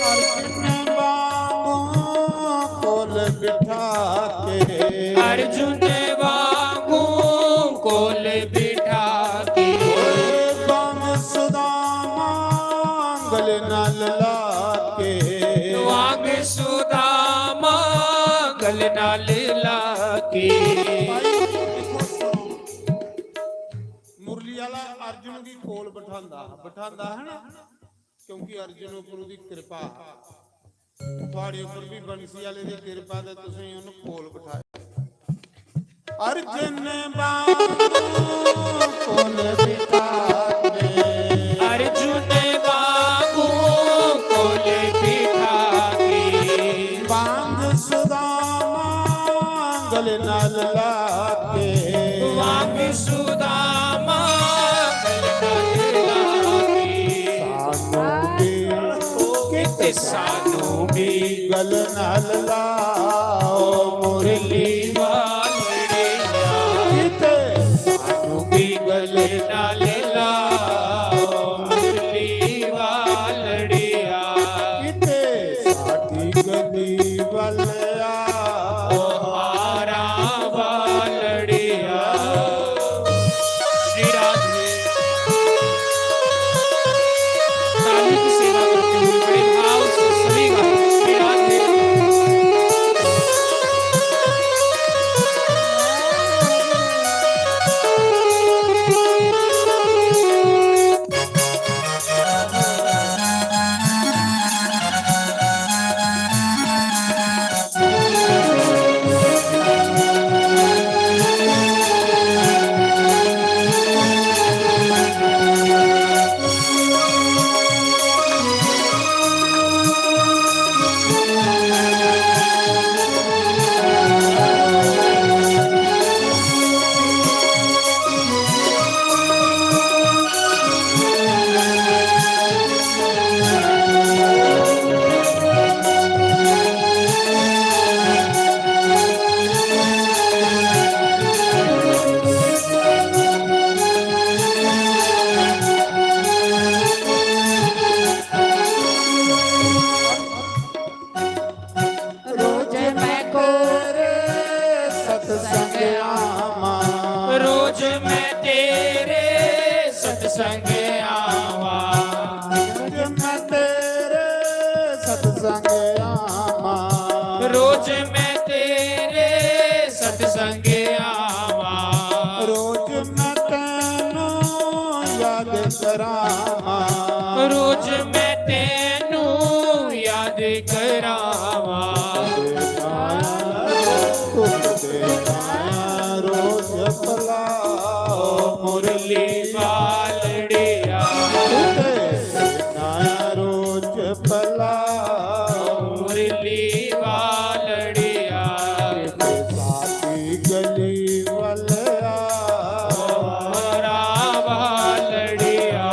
अर्जुन वांगू कोल बिठा के। अर्जुन वांगू कोल बिठा के। बांग सुदामा गल नाल ला के। बांग सुदामा गल नाल ला के। मुरली वाला अर्जुन गी कोल बिठांदा, बिठांदा है ना, क्योंकि अर्जुन उप्पर ओह्दी किरपा, थुआड़े उप्पर भी बंसी आले दी किरपा ते तुसें उन कोल बठाया। अर्जुन बांगू कोल बिठा के। अर्जुन बांगू कोल बिठा के। बांग सुदामा गल नाल ला के। बांग सुदामा गल नाल ला के। सानू भी, किते सानू भी गल नाल लाओ मुरली वालड़िया। किते सानू भी गल नाल लाओ मुरली वालड़िया। किते साडी गली वाले जावां। रोज मैं तेरे सत्संग आवां। रोज मैं तैनू याद करावां। रोज मैं तैनू याद करावां। तुझ ते माया रोज भला, मुरली वालड़िया। तुझ ते माया रोज भला, मुरली वालड़िया। साथी गली वालया, रावा लड़िया।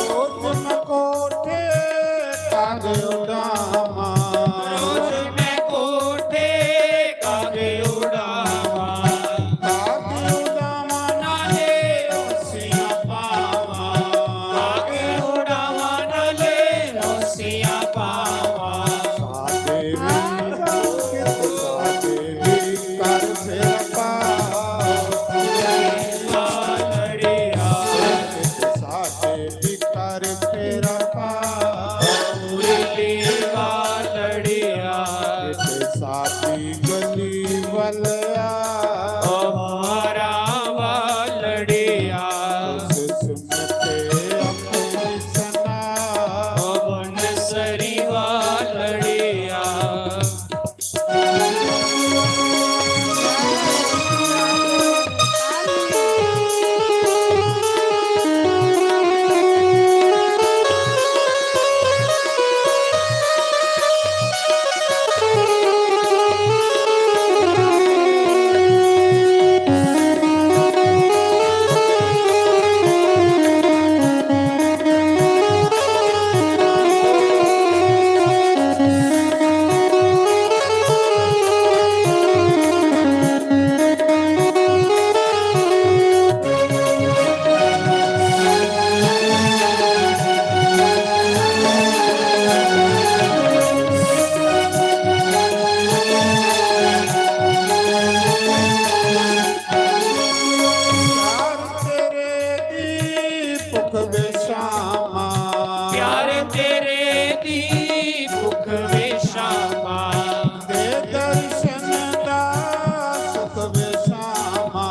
रोज मैं कोठे काग उड़ावां। रोज मैं कोठे काग उड़ावां। काग उड़ावां नाले ओसियां पावां। काग उड़ावां नाले ओसियां पावां। सादे भी, सादे भी कर फेरा पावां। लड़िया। सादे भी कर फेरा पावां। मुरली वालड़िया। सादी गली वालया। ओ हमारा वालड़िया। सुनते अपनी सना। ओ बनसरी वालड़िया। प्यार तेरे दी भुख वे शामा। प्यार तेरे दी भुख वे शामा। दे दर्शन दा सुख वे शामा।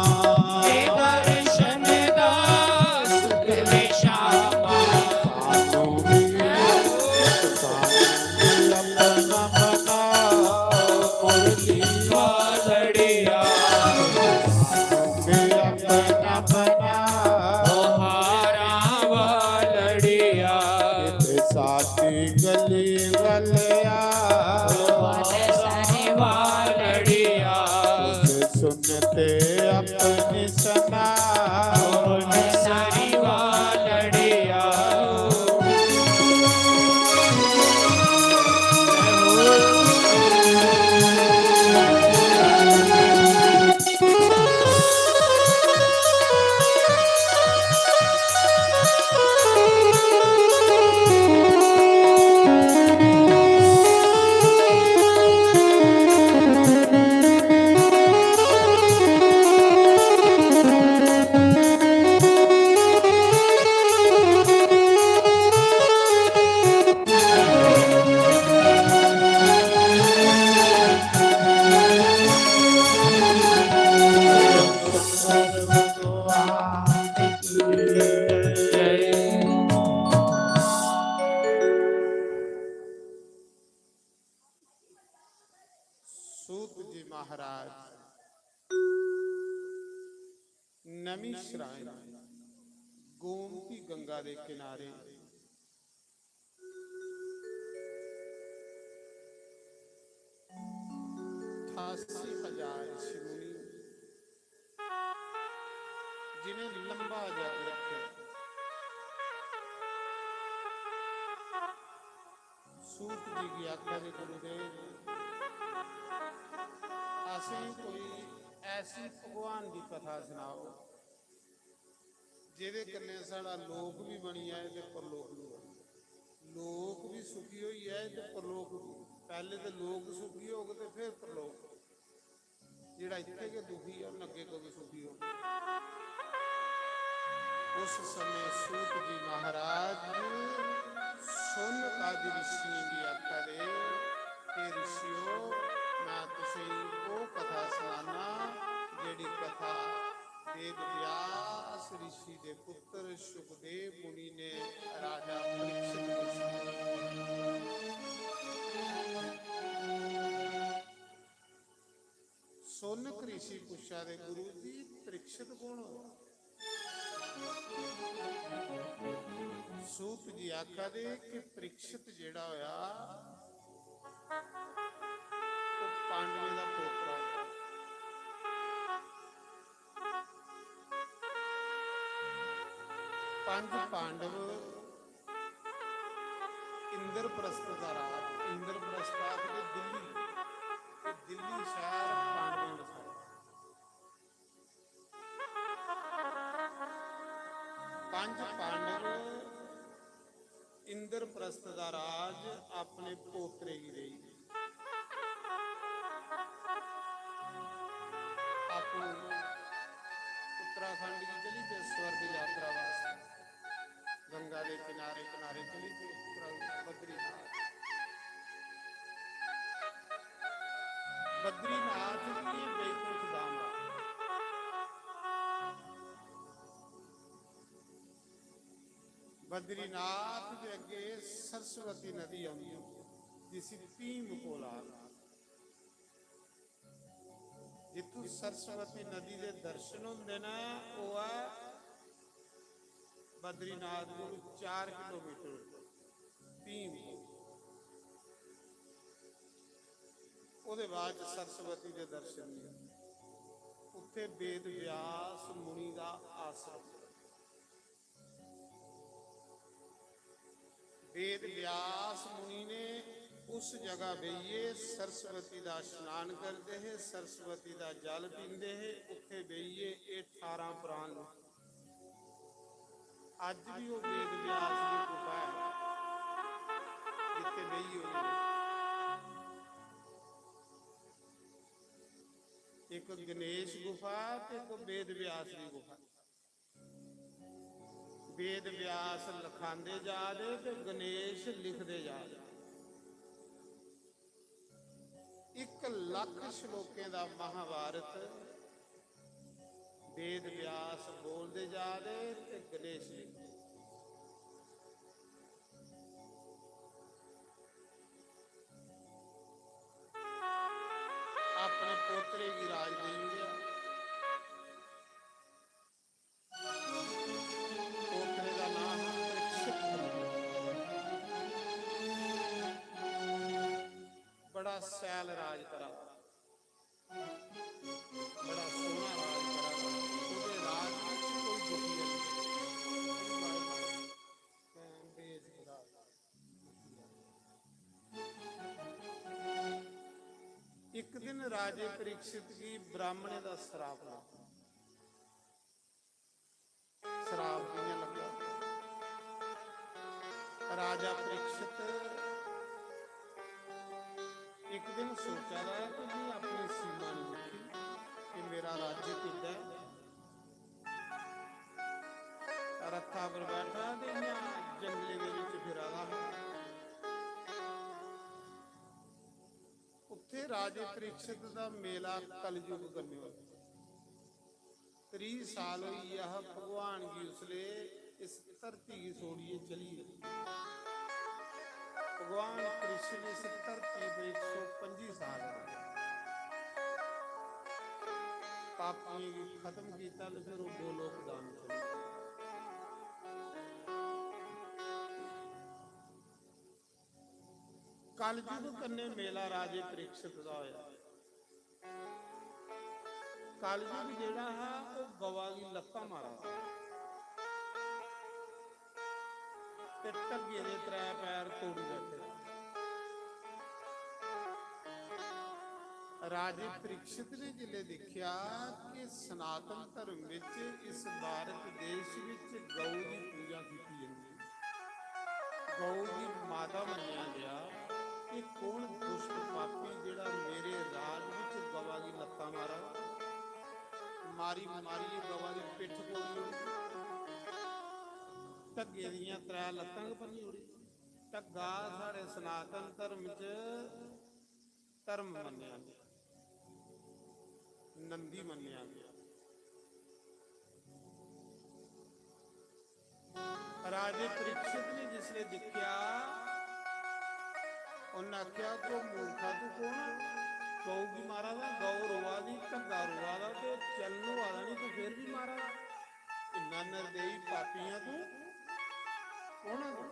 दे दर्शन दा सुख वे शामा। सानू भी, सानू भी अपना बना, मुरली वालड़िया। सानू भी अपना बना। ओ हारा नमी श्राइन गोमती गंगा दे किनारे ठासी हजार ऋषि मुनि जिन्हें लंबा जप रखेआ। सूत जी गी आखा दे, "गुरुदेव, असें कोई ऐसी भगवान दी कथा सनाओ जेह्दे कन्नै साढ़ा लोक बी बनी जाए ते परलोक बी बनी जाए, लोक बी सुखी होई जाए ते परलोक बी।" पैह्ले ते लोक सुखी होग ते फिर परलोक। जेह्ड़ा इत्थै गै दुखी ऐ, उन्न अग्गें कदूं सुखी होना? उस समें सूत जी महाराज सुन्न आदि ऋषियें गी आखा दे, "हे ऋषियो, मैं तुसेंगी ओह् कथा सनाना, जेह्ड़ी कथा वेद व्यास ऋषि दे पुत्र शुकदेव मुनि ने राजा परीक्षित गी सुनाई।" सोनक ऋषि पुच्छा दे, "गुरु जी, परीक्षित कौन होआ?" सूत जी आखा दे कि परीक्षित जेह्ड़ा होआ, ओह् पांडवें दा पोतरा होआ। पंज पांडव इंद्रप्रस्थ दा राज, इंद्रप्रस्थ आखदे दिल्ली, ते दिल्ली शैह्र पांडवें बसाया। पंज पांडव इंद्रप्रस्थ दा राज अपने पोतरे गी देई, आपूं उत्तराखंड गी चली पे स्वर्ग यात्रा वास्तै। गंगा दे किनारे किनारे चली पे उत्तरा-, बद्रीनाथ। बद्रीनाथ गी बैकुंठ धाम आखदे। बद्रीनाथ दे अग्गे सरस्वती नदी औंदी, जिसी भीम कोला आखदे। जित्थूं सरस्वती नदी दे दर्शन होंदे न, ओह् ऐ बद्रीनाथ कोलू चार किलोमीटर उप्पर भीम। ओह्दे बाद च सरस्वती दे दर्शन होंदे। उत्थै वेद व्यास मुनि दा आश्रम। वेद व्यास मुनि ने उस जगह बेहियै सरस्वती दा स्नान करदे हे, सरस्वती दा जल पींदे हे। उत्थै बेहियै एह् ठारां पुराण लिखे। अज्ज बी ओह् वेद व्यास दी गुफा ऐ, जित्थै बेहियै ओह् इक गणेश गुफा ते इक वेद व्यास दी गुफा। वेद व्यास लखांदे जा दे ते गणेश लिखदे जा दे। इक लक्ख श्लोकें दा महाभारत वेद व्यास बोलदे जा दे ते गणेश लिखदे। अपने पोतरे गी राज देई ओड़ेआ। पोतरे दा नांऽ हा परीक्षित। बड़ा सैल राज करा दा, बड़ा सोह्ना राज करा दा। ओह्दे राज बिच कोई दुखी नेईं। इक दिन राजे परीक्षित गी ब्राह्मणें दा श्राप लग्गा। श्राप कि'यां लग्गा? राजा परीक्षित इक दिन सोचा दा ऐ कि में अपनी सीमा नहीं रखी, कि मेरा राज्य किड्डा ऐ। रथा पर बैठा ते इ'यां जंगले दे बिच फिरा दा हा। उत्थे राजे परीक्षित दा मेला कलयुग कन्नै होआ। त्रीह साल होई गेआ हा भगवान गी उसले इस धरती गी छोड़ियै चली गे। भगवान कृष्ण इस धरती पर इक सौ पंजी साल होई गे। पापियें गी खत्म कीता ते फिर ओह् गोलोक धाम चली गे। कलयुग कन्नै मेला राजे परीक्षित दा होया। कलयुग जेह्ड़ा हा, ओह् गवा गी लत्तां मारा दा। ते ढग्गे दे त्रै पैर तोड़ी बैठे। राजे परीक्षित ने जिसलै दिक्खेआ कि सनातन धर्म विच इस भारत देश विच गौ दी पूजा कीती जंदी, गौ गी माता मन्नेआ गेआ, एह् कौन दुष्ट पापी जेह्ड़ा मेरे राज विच गवा गी लत्तां मारा, मारी मारियै गवा दी पिट्ठ तोड़ी ओड़ी, ढग्गे दियां त्रै लत्तां गै भन्नी ओड़ी। ढग्गा साढ़े सनातन धर्म च धर्म मन्नेआ गेआ, नंदी मन्नेआ गेआ। राजे परीक्षित ने जिसले दिक्खेआ, उन्नै आखेआ, "तू मूर्खा, तू कौन? गौ गी मारा दा, गौ रोआ दी, ढग्गा रोआ दा, ते चलन होआ दा नहीं, तू फिर भी मारा दा। इन्ना निर्दयी पापी ऐ तू, कौन ऐ तू?"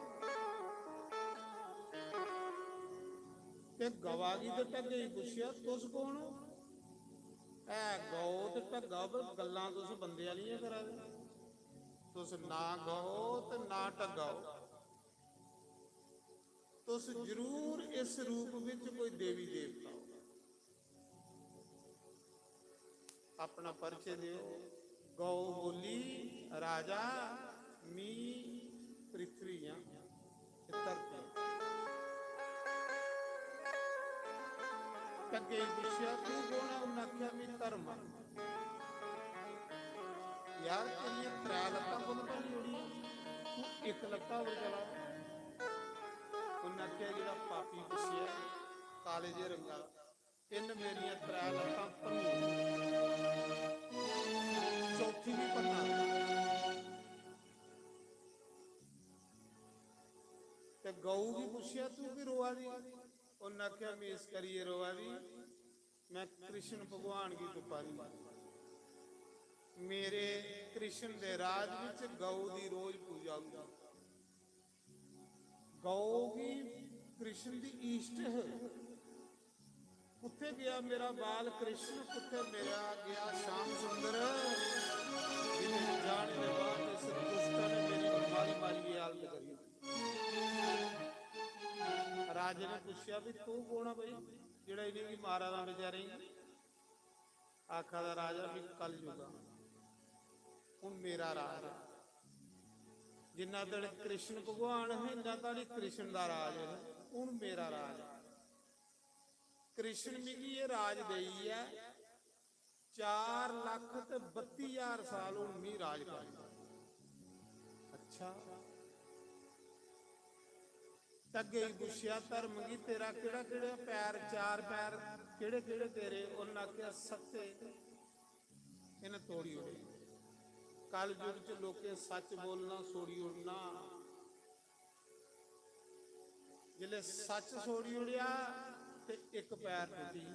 ते गवा गी ते ढग्गे गी पुच्छेआ, "तुस कौन ओ? है गौ ते ढग्गा, पर गल्लां तुस बंदे आह्लियां करा दे। तुस ना गौ ते ना ढग्गा ओ। तुस जरूर इस रूप विच कोई देवी देवता ओ। अपना परिचय देओ।" गौ बोली, "राजा, मी पृथ्वी आं, एह् धरती।" ढग्गे गी पुच्छेआ, "तू कौन ऐ?" उन्नै आखेआ, "मी धर्म आं।" "यार, तेरियां त्रै लत्तां कु'न भन्नी ओड़ियां? तू इक लत्ता पर चला।" उन्नै आखेआ, "जेह्ड़ा पापी पुच्छेआ, काले जे रंगा, इन्न मेरियां त्रै लत्तां भन्नी ओड़ियां, चौथी बी भन्ना।" ते गऊ गी पुच्छेआ, "तू की रोआ दी?" उन्न आखेआ, "में इस करियै रोआ दी, में कृष्ण भगवान गी तुप्पा दी। मेरे कृष्ण दे राज विच गऊ दी रोज पूजा होंदी।" गौ गी कृष्ण दी इष्ट है। "कुत्थे गया मेरा बाल कृष्ण, कुत्थे मेरा गया श्याम सुंदर?" इन्हें जाने दे बाद इस दुष्टा ने मेरी मारी मारी ये हालत करी। राजे ने पूछेआ, "भी तू कौन है भाई, जेड़ा इन्हें गी मारा दा बेचारे गी?" आखा दा, "राजा, भी कलयुग आ, हुन मेरा राज है। जिन्ना धड़ कृष्ण भगवान है, इन्ना धड़ कृष्ण दा राज है, हुन मेरा राज है। कृष्ण मिगी ये राज देइयै चार लक्ख ते बत्ती हजार साल हुन मी राज करना।" अच्छा, ढग्गे गी पुच्छेआ, "धर्म गी, तेरा केड़ा केड़ा पैर, चार पैर केड़े केड़े तेरे?" उन्न आखेआ, "सत्ते।" इन्हें तोड़ी ओड़े। कलयुग च लोकें सच बोलना छोड़ी ओड़ना। जिसले सच छोड़ी ओड़ेआ ते इक पैर टुटी।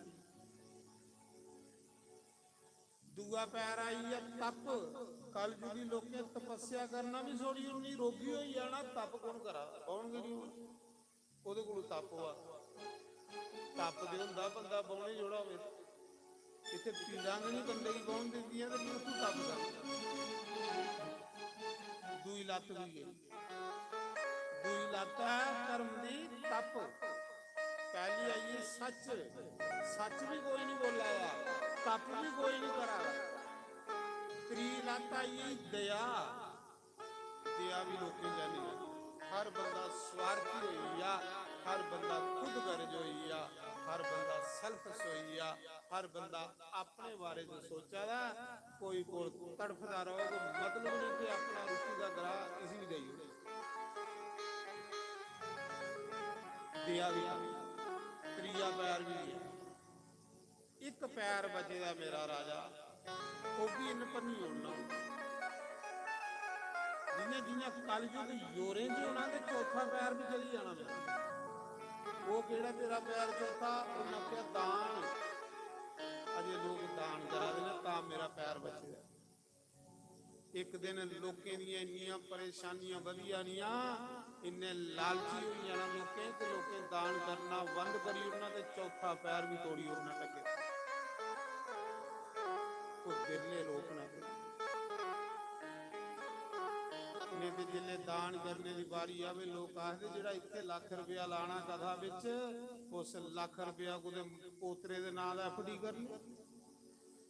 दूआ पैर आई गेआ तप। कलयुगी लोकें तपस्या करना भी छोड़ी ओड़नी, रोगी होई जाना। तप कौन करा? बौह्न गै निं होना। ओह्दे कोलू तप होआ। तप ते होंदा बंदा बौह्ने जोड़ा होवे। इत्थै पीड़ां गै निं बंदे गी बौह्न दिंदियां ते फ्ही उत्थूं तप करना। दूई लत्त बी गेई। दूई लत्त ऐ धर्म दी तप। पैह्ली आई गेई सच, सच बी कोई निं बोल्ला दा, तप बी कोई निं करा दा। त्री लत्त आई गेई दया, दया बी लोकें च निं। हर बंदा स्वार्थी होई गेआ, हर बंदा खुद गर्ज होई गेआ, हर बंदा सेल्फिश होई गेआ, हर बंदा अपने बारे च सोचा दा, कोई कोल तड़फदा रौह्ग, मतलब निं कि अपना रुट्टी दा ग्राह इसी बी देई ओड़ो। देआ बी, त्रीया पैर बी देआ। इक पैर बचे दा मेरा राजा, ओह् बी इन्न भन्नी ओड़ना। जि'यां जि'यां कलयुग जोरें च होना ते चौथा पैर बी चली जाना मेरा। ओह् केह्ड़ा तेरा पैर चौथा? उन्न आखेआ दान। अजे लोक दान करा दे न, तां मेरा पैर बचे दा। इक दिन लोकें दियां इन्नियां परेशानियां बधी जानियां, इन्ने लालची होई जाना लोकें, ते लोकें दान करना बंद करी ओड़ना ते चौथा पैर बी तोड़ी ओड़ना टक्के। कुछ बिरले लोक न। नेईं ते जिसलै दान करने दी बारी आवे, लोक आखदे, "जेह्ड़ा इत्थै लक्ख रपेआ लाना कथा बिच, उस लक्ख रपेआ कुतै पोतरे दे नांऽ दा F D करी लो,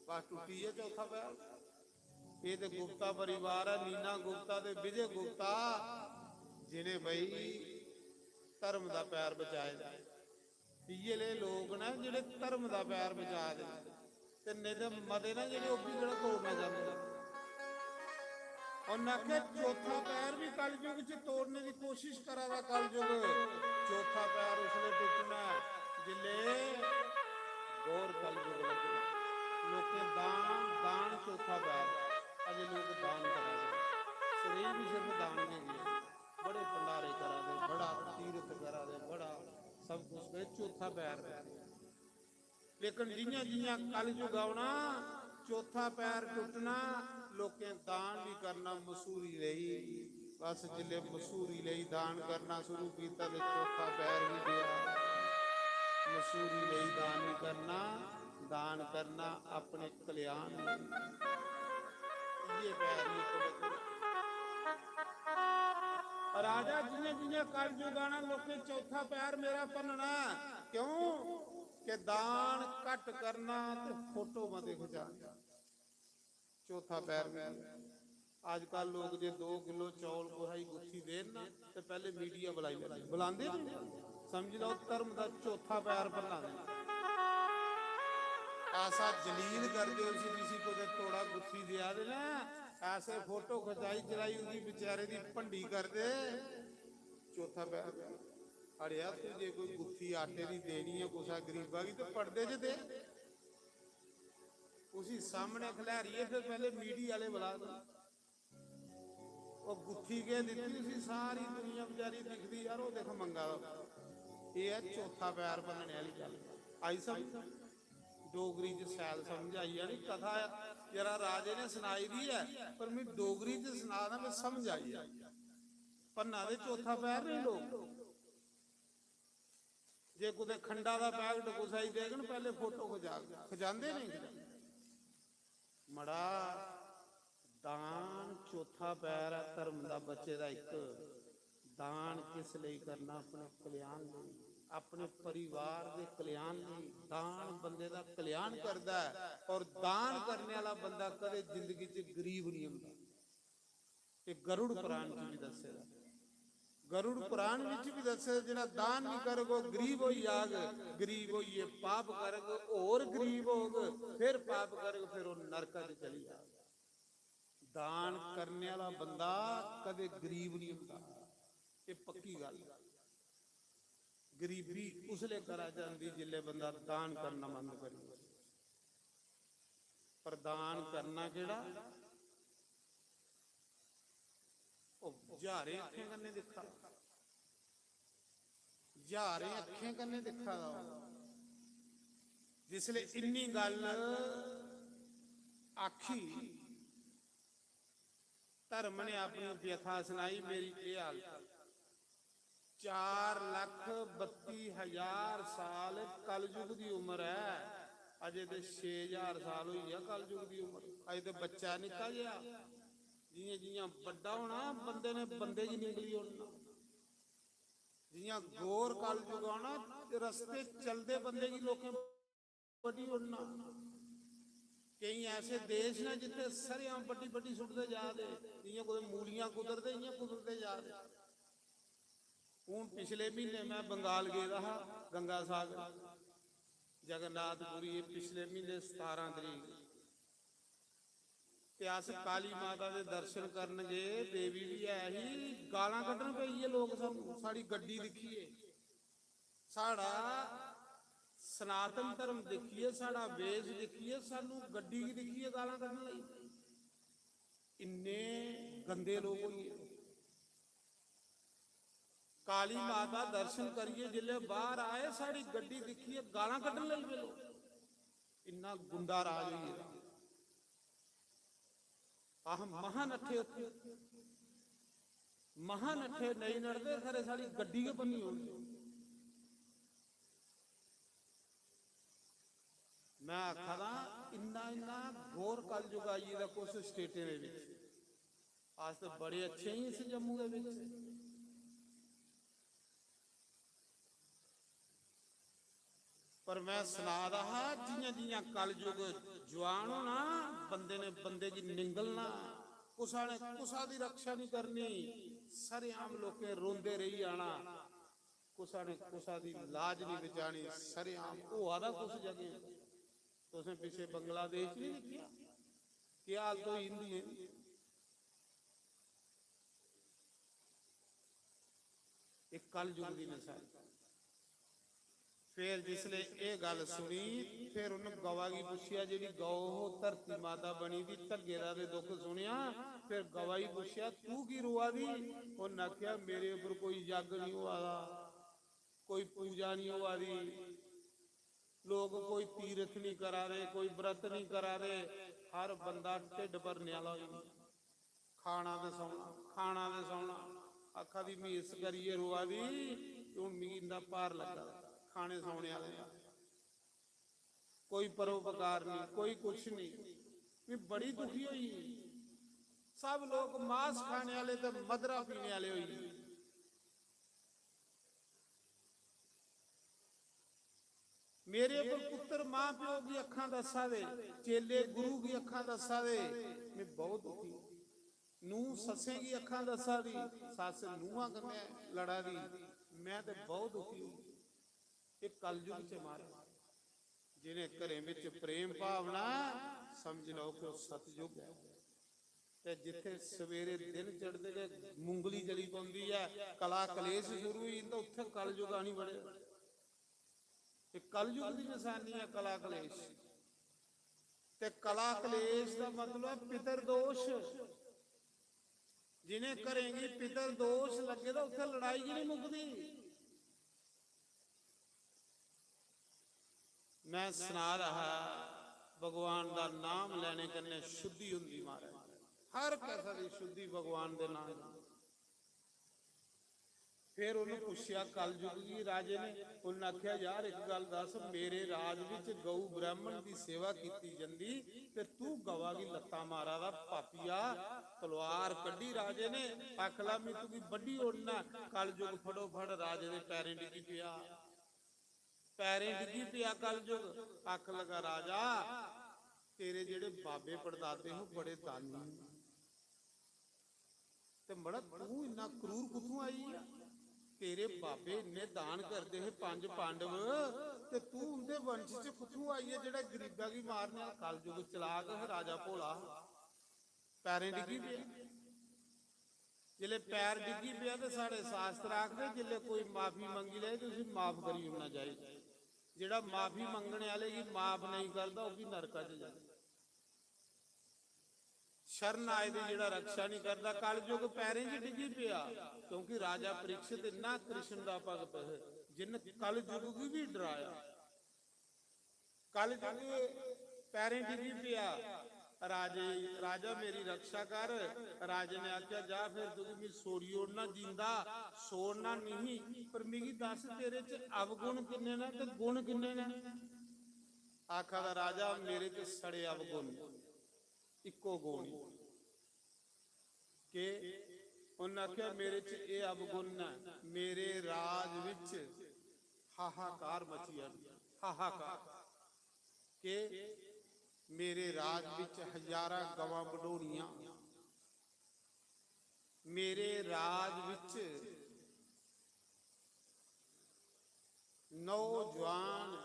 बस टुट्टी गेआ चौथा पैर।" एह् ते गुप्ता परिवार ऐ, नीना गुप्ता ते विजय गुप्ता, जिनें भाई धर्म दा पैर बचाए दा। इ'यै ले लोक न जेह्ड़े धर्म दा पैर बचा दे, ते नेईं ते मते न जेह्ड़े ओह् बी जेह्ड़ा तोड़ना चांह्दे न। उन्नै आखेआ, चौथा पैर बी कलयुग च तोड़ने दी कोशिश करा दा कलयुग। चौथा पैर उसलै टुट्टना ऐ जिसलै घोर कलयुग लग्गना। लोकें दान, दान चौथा पैर, अजे लोक दान करा दे, शरीर बी सिर्फ दान गै गे, बड़े भंडारे करा दे, बड़ा तीरथ करा दे, बड़ा सब कुछ करे, चौथा पैर। लेकिन जियां जियां कलयुग औना, चौथा पैर टुट्टना, लोकें दान भी करना मसूरी लेई। बस जिसले मसूरी लेई दान करना शुरू किया, ते चौथा पैर भी गया। मसूरी लेई दान नहीं करना, दान करना अपने कल्याण लेई। ये पैर नहीं टुट्टना। राजा, जियां जियां कलयुग आना, लोकें चौथा पैर मेरा भन्नना। क्यों? कि दान घट करना ते फोटो मते खचाने। चौथा पैर भी। अजकल लोक जे दो किलो चौल कुसै गी गुत्थी देन ना, ते पैह्ले मीडिया बुलाई लैंदे। बुलांदे नहीं? समझी लैओ, धर्म दा चौथा पैर भन्ना दे। ऐसा जलील करदे उसी, जिसी कुतै तोड़ा गुत्थी देआ दे ना, ऐसे फोटो खचाई चलाई उसी बेचारे दी भंडी करदे। चौथा पैर, अड़ेआ, तू जे कोई गुत्थी आटे दी देनी ऐ कुसै गरीबा गी, ते पड़दे च दे। उसी सामने खलैरियै फिर पैह्ले मीडिया आह्ले बुला दे। ओह् गुत्थी केह् दित्ती उसी, सारी दुनिया बेचारी दिखदी, यार, ओह् दिक्ख मंगा दा। एह् ऐ चौथा पैर भन्नने आह्ली गल्ल। आई समझ? डोगरी च शैल समझ आई जानी। कथा जरा राजे ने सनाई दी ऐ, पर मैं डोगरी च सना दा, मैं समझ आई जानी। भन्ना दे चौथा पैर नहीं लोक। जे कुतै खंडा दा पैकेट कुसै गी देङन, पैह्ले फोटो खचाग, खचांदे नहीं? मड़ा, दान चौथा पैर ऐ धर्म दा बचे दा इक। दान किस लेई करना? अपने कल्याण लेई, अपने परिवार दे कल्याण लेई। दान बंदे दा कल्याण करदा ऐ, और दान करने आह्ला बंदा कदे जिंदगी च गरीब नहीं होंदा। ये गरुड़ पुराण च भी दस्से दा। गरुड़ पुराण विच भी दस्से दा, जेह्ड़ा दान नहीं करग, ओह् गरीब होई जाग, गरीब होइयै पाप करग, होर गरीब होग, फिर पाप करग, फिर ओह् नरका च चली जाग। दान करने आह्ला बंदा कदे गरीब नहीं होंदा, ये पक्की गल्ल। गरीबी उसले करा जांदी जिसले बंदा दान करना बंद करी ओड़े। पर दान करना केह्ड़ा? ओह् ज्हारें अक्खें कन्नै दिक्खा, ज्हारें अक्खें कन्नै दिक्खा दा होग। जिसले इन्नी गल्ल आखी, धर्म ने अपनी व्यथा सनाई, मेरी केह् हालत। चार लक्ख बत्ती हजार साल कलयुग दी उम्र ऐ, अजे ते छे हजार साल होई गेआ कलयुग दी उम्र। अजे ते बच्चा निक्का जेहा, जियां जियां बड्डा होना, बंदे ने बंदे च निकली ओड़ना। जियां घोर कलयुग आना, रस्ते चलदे बंदे गी लोकें बड्डी ओड़ना। केईं ऐसे देश न जित्थे सरेआम बड्डी बड्डी सुट्टदे जा दे, जियां कुतै मूलियां कुतरदे, इयां कुतरदे जा दे। हून पिछले म्हीने मैं बंगाल गेदा हा, गंगा सागर, जगन्नाथपुरी, पिछले म्हीने सतारां तरीक। ते अस काली माता दे दर्शन करन गे, देवी बी ऐ ही, गालां कड्ढन पेई गे लोक सानू, साढ़ी गड्डी दिक्खियै, साढ़ा सनातन धर्म दिक्खियै, साढ़ा वेश दिक्खियै, सानू गड्डी गी दिक्खियै गालां कड्ढन लगी पे। इन्ने गंदे लोक होई गे। काली माता दर्शन करियै जिसलै बाहर आए, साढ़ी गड्डी दिक्खियै गालां कड्ढन लगी पे लोक। इन्ना गुंडा राज होई गेदा। अस महा नट्ठे उत्थे, महा नट्ठे, नेईं नड़दे, खरे साढ़ी गड्डी गै भन्नी ओड़नी। मैं आखा दा, इन्ना, इन्ना घोर कलयुग आई गेदा कुछ स्टेटें दे बिच। अस ते बड़े अच्छे ही इस जम्मू दे बिच। पर मैं सना दा हा, जियां जियां कलयुग जुआन होना, बंदे ने बंदे गी निंगलना, कुसा ने कुसा दी रक्षा नहीं करनी, सरेआम लोकें रोंदे रेही जाना, कुसा ने कुसा दी लाज नहीं बचानी। सरेआम होआ दा कुछ जगह, तुसें पिछे बांग्लादेश नहीं दिक्खेआ केह् हालत होई हिंदुएं दी? एह् कलयुग दी नशानी। फिर जिसले एह् गल्ल सुनी, फिर उन्न गवा गी पुच्छेआ, जेह्ड़ी गौ हो धरती माता बनी दी, धग्गे दा ते दुख सुनेआ। फिर गवा गी पुच्छेआ, "तू की रोआ दी?" उन्न आखेआ, "मेरे उप्पर कोई यज्ञ नहीं होआ दा, कोई पूजा नहीं होआ दी, लोग कोई तीरथ नहीं करा दे, कोई व्रत नहीं करा दे, हर बंदा ढिड्ड भरने आह्ला होई गेआ।" खाना ते सौना, खाना ते सौना। आखा दी, "मी इस करियै रोआ दी कि हून मिगी इंदा भार लग्गा दा, खाने सौने आह्ले दा। कोई परोपकार नहीं, कोई कुछ नहीं।" मी बड़ी दुखी होई। सब लोग मांस खाने आह्ले ते मदरा पीने आह्ले होई गे। मेरे उप्पर पुत्तर मां प्यो गी अक्खां दस्सा दे, चेले गुरु गी अक्खां दस्सा दे, मैं बहुत दुखी। नूंह सस्सें गी अक्खां दस्सा दी, सस्स नूंहां कन्नै लड़ा दी, मैं ते बहुत दुखी होई। एह् कलयुग च मारे, जिनें घरें बिच प्रेम भावना, समझ लैओ कि ओह् सतयुग ऐ। ते जित्थे सवेरे दिन चढ़दे गै मुंगली चली पौंदी ऐ, कला कलेश शुरू होई जंदा, उत्थे कलयुग आनी बड़े। ते कलयुग दी नशानी ऐ कला कलेश। ते कला कलेश दा मतलब ऐ पितर दोष। जिनें घरें गी पितर दोष लग्गे दा, उत्थे लड़ाई गै नहीं मुकदी। मैं सना रहा हा, भगवान दा नाम लैने कन्नै शुद्धि हुंदी महाराज, हर किसे दी शुद्धि भगवान दे नाम कन्नै। फिर उन्हें पुछेआ कलयुग गी राजे ने, उन्हें आख्या, "यार, एक गल दस, मेरे राज विच गौ ब्राह्मण दी सेवा कीती जंदी ते तू गवा गी लत्ता मारा दा पापिया, तलवार कड्ढी राजे ने, आखला, "मैं तुगी बड्ढी ओड़ना।" कलयुग फटोफट राजे दे पैरें डिग्गी पेआ। पैरें डिग्गी पेआ कलयुग, आखन लगा, "राजा, तेरे जेह्ड़े बाबे पड़दादे हे, बड़े दानी हे। ते मड़ा, तू इन्ना क्रूर कुत्थों आई गेआ? तेरे बाबे इन्ने दान करदे हे, पंज पांडव, ते तू उंदे वंश च कुत्थों आई गेआ, जेह्ड़ा गरीबा गी मारने आह्ला?" कलयुग चलाक हा, राजा भोला हा। पैरें डिग्गी पेआ। जिसलै पैर डिग्गी पेआ ते साढ़े शास्त्र आखदे, जिसलै कोई माफी मंगी लै ते उसी माफ करी ओड़ना चाहिदा। जेह्ड़ा माफी मंगने आह्ले गी माफ नेईं करदा, ओह् बी नरका च जाना। शरण आए दी जेह्ड़ा रक्षा नहीं करदा, कलयुग पैरें च डिग्गी पेआ, क्योंकि राजा परीक्षित इन्ना कृष्ण दा भगत है, जिन कलयुग गी भी डराया। कलयुग पैरें डिग्गी पेआ। राजे, "राजा, मेरी रक्षा कर।" राजे ने आख्या, "जा फिर, तुगी मी छोड़ी ओड़ना जींदा, छोड़ना नहीं, पर मिगी दस, तेरे च अवगुण किन्ने न ते गुण किन्ने न?" आखा दा, "राजा, मेरे च सड़े अवगुण, इक्को गुण ही।" के उन्हें आख्या, "मेरे च एह् अवगुण न, मेरे राज विच हाहाकार मची जाना, हाहाकार।" के मेरे राज विच हजारां गवां बढोनियां, मेरे राज विच नौजवान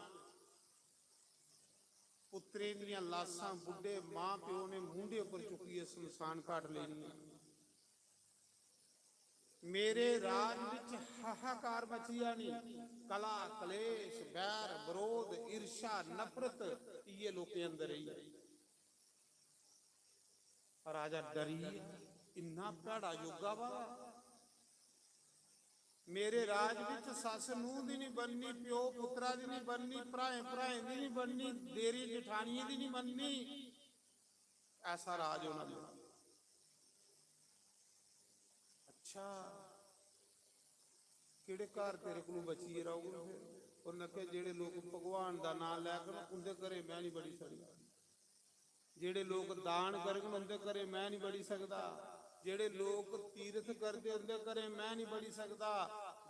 पुत्तरें दियां लाशां बुड्ढे मां प्यो ने मूंढे उप्पर चुक्कियै शमशान घाट लेनियां। मेरे राज विच हाहाकार मची जानी। कला, कलेश, बैर, विरोध, ईर्ष्या, नफरत, इये लोकें अंदर रेही। राजा डरी गेआ, इन्ना भैड़ा युग आवा दा। मेरे राज विच सस्स नूंह दी नहीं बननी, प्यो पुत्रा दी नहीं बननी, भ्राएं भ्राएं दी नहीं बननी, देरी जठानियें दी नहीं बननी। ऐसा राज होना मेरा। अच्छा, केड़े घर तेरे कोलों बचियै रौह्ङन फिर? उन्नै आखेआ, जेड़े लोक भगवान दा नांऽ लैङन, उं'दे घरें मैं निं बड़ी सकदा। जेड़े लोक दान करङन, उं'दे घरें मैं निं बड़ी सकदा। जेड़े लोक तीरथ करदे, उं'दे घरें मैं निं बड़ी सकदा।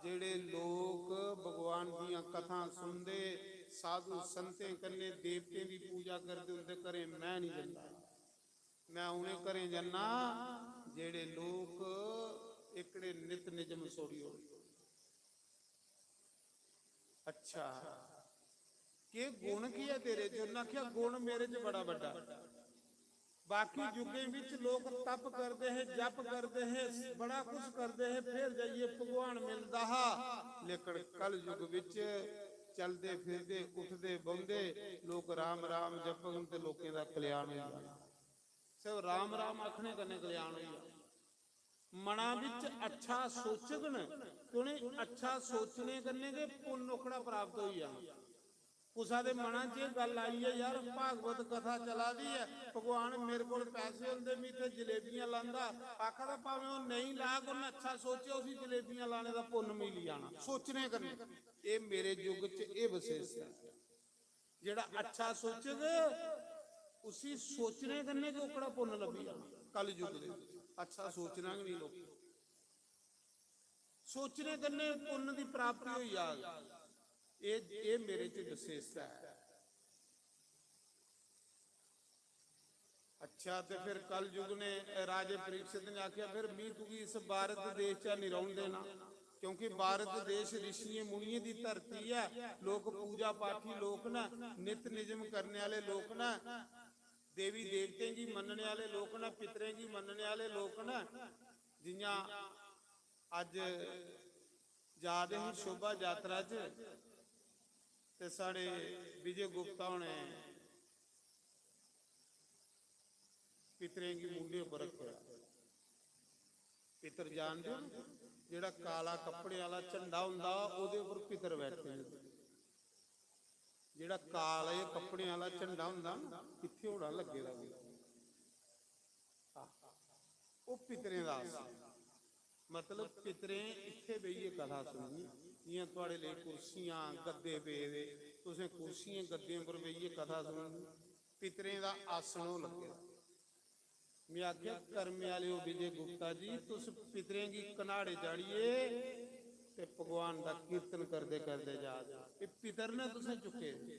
जेड़े लोक भगवान दियां कथां सुनदे, साधु संतें कन्नै देवतें दी पूजा करदे, उं'दे घरें मैं निं जंदा। मैं उ'नें घरें जन्ना जेड़े लोक एकड़े नित निजम छोड़ी ओड़दे। अच्छा, के गुण की ऐ तेरे च? उन्नै आखेआ, गुण मेरे च बड़ा बड्डा। बाकी युगें विच लोक तप करदे हे, जप करदे हे, बड़ा कुछ करदे हे, फिर जाइयै भगवान मिलदा हा। लेकिन कल युग विच चलदे फिरदे, उठदे बौंहदे लोक राम राम जपङन ते लोकें दा कल्याण होई जाना। सिर्फ राम राम आखने कन्नै कल्याण होई जाना। मना विच अच्छा सोचग न ते उ'नें अच्छा सोचने कन्नै गै पुन्न ओकड़ा प्राप्त होई जाना। कुसा दे मना च एह् गल्ल आई ऐ, "यार, भागवत कथा चला दी ऐ, भगवान मेरे कोल पैसे होंदे, मी इत्थै जलेबियां लांदा," आखा दा, भामें ओह् नेईं लाग, उ'न्नै अच्छा सोचेआ, उसी जलेबियां लाने दा पुन्न मिली जाना। सोचने कन्नै, एह् मेरे युग च एह् विशेषता ऐ। जेह्ड़ा अच्छा सोचग, उसी सोचने कन्नै गै ओकड़ा पुन्न लब्भी जाना। कल युग दे अच्छा सोचना गै नहीं लोकें, सोचने कन्नै पुन्न दी प्राप्ति होई जाग। एह्, एह् मेरे च विशेषता ऐ। अच्छा, ते फिर कल युग ने, राजे परीक्षित ने आख्या, "फिर मी तुगी इस भारत देश च नहीं रौहन देना, क्योंकि भारत देश ऋषियें मुनियें दी धरती ऐ। लोक पूजा पाठी लोक न, नित निजम करने आह्ले लोक न, देवी देवतें गी मन्नने आह्ले लोक न, पितरें गी मन्नने आह्ले लोक न।" जियां अज्ज जा दे हे शोभा यात्रा च, ते साढ़े विजय गुप्ता होने पितरें गी मूंढे उप्पर रक्खेआ। पितर जानदे हो ना, जेह्ड़ा काला कपड़े आह्ला झंडा होंदा, ओह्दे उप्पर पितर बैठे दे। जेह्ड़ा काले कपड़े आह्ला झंडा होंदा ना, इत्थै होना लग्गे दा कोई। आह, ओह् पितरें दा आसन। मतलब, पितरें इत्थै बेहियै कथा सुननी, जि'यां थुआढ़े लेई कुर्सियां, गद्दे पेदे, तुसें कुर्सियें, गद्दें पर बेहियै कथा सुननी। पितरें दा आसन ओह् लग्गे दा। में आखेआ, "कर्मे आह्लेओ विजय गुप्ता जी, तुस पितरें गी कन्हाड़े चाढ़ियै ते भगवान दा कीर्तन करदे करदे जा दे। एह् पितर ने तुसें चुक्के दे।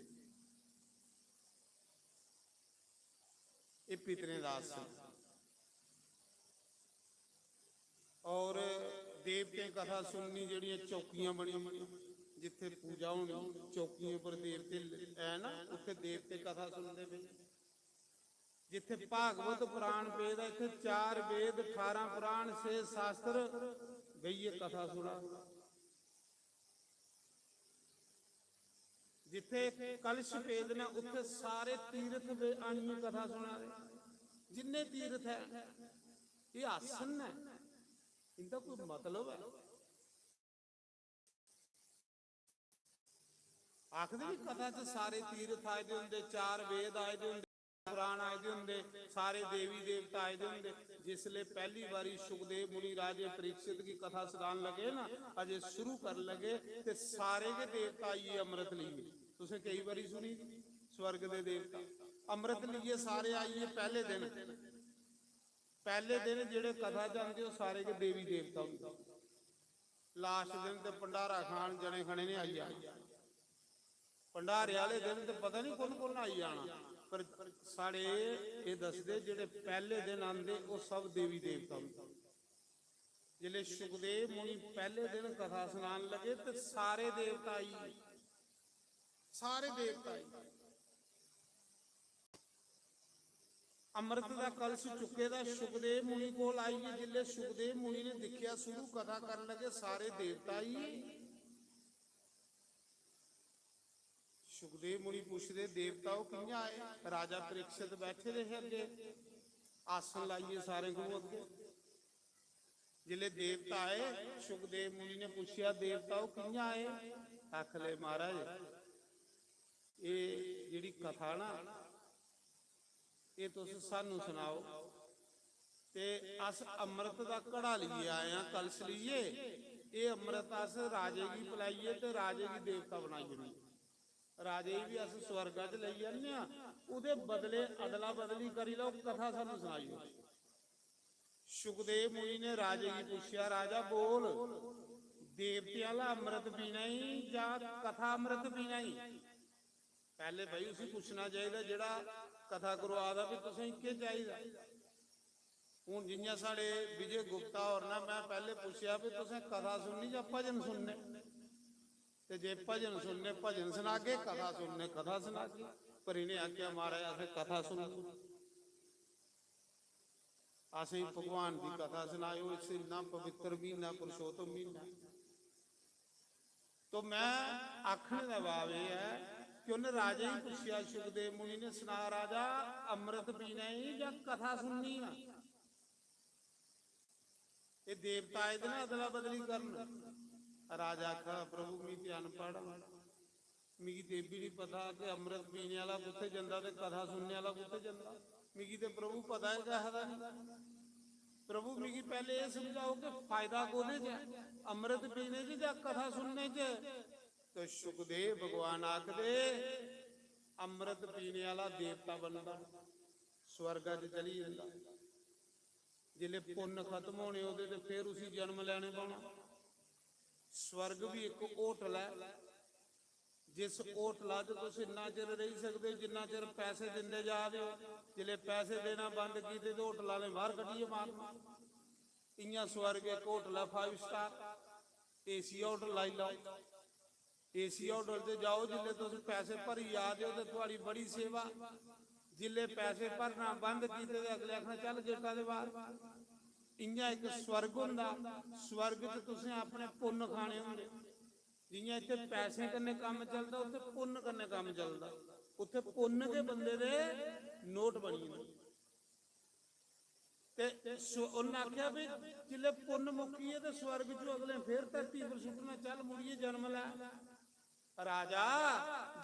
एह् पितरें दा आसन।" और देवतें कथा सुननी, जेह्ड़ियां चौकियां बनी दियां, जित्थै पूजा होनी, चौकियें पर देवते है ना, उत्थै देवते कथा सुनदे पे। जित्थै भागवत पुराण पेदा, इत्थै चार वेद, अठारां पुराण, छे शास्त्र, बेहियै कथा सुना। जित्थै कलश पेद न, उत्थै सारे तीर्थ दे आनियै कथा सुना दे। जिन्ने तीर्थ ऐ, एह् आसन न, इंदा कोई मतलब ऐ? आखदे नी, कथा च सारे तीर्थ आए दे होंदे, चार वेद आए दे होंदे, पुराण आए दे होंदे, सारे देवी देवता आए दे होंदे। जिसले पैह्ली बारी सुखदेव मुनि राजे परीक्षित गी कथा सनान लगे ना, अजे शुरू कर लगे, ते सारे गै देवता आइयै अमृत लेइयै। तुसें केई बारी सुनी दी, स्वर्ग दे देवता अमृत लेइयै सारे आइयै पैह्ले दिन, पैह्ले दिन जेह्ड़े कथा च आंदे, ओह् सारे गै देवी देवता होंदे। लास्ट दिन ते भंडारा खान जने खने ने आई जाना। भंडारे आह्ले दिन ते पता निं कु'न कु'न आई जाना, पर साढ़े एह् दसदे, जेह्ड़े पैह्ले दिन आंदे, ओह् सब देवी देवता होंदे। जिसलै सुखदेव मुनि पैह्ले दिन कथा सनान लगे, ते सारे देवता आई गे, सारे देवता आई गे। अमृत दा कलश चुके दा सुखदेव मुनि कोल आइयै, जिसलै सुखदेव मुनि ने दिक्खेआ, शुरू कथा करन लगे, सारे देवता ही। सुखदेव मुनि पुछदे, "देवता, ओह् कि'यां आए?" राजा परीक्षित बैठे दे हे अग्गे, आसन लाइयै सारें कोल अग्गे। जिसले देवता आए, सुखदेव मुनि ने पूछेआ, "देवता, ओह् कि'यां आए?" आखले, "महाराज, एह् जेह्ड़ी कथा ना, एह् तुस सानू सनाओ, ते अस अमृत दा घड़ा लेइयै आए आं, कलश लेइयै। एह् अमृत अस राजे गी पलाइयै ते राजे गी देवता बनाई ओड़िए। राजे गी बी अस स्वर्गा च लेई जन्ने आं, ओह्दे बदले अदला बदली करी लैओ, कथा सानू सनाई ओड़ो।" सुखदेव मुनि ने राजे गी पुच्छेआ, "राजा, बोल, देवतें आह्ला अमृत पीना ई जां कथा अमृत पीना ई?" पैह्ले भाई उसी पुच्छना चाहिदा, जेह्ड़ा कथा करोआ दा, "भी तुसें केह् चाहिदा?" हून जि'यां साढ़े विजय गुप्ता होर ना, में पैह्ले पुच्छेआ, "भी तुसें कथा सुननी जां भजन सुनने?" ते जे भजन सुनने, भजन सनागे, कथा सुनने, कथा सनागे। पर इ'नें आखेआ, "महाराज, असें कथा सुननी।" असेंगी भगवान दी कथा सनाएओ, इस इन्ना पवित्र म्हीना, पुरुषोत्तम म्हीना। तो में आखने दा भाव एह् ऐ कि उन्नै राजे गी पुच्छेआ, सुखदेव मुनि ने, "सना राजा, अमृत पीना ई जां कथा सुननी ऐ?" एह् देवता आए दे ना अदला बदली करन। राजा आखा, "प्रभु, मी ते अनपढ़ आं, मिगी ते एह् बी निं पता कि अमृत पीने आह्ला कुत्थै जंदा ते कथा सुनने आह्ला कुत्थै जंदा। मिगी ते प्रभु पता गै कहा दा निं। प्रभु, मिगी पैह्ले एह् समझाओ कि फायदा कोह्दे च ऐ, अमृत पीने च जां कथा सुनने च?" ते सुखदेव भगवान आखदे, "अमृत पीने आह्ला देवता बनदा, स्वर्गा च चली जंदा। जिसलै पुन्न खत्म होने ओह्दे ते फिर उसी जन्म लैने पौना।" स्वर्ग बी इक होटल ऐ, जिस होटला च तुस इन्ना चिर रेही सकदे ओ जिन्ना चिर पैसे दिंदे जा दे ओ। जिसलै पैसे देना बंद कीते ते होटल आह्ले बाह्र कड्ढियै मारना। इ'यां स्वर्ग इक होटल ऐ, five star, AC होटल लाई लैओ। AC होटल च जाओ, जिसलै तुस पैसे भरी जा दे ओ ते थुआढ़ी बड़ी सेवा। जिसलै पैसे भरना बंद कीते ते अगले आखना, "चल गेटा दे बाह्र।" इ'यां इक स्वर्ग होंदा, स्वर्ग च तुसें अपने पुन्न खाने होंदे। जि'यां इत्थै पैसें कन्नै कम्म चलदा, उत्थै पुन्न कन्नै कम्म चलदा। उत्थै पुन्न गै बंदे दे नोट बनी जंदे। ते सु-, उन्नै आखेआ, "भी जिसलै पुन्न मुक्की गे ते स्वर्ग चों अगले फिर धरती पर सुट्टना, चल मुड़ियै जन्म लै।" राजा,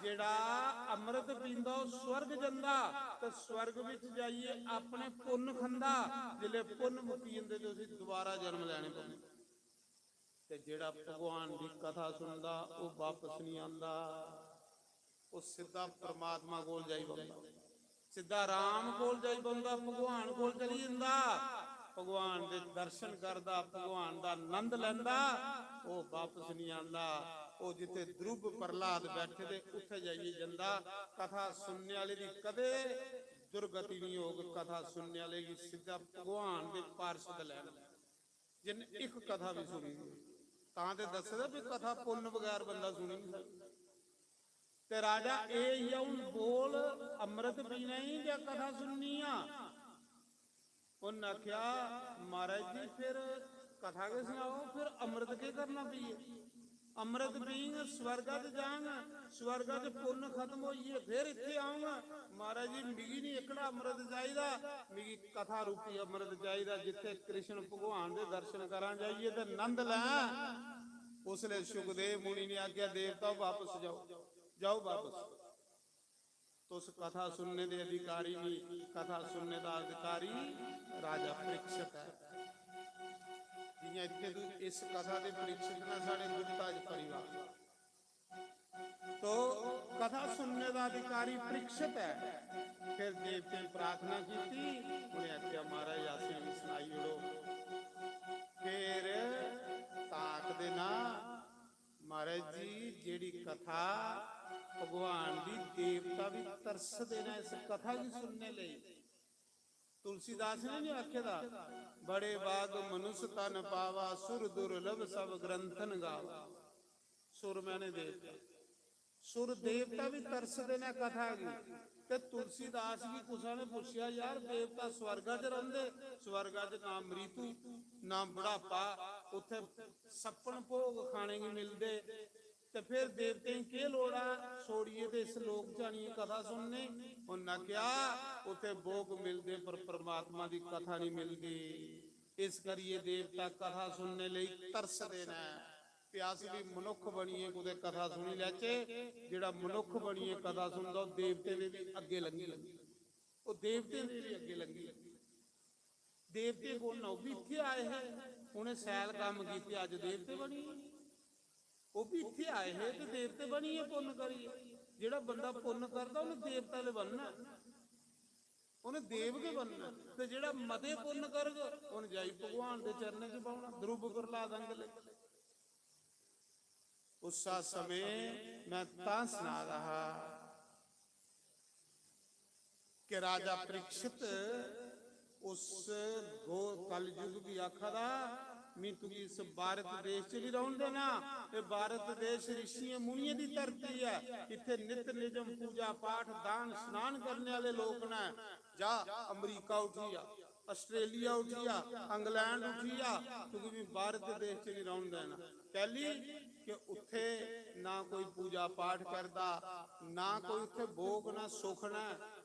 जेह्ड़ा अमृत पींदा, ओह् स्वर्ग जंदा, ते स्वर्ग बिच जाइयै अपने पुन्न खंदा। जिसलै पुन्न मुक्की जंदे ते उसी दोबारा जन्म लैने पौंदे। ते जेह्ड़ा भगवान दी कथा सुनदा, ओह् बापस निं आंदा, ओह् सिद्धा परमात्मा कोल जाई बौंदा, सिद्धा राम कोल जाई बौंदा, भगवान कोल चली जंदा, भगवान दे दर्शन करदा, भगवान दा आनंद लैंदा, ओह् बापस निं आंदा। ओह् जित्थै ध्रुव प्रह्लाद बैठे दे, उत्थै जाइयै जंदा। कथा सुनने आह्ले दी कदें दुर्गति निं होग। कथा सुनने आह्ले गी सिद्धा भगवान दे पार्षद लैन। जिन्न इक कथा बी सुनी दी, तां ते दसदे भी कथा पुन्न बगैर बंदा सुनी निं सकदा। ते राजा, एह् इ'यै हून बोल, अमृत पीना ई जां कथा सुननी आ? उन्न आखेआ, "महाराज जी, फिर कथा गै सनाओ, फिर अमृत केह् करना पीए?" अमृत पींग, स्वर्गा च जांग, स्वर्गा च पुन्न खत्म होइयै फिर इत्थै औंग। महाराज जी, मिगी निं एह्कड़ा अमृत चाहिदा, मिगी कथा रूपी अमृत चाहिदा, जित्थै कृष्ण भगवान दे दर्शन करां जाइयै ते नंद लैं। उसलै सुखदेव मुनि ने आखेआ, "देवता, बापस जाओ, जाओ बापस।" तुस कथा सुनने दे अधिकारी निं, कथा सुनने दा अधिकारी राजा परीक्षित ऐ। जि'यां इत्थै तू इस कथा दे परीक्षित न साढ़े गुप्ता च परिवार। तो कथा सुनने दा अधिकारी परीक्षित ऐ। फिर देवतें प्रार्थना कीती, उ'नें आखेआ, "महाराज, असें गी सनाई ओड़ो।" फिर तां आखदे ना, महाराज जी, जेह्ड़ी कथा भगवान दी, देवता बी तरसदे न इस कथा गी सुनने लेई। तुलसीदास ने निं आखे दा, "बड़े भाग मनुष्य तन पावा, सुर दुर्लभ सब ग्रंथन गावा।" सुर मैंने देवता, सुर देवता बी तरसदे न कथा गी। ते तुलसीदास गी कुसै ने पुच्छेआ, "यार, देवता स्वर्गा च रौंह्दे, स्वर्गा च ना मृत्यु, ना बुढ़ापा, उत्थै सप्पन भोग खाने गी मिलदे, ते फिर देवतें गी केह् लोड़ ऐ छोड़ियै ते इस लोक च आनियै कथा सुनने?" उन्न आखेआ, "उत्थै भोग मिलदे, पर परमात्मा दी कथा निं मिलदी।" इस करियै देवता कथा सुनने लेई तरसदे न। ते अस बी मनुक्ख बनियै कुतै कथा सुनी लैचे। जेह्ड़ा मनुक्ख बनियै कथा सुनदा, ओह् देवतें दे बी अग्गें लंघी जंदा, ओह् देवतें दे बी अग्गें लंघी जंदा। देवते कु'न न? ओह् बी इत्थै आए हे, उ'नें सैल कम्म कीते, अज्ज देवते बनी गे। ओह् बी इत्थै आए हे ते देवते बनी गे पुन्न करियै। जेह्ड़ा बंदा पुन्न करदा, उ'नें देवता ते बनना, उ'नें देव गै बनना। ते जेह्ड़ा मते पुन्न करग, उ'न्न जाई भगवान दे चरणें च बौह्ना। ध्रुव प्रह्लाद आंगर लग्गे। उस्सै समें मैं तां सना दा हा कि राजा परीक्षित उस घोर कलयुग गी आखा दा, "मी तुगी इस भारत देश च नहीं रौह्न देना। एह् भारत देश ऋषियें मुनियें दी धरती ऐ। इत्थे नित निजम पूजा पाठ, दान स्नान करने आह्ले लोक न। जा, अमरीका उठी जा, आस्ट्रेलिया उठी जा, इंग्लैंड उठी जा, तुगी मी भारत देश च नहीं रौह्न देना।" कैली? कि उत्थे ना कोई पूजा पाठ करदा, ना कोई उत्थे भोग, ना सुख, ना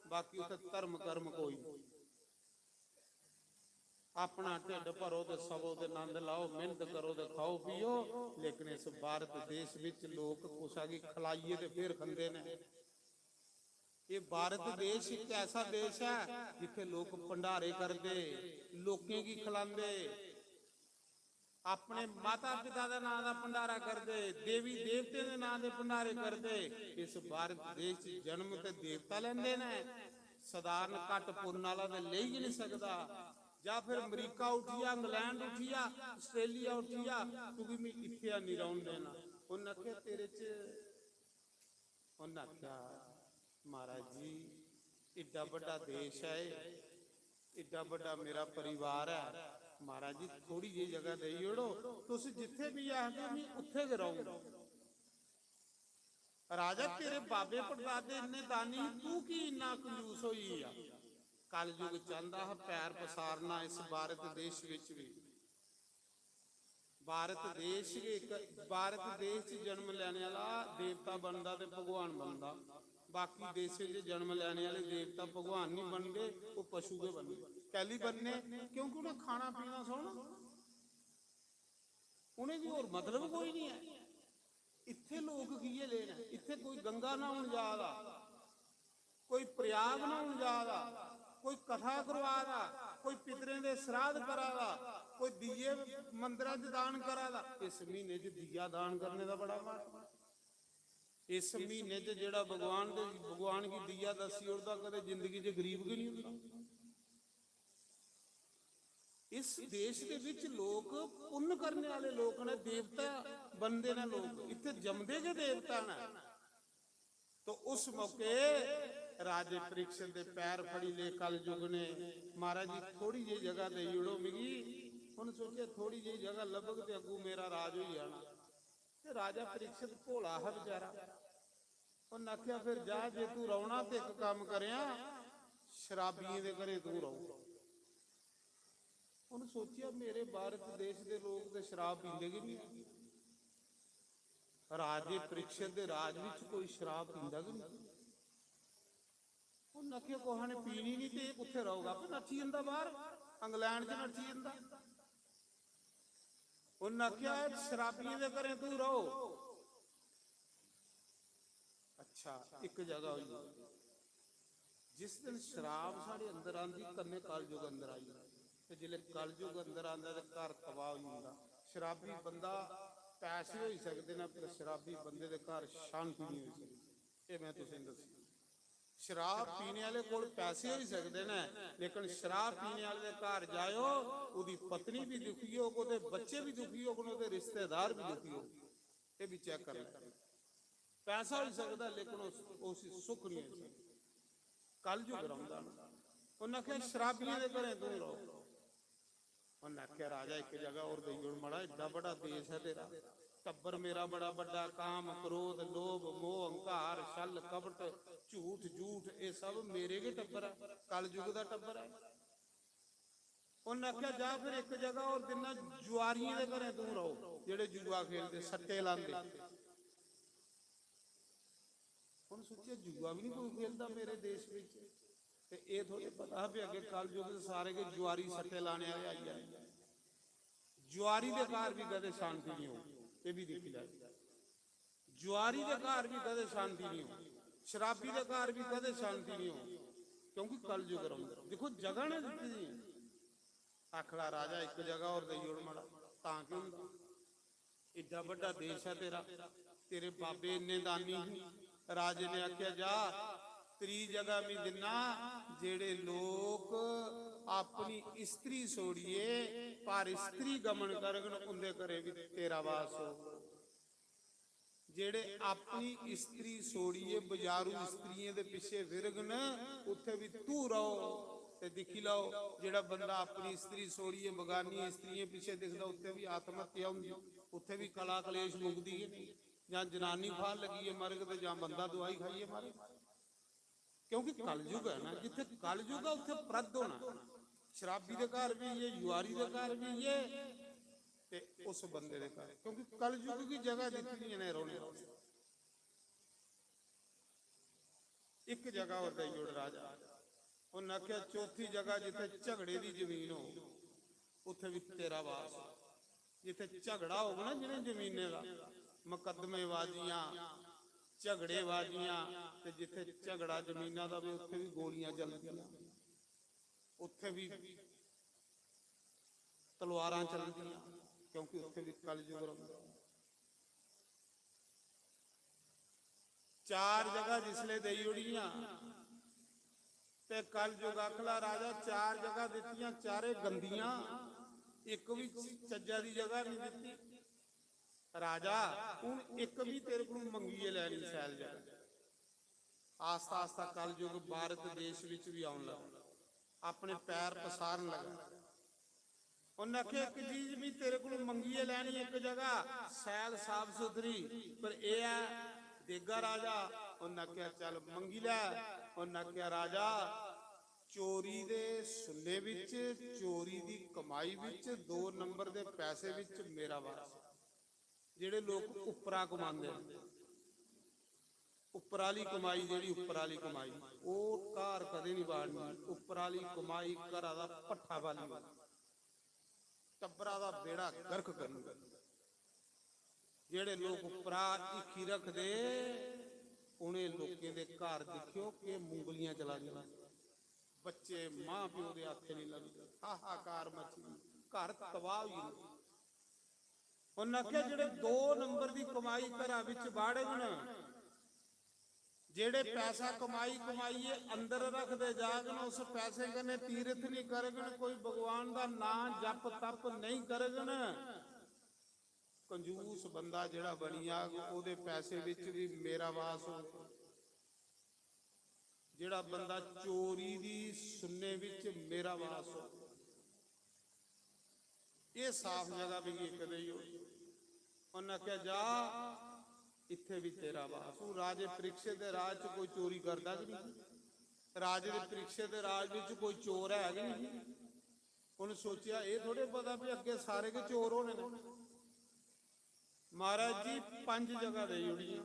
बाकी उत्थे धर्म कर्म कोई नहीं। अपना ढिड्ड भरो ते सवो ते नंद लाओ, मेहनत करो ते खाओ पियो, लेकिन इस भारत देश विच लोक कुसा गी खलाइयै ते फिर खंदे ने। ये भारत देश एक ऐसा देश है जिथे लोक भंडारे करदे, लोकें गी खिलांदे, अपने माता पिता दे नां दा भंडारा करदे, देवी देवतें दे नां दे भंडारे करदे। इस भारत देश च जन्म ते देवता लैंदे ने, साधारण घट पुन्न आह्ला ते लेई गै नहीं सकदा। जा फिर अमरीका उठी जा, इंग्लैंड उठी जा, आस्ट्रेलिया उठी जा, तुगी मी इत्थे नहीं रौह्न देना। उन्न आखेआ, "तेरे च," उन्न आखेआ, "महाराज जी, एड्डा बड्डा देश ऐ एह्, एड्डा बड्डा मेरा परिवार ऐ, महाराज जी, थोड़ी जेही जगह देई ओड़ो, तुस जित्थे बी आखगे, मी उत्थे गै रौह्ङ।" राजा, तेरे बाबे पड़दादे इन्ने दानी, तू की इन्ना कंजूस होई गेआ? कलयुग चांहदा हा पैर पसारना इस भारत देश विच भी। भारत देश गै इक, भारत देश च जन्म लैने आह्ला देवता बनदा ते भगवान बनदा। बाकी देशें च जन्म लैने आह्ले देवता भगवान नहीं बनदे, ओह् पशु गै बनदे। कैली बनने? क्योंकि उ'नें खाना पीना सौना, उ'नेंगी होर मतलब कोई नहीं है। इत्थे लोक किए ले न? इत्थे कोई गंगा न्हाउन जा दा, कोई प्रयाग न्हाउन जा दा, कोई कथा करवा दा, कोई पितरें दे श्राद्ध करा दा, कोई दीये मंदरा च दान करा दा। इस महीने च दीया दान करने दा बड़ा महत्व ऐ। इस महीने च जेह्ड़ा भगवान दे, भगवान गी दीया दस्सी ओड़दा, कदें जिंदगी च गरीब गै नहीं होंदा। इस देश दे विच लोक पुन्न करने आह्ले लोक न, देवता बनदे न लोक, इत्थे जमदे गै देवता न। तो उस मौके राजे परीक्षित दे पैर फड़ी ले कलयुग ने, "महाराज जी, थोड़ी जेही जगह देई ओड़ो मिगी।" उ'न्न सोचेआ, "थोड़ी जेही जगह लब्भग ते अग्गू मेरा राज होई जाना।" ते राजा परीक्षित भोला हा बेचारा, उ'न्न आखेआ, "फिर जा, जे तू रौह्ना ते इक कम्म करेआं, शराबियें दे घरें तू रौह्।" उ'न्न सोचेआ, "मेरे भारत देश दे लोक ते शराब पींदे गै नहीं, राजे परीक्षित दे राज विच कोई शराब पींदा गै नहीं।" उ'न्न आखेआ, "कुसै ने पीनी नहीं ते एह् कुत्थे रौह्ग? आपे नट्ठी जंदा बाहर, इंग्लैंड च नट्ठी जंदा।" उ'न्न आखेआ, "शराबियें दे घरें तू रौह्।" अच्छा, इक जगह होई गेई। जिस दिन शराब साढ़े अंदर आंदी, कन्नै कलयुग अंदर आई जंदा। ते जिसलै कलयुग अंदर आंदा ते घर तबाह होई जंदा। शराबी बंदा, पैसे होई सकदे न, पर शराबी बंदे दे घर शांति नहीं होई सकदी। एह् मैं तुसेंगी दस्सी। शराब पीने आह्ले कोल पैसे होई सकदे न, लेकिन शराब पीने आह्ले दे घर जाएओ, ओह्दी पत्नी भी दुखी होग, ओह्दे बच्चे भी दुखी होग, ओह्दे रिश्तेदार भी दुखी होग। एह् भी चेक करी लैओ। पैसा होई सकदा, लेकिन उस, उसी सुख नहीं होई सकदा। कलयुग रौंह्दा ना। उ'न्नै आखेआ, "शराबियें दे घरें तूं रौह्।" उ'न्नै आखेआ, "राजा, इक जगह होर देई ओड़ मड़ा, एड्डा बड़ा देश ऐ तेरा, टब्बर मेरा बड़ा बड्डा, काम, क्रोध, लोभ, मोह, अहंकार, छल, कपट, झूठ, झूठ, एह् सब मेरे गै टब्बर ऐ, कलयुग दा टब्बर ऐ।" उ'न्नै आखेआ, "जा फिर इक जगह होर दिन्ना, जुआरियें दे घरें तूं रौह्, जेह्ड़े जुआ खेलदे, सट्टे लांदे।" उ'न्न सोचेआ, "जुआ बी निं कोई खेलदा मेरे देश बिच।" ते एह् थोह्ड़े पता हा भी अग्गें कलयुग च सारे गै जुआरी, सट्टे लाने आह्ले आई जाने। जुआरी दे घर भी कदें शांति नहीं होग, ये भी दिक्खी लैओ। जुआरी दे घर भी कदें शांति नहीं होग, शराबी दे घर भी कदें शांति नहीं होग, क्योंकि कलयुग रौंह्दा। दिक्खो, जगह ना दित्ती दी ऐ। आखड़ा राजा, इक जगह होर देई ओड़ मड़ा, तां क्यों नहीं? एड्डा बड्डा देश ऐ तेरा, तेरे बाबे इन्ने दानी ही। राजे ने आखेआ, जा, त्री जगह मी दिन्ना, जेड़े लोक अपनी स्त्री छोड़ियै पर स्त्री गमन करगन, उंदे घरे भी तेरा वास होग। जेड़े अपनी स्त्री छोड़ियै बजारू स्त्रियें दे पिच्छे फिरगन, उत्थे भी तू रहो। ते दिक्खी लैओ, जेड़ा बंदा अपनी स्त्री छोड़ियै बगानी स्त्रियें पिच्छे दिखदा, उत्थे भी आत्महत्या होंदी, उत्थे भी कला कलेश मुकदी गै नहीं। जां जनानी फाल लगियै मरग ते जां बंदा दवाई खाइयै मरग। क्योंकि कलयुग है ना, जित्थे कलयुग है, उत्थे प्रद होना। शराबी दे घर भी इयै, जुआरी दे घर भी इयै, ते उस बंदे दे घर, क्योंकि कलयुग की जगह दित्ती दी इ'नें रौहने वास्तै। इक जगह होर देई ओड़ राजा। उन्नै आखेआ, चौथी जगह जित्थे झगड़े दी जमीन हो, उत्थे भी तेरा वास। जित्थे झगड़ा होग ना जि'नें जमीनें दा, मुकदमेबाजियां, झगड़ेबाजियां, ते जित्थे झगड़ा जमीना दा भी, उत्थे भी गोलियां चलदियां, उत्थे भी तलवारां चलदियां, क्योंकि उत्थे भी कलयुग रौंह्दा। चार जगह जिसले देई ओड़ियां, ते कलयुग आखला राजा, चार जगह दित्तियां, चारे गंदियां, इक भी चज्जा दी जगह नहीं दित्ती। राजा, हून इक भी तेरे कोल मंगियै लैनी शैल जगह। आस्ता आस्ता कलयुग भारत देश विच भी आउन लगा, अपने पैर पसारन लगा। उन्नै आखेआ, इक चीज भी तेरे कोल मंगियै लैनी, इक जगह शैल साफ सुथरी, पर एह् ऐ देगा राजा। उन्नै आखेआ, चल मंगी लै। उन्नै आखेआ, राजा, चोरी दे सुन्ने विच, चोरी दी कमाई विच, दो नंबर दे पैसे विच मेरा वास। जेड़े लोक उप्परा कमांदे न, उप्पर आह्ली कमाई, जेह्ड़ी उप्पर आह्ली कमाई, ओह् घर कदें निं बाड़नी। उप्पर आह्ली कमाई घरा दा भट्ठा बाली ओड़दी, टब्बरा दा बेड़ा गर्क करनी। जेह्ड़े लोक उप्परा हिक्खी रखदे, उ'नें लोकें दे घर दिक्खेओ, केह् मुंगलियां चला दियां। बच्चे मां प्यो दे हत्थ निं लगदे, हाहाकार मची दी, घर तबाह होई गेदे। उन्नै आखेआ, जेह्ड़े दो नंबर दी कमाई घरा बिच बाड़ग न, जेह्ड़े पैसा कमाई कमाइयै अंदर रखदे जागन, उस पैसे कन्नै तीरथ निं करगन, कोई भगवान दा नां जप तप नेईं करगन, कंजूस बंदा जेह्ड़ा बनी जाग, ओह्दे पैसे बिच भी मेरा वास होग। जेह्ड़ा बंदा चोरी दी सुन्ने बिच मेरा वास हो, एह् साफ जगह मिगी इक देई ओड़। उन्नै आखेआ, जा, इत्थै बी तेरा वास। हून राजे परीक्षित दे राज च कोई चोरी करदा गै नहीं। राजे दे परीक्षित दे राज बिच कोई चोर है गै नहीं। उन्नै सोचेआ, एह् थोड़े पता भी अग्गें सारे गै चोर होने न। महाराज जी, पंज जगह देई ओड़ियां,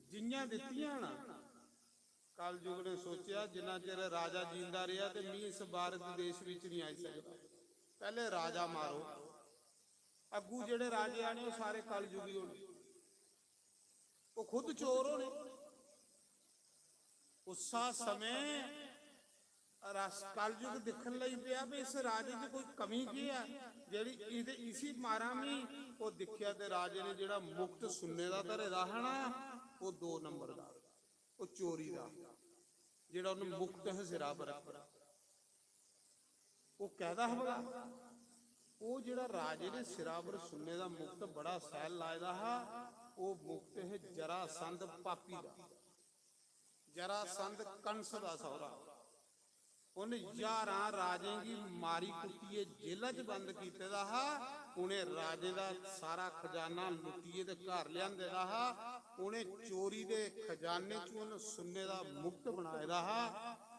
जियां दित्तियां ना। कलयुग ने सोचेआ, जिन्ना चिर राजा जींदा रेहा ते मी इस भारत देश विच नहीं आई सकदा। पैह्ले राजा मारो, अग्गू जेह्ड़े राजे आने, ओह् सारे कलयुगी होने, ओह् खुद चोर होने। उस्सा समें रस कलयुग दिक्खन लगी पेआ भी इस राजे च कोई कमी केह् ऐ, जेह्ड़ी इस-, इसी मारां मी। ओह् दिक्खेआ ते राजे ने जेह्ड़ा मुकट सुन्ने दा धरे दा हा ना, ओह् दो नंबर दा, ओह् चोरी दा, जेह्ड़ा उन्नै मुकट हा सिरा पर रक्खे दा। ओह् कैह्दा हा भला? ओह् जेह्ड़ा राजे ने सिरा पर सुन्ने दा मुकट बड़ा सैल लाए दा हा, ओह् मुकट हे जरासंध पापी दा। जरासंध कंस दा सौह्रा। उन्न ज्हारां राजें गी मारी कुट्टियै जेला च बंद कीते दा हा। उ'नें राजें दा सारा खजाना लुट्टियै ते घर लेआंदे दा हा। उ'नें चोरी दे खजाने च उन्न सुन्ने दा मुकट बनाए दा हा।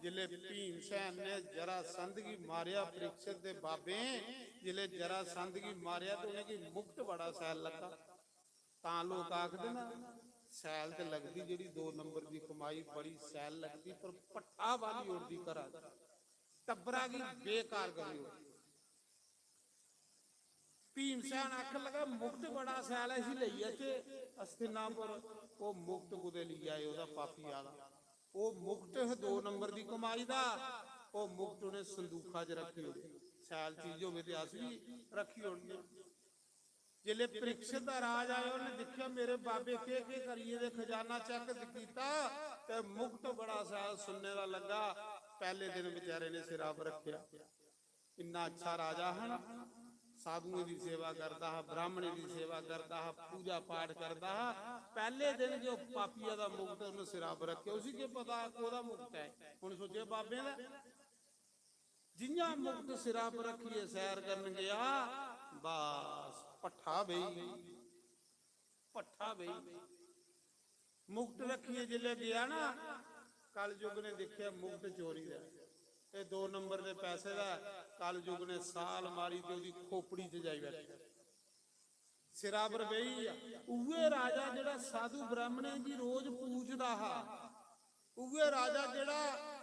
जिसलै भीमसेन ने जरासंध गी मारेआ, परीक्षित दे बाबें जिसलै जरासंध गी मारेआ ते उ'नेंगी मुकट बड़ा शैल लग्गा। तां लोक आखदे ना, शैल ते लगदी जेह्ड़ी दो नंबर दी कमाई बड़ी शैल लगदी, पर भट्ठा बाली ओड़दी घरा दा, टब्बरा गी बेकार करी ओड़दी। भीमसेन आखन लगा, "मुकट बड़ा सैल ऐ, इसी लेई जाचै हस्तिनापुर।" ओह् मुकट कुतै लेई आए ओह्दा पापिया दा। ओह् मुकट हे दो नंबर दी कमाई दा, ओह् मुकट उ'नें संदूखा च रक्खी ओड़े। सैल चीज होवे ते अस बी रक्खी ओड़ने। जिसलै परीक्षित दा राज आया, उ'नें दिक्खेआ, "मेरे बाबे केह् केह् करियै ते खजाना चेक कीता, ते मुकट बड़ा सैल सुन्ने दा लग्गा।" पैह्ले दिन बेचारे ने सिरा पर रक्खेआ। इन्ना अच्छा राजा हा ना, साधुएं दी सेवा करदा हा, ब्राह्मणें दी सेवा करदा हा, पूजा पाठ करदा हा। पैह्ले दिन जो पापिया दा मुकट उन्नै सिरा पर रक्खेआ, उसी केह् पता कोह्दा मुकट ऐ। उन्नै सोचेआ, "बाबें दा।" जि'यां मुकट सिरा पर रक्खियै सैर करन गेआ, बस भट्ठा बेही, भट्ठा बेही। मुकट रक्खियै जिसलै गेआ ना, कलयुग ने दिक्खेआ मुकट चोरी दा ऐ, एह् दो नंबर दे पैसे दा ऐ। कलयुग ने साल मारी ते ओह्दी खोपड़ी च जाई बैठी। सिरा पर बेही गेआ। उ'ऐ राजा जेह्ड़ा साधु ब्राह्मणें गी रोज पूजदा हा, उ'ऐ राजा जेह्ड़ा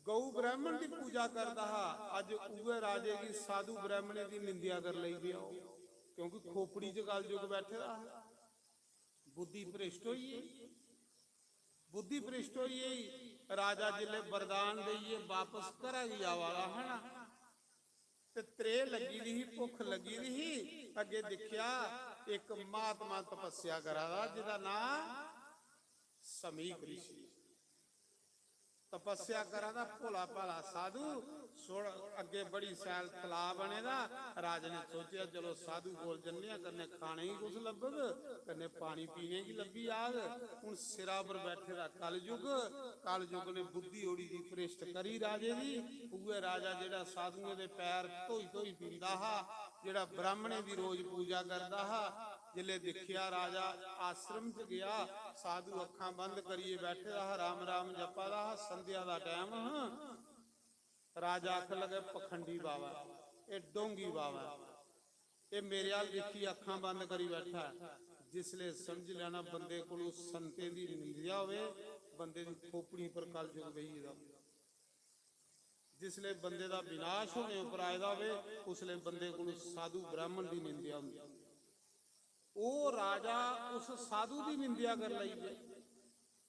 गौ ब्राह्मण दी पूजा करदा हा, अज्ज उ'ऐ राजे गी साधु ब्राह्मणें दी निंदेआ कर लेई गेआ ओह्, क्योंकि खोपड़ी च कलयुग बैठे दा हा। बुद्धि भ्रष्ट होई गेई, बुद्धि भ्रष्ट होई गेई। राजा जिसलै वरदान देइयै बापस घरा गी आवा दा हा ना, ते त्रेह् लग्गी दी ही, भुक्ख लग्गी दी ही। अग्गें दिक्खेआ, इक महात्मा तपस्या करा दा, जेह्दा नांऽ समीक ऋषि। तपस्या करा दा भोला भाला साधु। सुन, अग्गें बड़ी शैल तलाऽ बने दा। राजे ने सोचेआ, "चलो, साधु कोल जन्ने आं, कन्नै खाने गी कुछ लब्भग, कन्नै पानी पीने गी लब्भी जाग।" हून सिरा पर बैठे दा कलयुग, कलयुग ने बुद्धि ओड़ी दी भ्रष्ट करी राजे दी। उ'ऐ राजा जेह्ड़ा साधुएं दे पैर धोई धोई पींदा हा, जेह्ड़ा ब्राह्मणें दी रोज पूजा करदा हा, जिसलै दिक्खेआ, राजा आश्रम च गेआ, साधु अक्खां बंद करियै बैठे दा हा, राम राम जप्पा दा हा, संध्या दा टैम हा। राजा आखन लगे, "पखंडी बाबा, एह् ढोंगी बाबा, एह् मेरे अल दिक्खी अक्खां बंद करी बैठा ऐ।" जिसलै समझ लैना बंदे कोलों संतें दी निंदेआ होवे, बंदे दी खोपड़ी पर कलयुग बेही गेदा होवे। जिसलै बंदे दा विनाश होने उप्पर आए दा होवे, उसलै बंदे कोलों साधु ब्राह्मण दी निंदेआ होंदी। ओह् राजा उस साधु दी निंदेआ कर लई पे।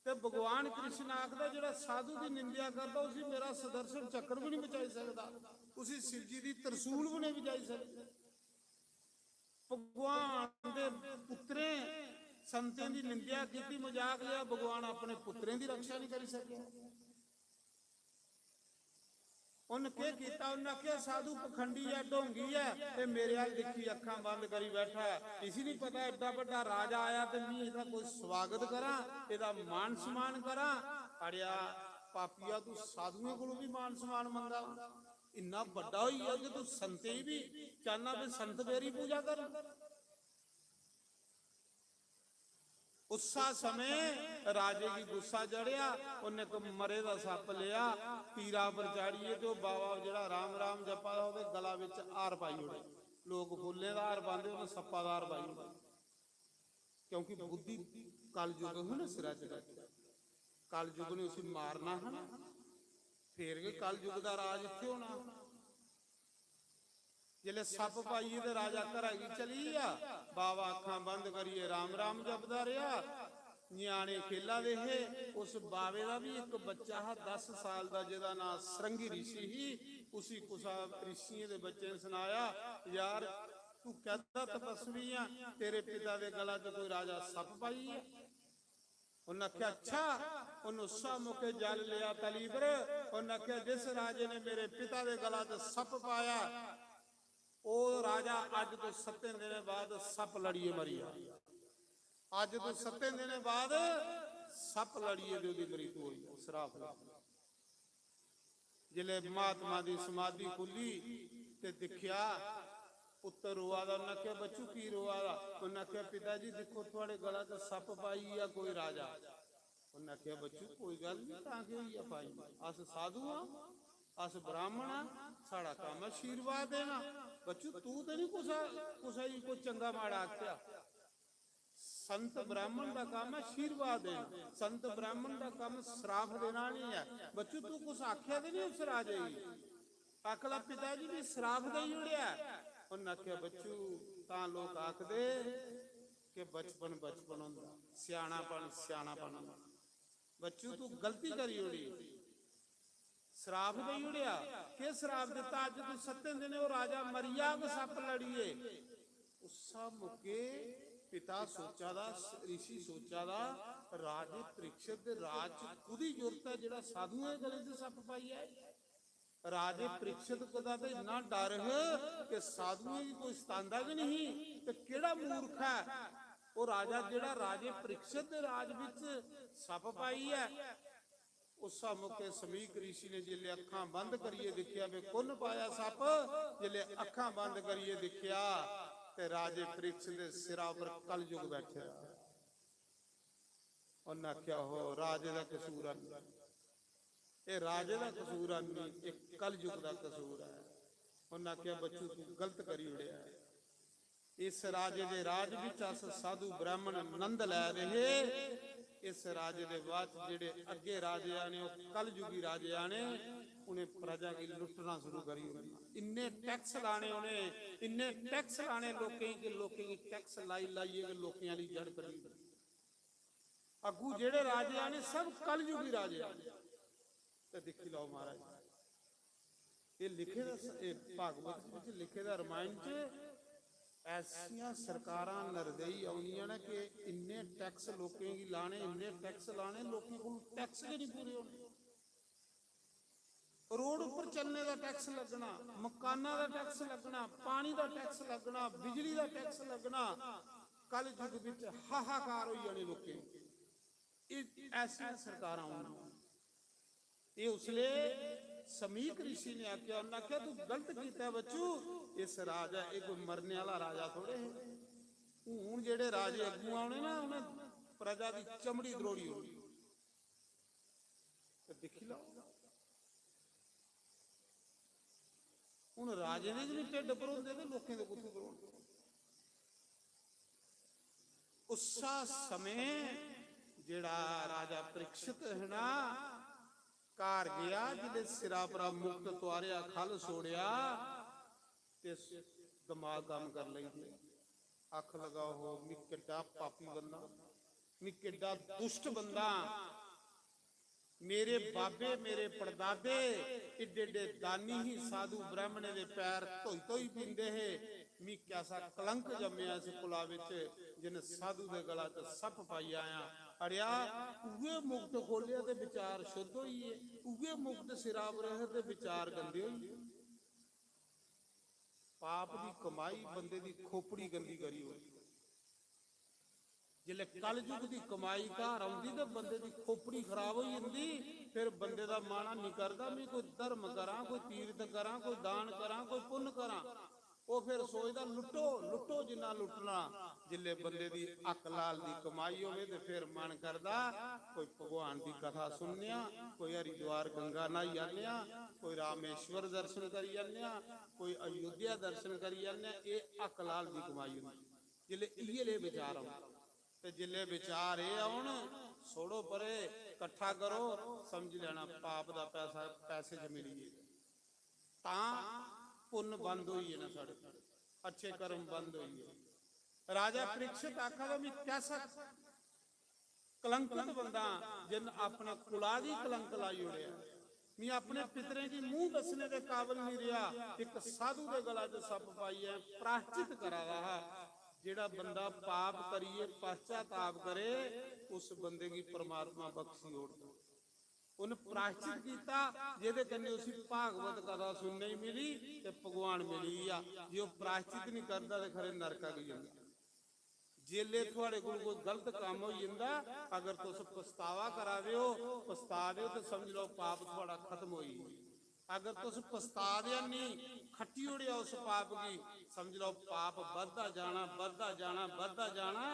ते भगवान कृष्ण आखदा, "जेह्ड़ा साधु दी निंदेआ करदा, उसी मेरा सुदर्शन चक्र भी नहीं बचाई सकदा, उसी शिव जी दी त्रिशूल भी नहीं बचाई सकदी।" भगवान दे पुत्रें संतें दी निंदेआ कीती, मजाक लिया, भगवान अपने पुत्रें दी रक्षा नहीं करी सकेआ। उन्न केह् कीता? उन्न आखेआ, "साधु पखंडी ऐ, ढोंगी ऐ, ते मेरे अल दिक्खी अक्खां बंद करी बैठा ऐ। इसी नहीं पता एड्डा बड्डा राजा आया ते मी एह्दा कोई स्वागत करां, एह्दा मान सम्मान करां। अड़ेआ पापिया, तू साधुएं कोलों भी मान सम्मान मंगा? इन्ना बड्डा होई गेआ कि तू संतें गी भी चाहना भी संत मेरी पूजा कर?" उस्सा समें राजे गी गुस्सा चढ़ेआ, उन्नै इक मरे दा सप्प लेआ, तीरा पर चाढ़ियै ते ओह् बाबा जेह्ड़ा राम राम जप्पा दा, ओह्दे गला बिच हार पाई ओड़े। लोक फुल्लें दा हार पांदे, उन्नै सप्पा दा हार पाई ओड़ेआ। क्योंकि बुद्धि कलयुग ही ना सिरा च बैठी, कलयुग ने उसी मारना हा ना, फेर गै कलयुग दा राज इत्थै होना। जिसलै सप्प पाइयै ते राजा घरा गी चली गेआ, बाबा अक्खां बंद करियै राम राम जपदा रेहा। ञ्याणे खेला दे हे। उस बाबे दा बी इक बच्चा हा दस साल दा, जेह्दा नांऽ सरंगी रिशी ही। उसी कुसा रिशियें दे बच्चे ने सनाया, "यार, तू कैह्दा तपस्वी ऐ, तेरे पिता दे गला च कोई राजा सप्प पाई गेआ?" उन्न आखेआ, "अच्छा।" उन्न उस्सै मौके जल लेआ तली पर। उन्न आखेआ, "जिस राजे ने मेरे पिता दे गला च सप्प पाया, ओह् राजा अज्ज तो सत्तें दिनें बाद सप्प लड़ियै मरी जा। अज्ज तो सत्तें दिनें बाद सप्प लड़ियै ते ओह्दी मृत्यु होई।" श्राप लग्गी। जिसलै महात्मा दी समाधि खु'ल्ली ते दिक्खेआ, पुत्तर रोआ दा। उन्नै आखेआ, "बच्चू, की रोआ दा?" उन्नै आखेआ, "पिता जी, दिक्खो, थुआढ़े गला च सप्प पाई गेआ कोई राजा।" उन्नै आखेआ, "बच्चू, कोई गल्ल निं, तां केह् होई गेआ पाई? अस साधु आं, अस ब्राह्मण आं, साढ़ा कम्म ऐ आशीर्वाद देना। बच्चू, तूं ते निं कुसै, कुसै गी कोई चंगा माड़ा आखेआ।" संत ब्राह्मण दा कम्म ऐ आशीर्वाद देना, संत ब्राह्मण दा कम्म श्राप देना नहीं ऐ। बच्चू, तू कुछ आखेआ ते नहीं उस राजे गी? आखला, "पिता जी, भी श्राप देई ओड़ेआ।" उन्नै आखेआ, "बच्चू, तां लोक आखदे कि बचपन बचपन होंदा, स्यानापन स्यानापन होंदा। बच्चू, तू गलती करी ओड़ी, श्राप देई ओड़ेआ।" "केह् श्राप दित्ता? अज्ज तू सत्तें दिनें ओह् राजा मरी जाग सप्प लड़ियै।" उस्सा मौके पिता सोचा दा, ऋषि सोचा दा, "राजे परीक्षित दे राज च कुदी जुर्त ऐ जेह्ड़ा साधुएं दे गले च सप्प पाई आए?" राजे परीक्षित दा ते इन्ना डर है कि साधुएं गी कोई सतांदा गै नहीं, ते केह्ड़ा मूर्ख ऐ ओह् राजा जेह्ड़ा राजे परीक्षित दे राज बिच सप्प पाई ऐ। उस मौके समीक ऋषि ने जिसलै अक्खां बंद करियै दिक्खेआ, "वे कुन्न पाया सप्प?" जिसलै अक्खां बंद करियै दिक्खेआ ते राजे परीक्षित दे सिरा पर कलयुग बैठे दा। उन्नै आखेआ, "हो, राजे दा कसूर है नहीं, एह् राजे दा कसूर है नहीं, एह् कलयुग दा कसूर है।" उन्नै आखेआ, "बच्चू, तू गलत करी ओड़ेआ है। इस राजे दे राज बिच अस साधु ब्राह्मण नंद लै दे हे। इस राजे दे बाद च जेह्ड़े अग्गे राजे आने, ओह् कलयुगी राजे आने, उ'नें प्रजा गी लुट्टना शुरू करी ओड़ना। इन्ने टैक्स लाने उ'नें, इन्ने टैक्स लाने लोकें गी कि लोकें गी टैक्स लाई लाइयै गै लोकें आह्ली जड़ कड्ढी ओड़नी।" अग्गू जेह्ड़े राजे आने, सब कलयुगी राजे आने।" ते दिक्खी लैओ महाराज, एह् लिखे दा स-, एह् भागवत बिच लिखे दा, रामायण च ऐसियां सरकारां नरदेई औनियां न कि इन्ने टैक्स लोकें गी लाने, इन्ने टैक्स लाने, लोकें कोल टैक्स गै नहीं पूरे होने। रोड उप्पर चलने दा टैक्स लगना, मकाना दा टैक्स लगना, पानी दा टैक्स लगना, बिजली दा टैक्स लगना। कल युग बिच हाहाकार होई जाने लोकें गी। एह् ऐसियां सरकारां औनियां। एह् उसले समीक ऋषि ने आखेआ, उन्नै आखेआ, "तू गलत कीता बच्चू, इस राजा, एह् कोई मरने आह्ला राजा थोड़े हे।" हून जेह्ड़े राजे अग्गुआं औने ना, उ'नें प्रजा दी चमड़ी द्रोड़ी ओड़ी। ते दिक्खी लैओ, हून राजें दे गै निं ढिड्ड भरोंदे ते लोकें दे कुत्थूं भरोने? उस्सा समें जेह्ड़ा राजा परीक्षित है ना, घर गेआ, जिसलै सिरा परा मुकट तुआरेआ, ख'ल्ल छोड़ेआ, ते दमाग कम्म कर लेंदे। अख लगाओ हो, मी किड्डा पापी बंदा, मी किड्डा दुष्ट बंदा। मेरे बाबे, मेरे पड़दादे एड्डे एड्डे दानी ही, साधु ब्राह्मणें दे पैर धोई धोई पींदे हे। मी कैसा कलंक जम्मेआ इस कुला बिच, जिन साधु दे गला च सप्प पाई आया। अड़ेआ, उ'ऐ मुकट खोलेआ ते विचार शुद्ध होई गे, उ'ऐ मुकट सिरा पर हे ते विचार गंदे होई गे। पाप दी कमाई बंदे दी खोपड़ी गंदी करी ओड़दी। जिसलै कलयुग दी कमाई घर औंदी ते बंदे दी खोपड़ी खराब होई जंदी, फिर बंदे दा मन निं करदा, "में कोई धर्म करां, कोई तीर्थ करां, कोई दान करां, कोई पुन्न करां।" ओह् फिर सोचदा, "लुट्टो, लुट्टो जिन्ना लुट्टना।" जिसलै बंदे दी हक लाल दी कमाई होवे ते फिर मन करदा, "कोई भगवान दी कथा सुनने आं, कोई हरिद्वार गंगा न्हाई आने आं, कोई रामेश्वर दर्शन करी आने आं, कोई अयोध्या दर्शन करी आने आं।" एह् हक लाल दी कमाई होंदी। जिसलै इ'यै लेह् विचार औन, ते जिसलै विचार एह् औन, छोड़ो परे, कट्ठा करो, समझी लैना पाप दा पैसा पैसे च मिली गे। तां पुन्न बंद होई गे न साढ़े, अच्छे कर्म बंद होई गे। राजा परीक्षित आखा दा, "मी कैसा कलंकित बंदा, जिन अपने कुला गी कलंक लाई ओड़ेआ। मी अपने पितरें गी मूंह दस्सने दे काबल नहीं रेहा, इक साधु दे गला च सप्प पाइयै प्राश्चित करा दा हा।" जेह्ड़ा बंदा पाप करियै पश्चाताप करे, उस बंदे गी परमात्मा बख्शी ओड़दा। उन प्राश्चित कीता, जेह्दे कन्नै उसी भागवत कथा सुनने गी मिली ते भगवान मिली गेआ। जे ओह् प्राश्चित नहीं करदा ते खरे नरका गी जंदा। जेल्लै थुआड़े कोल कोई गलत कम्म होई जंदा, अगर तुस पछतावा करा दे ओ, पछता दे ओ, ते समझ लैओ पाप थुआड़ा खत्म होई गेआ। अगर तुस पछता दे ओ नेईं, खट्टी ओड़ेआ उस पाप गी, समझ लैओ पाप बधदा जाना, बधदा जाना, बधदा जाना।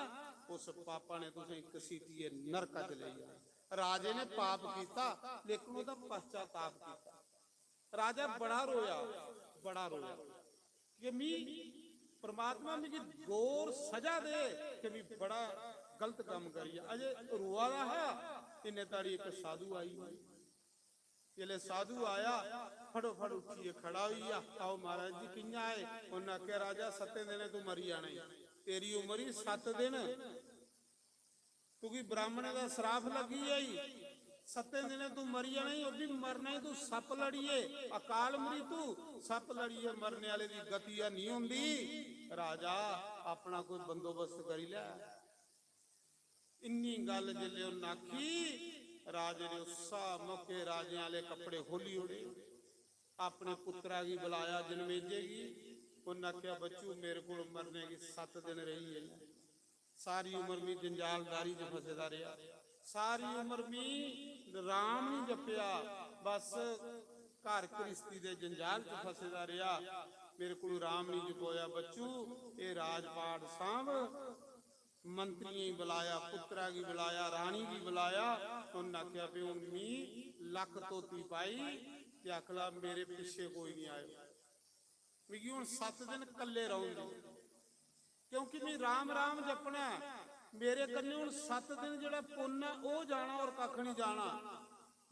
उस पापा ने तुसें घसीटियै नरका च लेई जाना। राजे ने पाप कीता, लेकिन ओह्दा पश्चाताप कीता। राजा बड़ा रोया, बड़ा रोया कि मी परमात्मा मिगी घोर सजा दे कि मी बड़ा गलत कम्म करियै। अजे रोआ दा हा, इन्ने ताड़ी इक साधु आई। जिसलै साधु आया, फटोफट उट्ठियै खड़ा होई गेआ। "आओ महाराज जी, कि'यां आए?" उन्नै आखेआ, "राजा, सत्तें दिनें तू मरी जाना ई, तेरी उम्र ही सत्त दिन, तुगी ब्राह्मणें दा श्राप लग्गी गेआ ई, सत्तें दिनें तू मरी जाना ई, ओह् बी मरना ई तू सप्प लड़ियै, अकाल मृत्यु, सप्प लड़ियै मरने आह्ले दी गति हैन्नी होंदी। राजा, अपना कोई बंदोबस्त करी लै।" इन्नी गल्ल जिसलै उन्न आखी, राजे ने उस्सा मौके राजें आह्ले कपड़े खोह्ल्ली ओड़े। अपने पुत्तरा गी बलाया, जनमेजे गी। उन्न आखेआ, "बच्चू, मेरे कोल मरने गी सत्त दिन रेही गे न। सारी उम्र मी जंजालदारी च फसे दा रेहा, सारी उम्र मी राम निं जपेआ, बस घर घ्रिस्ती दे जंजाल च फसे दा रेहा, मेरे कोल राम निं जपोआ। बच्चू, एह् राजपाट सांभ।" मंत्रियें गी बलाया, पुत्तरा गी बलाया, रानी गी बलाया। उन्न आखेआ, "भी हून मी लक्क धोती पाई ते आखला, मेरे पिच्छे कोई निं आयो, मिगी हून सत्त दिन कल्ले रौह्न देओ, क्योंकि मी राम राम जपना ऐ। मेरे कन्नै हून सत्त दिन जेह्ड़ा पुन्न ऐ, ओह् जाना, होर कक्ख निं जाना।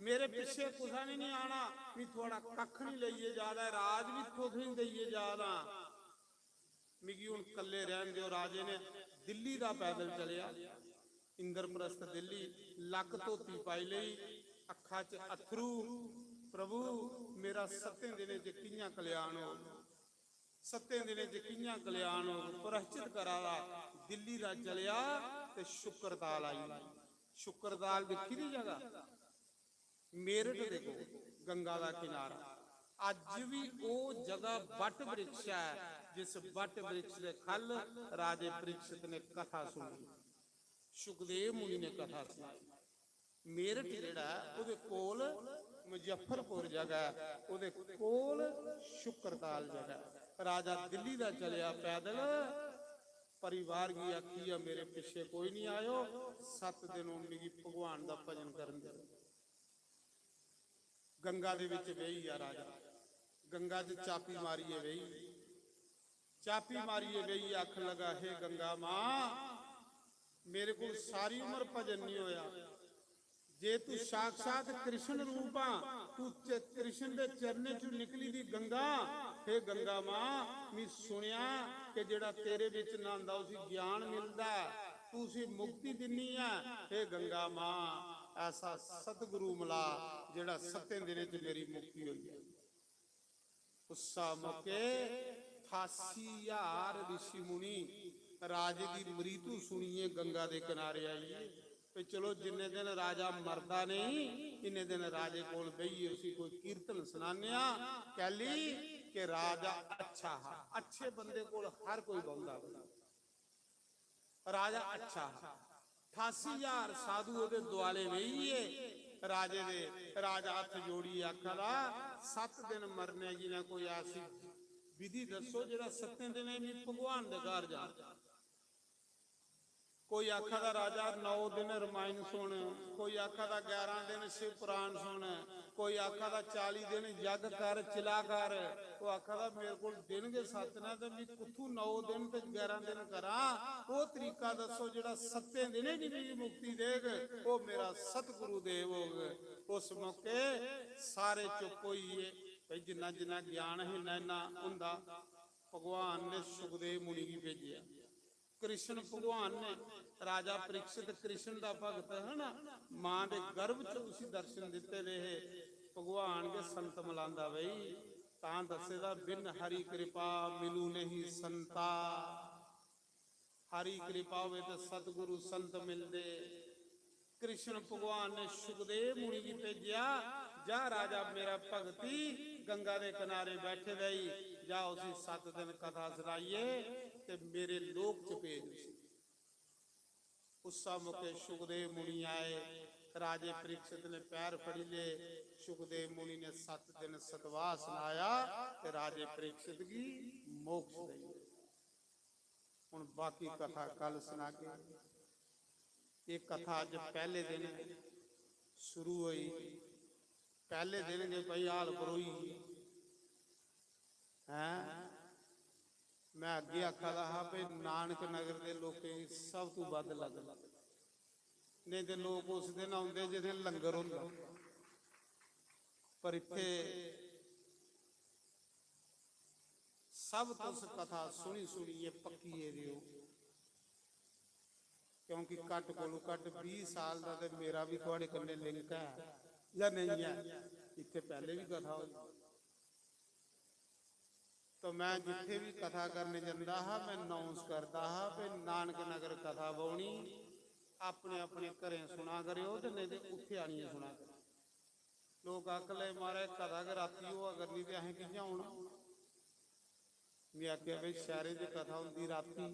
मेरे पिच्छे कुसै ने निं आना। मी थुआढ़ा कक्ख निं लेइयै जा दा ऐ, राज बी तुसें गी देइयै जा दा आं।" "मिगी हून कल्ले रैह्न देओ।" राजे ने दिल्ली दा पैदल चलेआ, इंद्रप्रस्थ दिल्ली, लक्क धोती पाई लेई, अक्खा च अत्थरू, "प्रभु, मेरा सत्तें दिनें च कि'यां कल्याण होग, सत्तें दिनें च कि'यां कल्याण होग?" प्रायश्चित करा दा, दिल्ली दा चलेआ ते शुक्रताल आई। शुक्रताल दिक्खी दी जगह? मेरठ दे कोल गंगा दा किनारा। अज्ज बी ओह् जगह बट वृक्ष ऐ, जिस बट वृक्ष दे ख'ल्ल राजे परीक्षित ने कथा सुनी, सुखदेव मुनि ने कथा सुनाई। मेरठ जेह्ड़ा ऐ, ओह्दे कोल मुजफ्फरपुर जगह ऐ, ओह्दे कोल शुक्रताल जगह ऐ। राजा दिल्ली दा चलेआ पैदल, परिवार गी आखियै, "मेरे पिच्छे कोई निं आयो, सत्त दिन हून मिगी भगवान दा भजन करन देओ।" गंगा दे बिच बेही गेआ राजा, गंगा च चापी मारियै बेही, चापी मारियै बेही आखन लगा, "हे गंगा मां, मेरे कोल सारी उम्र भजन निं होया, जे तू साक्षात कृष्ण रूप आं, तू च-, कृष्ण दे चरणें चों निकली दी गंगा, हे गंगा मां, मी सुनेआ कि जेह्ड़ा तेरे बिच न्हांदा उसी ज्ञान मिलदा ऐ, तू उसी मुक्ति दिन्नी ऐ, हे गंगा मां, ऐसा सतगुरु मला जेह्ड़ा सत्तें दिनें च मेरी मुक्ति होई जाए।" उस्सा मौके ठासी ज्हार ऋषि मुनि राजे दी मृत्यु सुनियै गंगा दे किनारे आई गे। ते चलो, जिन्ने दिन राजा मरदा नेईं, इन्ने दिन राजे कोल बेहियै उसी कोई कीर्तन सनाने आं। कैली? कि राजा अच्छा हा, अच्छे बंदे कोल हर कोई बौंह्दा। राजा अच्छा हा। ठासी ज्हार साधु ओह्दे दुआले बेही गे राजे दे। राजा हत्थ जोड़ियै आखा दा, "सत्त दिन मरने गी ना कोई ऐसी विधि दस्सो जेह्ड़ा सत्तें दिनें बी भगवान दे घर जा।" कोई आखा दा, "राजा, नौ दिन रमायण सुन।" कोई आखा दा, "ग्यारह दिन शिव पुराण सुन।" कोई आखा दा, "चाली दिन यज्ञ कर, चिला कर।" ओह् आखा दा, "मेरे कोल दिन गै सत्त न ते मी कुत्थू नौ दिन ते ग्यारह दिन करां? ओह् तरीका दस्सो जेह्ड़ा सत्तें दिनें दी मिगी मुक्ति देग, ओह् मेरा सतगुरु देव होग।" उस मौके सारे चुप होई गे। भाई, जिन्ना जिन्ना ज्ञान है, इन्ना इन्ना होंदा। भगवान ने सुखदेव मुनि गी भेजेआ। कृष्ण भगवान ने, राजा परीक्षित कृष्ण दा भगत है ना, मां दे गर्भ च उसी दर्शन दित्ते दे हे। भगवान गै संत मलांदा बई, तां दस्से दा, "बिन हरि कृपा मिलू नहीं संता।" हरि कृपा होवे ते सतगुरु संत मिलदे। कृष्ण भगवान ने सुखदेव मुनि गी भेजेआ, "जा राजा, मेरा भगती गंगा दे किनारे बैठे दा ही, जा उसी सत्त दिन कथा सनाइयै ते मेरे लोक च भेज उसी।" उस्सा मौके सुखदेव मुनि आए, राजे परीक्षित ने पैर फड़ी ले, सुखदेव मुनि ने सत्त दिन सतवाह सनाया ते राजे परीक्षित गी मोक्ष देई ओड़ेआ। हुन बाकी कथा कल सनागे। एह् कथा अज्ज पैह्ले दिन शुरू होई। पैह्ले दिन गै भाई हाल बरोई गे। हैं? मैं अग्गे आखा दा हा भाई नानक नगर दे लोकें गी सब तों बद्ध लगदा, नेईं ते लोक उस दिन औंदे जिस दिन लंगर होंदा। पर इत्थे सब तुस कथा सुनी सुनियै पक्की गेदे हो, क्योंकि घट्ट कोलू घट्ट बीस साल दा ते मेरा भी थुआड़े कन्नै लिंक ऐ जां नेईं ऐ। इत्थे पैह्ले भी कथा होई, तो मैं जित्थे भी कथा करने जंदा हा, मैं अनाउंस करदा हा कि नानक नगर कथा बौनी, अपने अपने घरें सुना करेओ ते नेईं ते उत्थे आनियै सुना करेओ। लोक आखन लगे, "महाराज, कथा गै राती होआ करनी ते असें कि'यां औना?" में आखेआ, "भाई, शैह्रें च कथा होंदी राती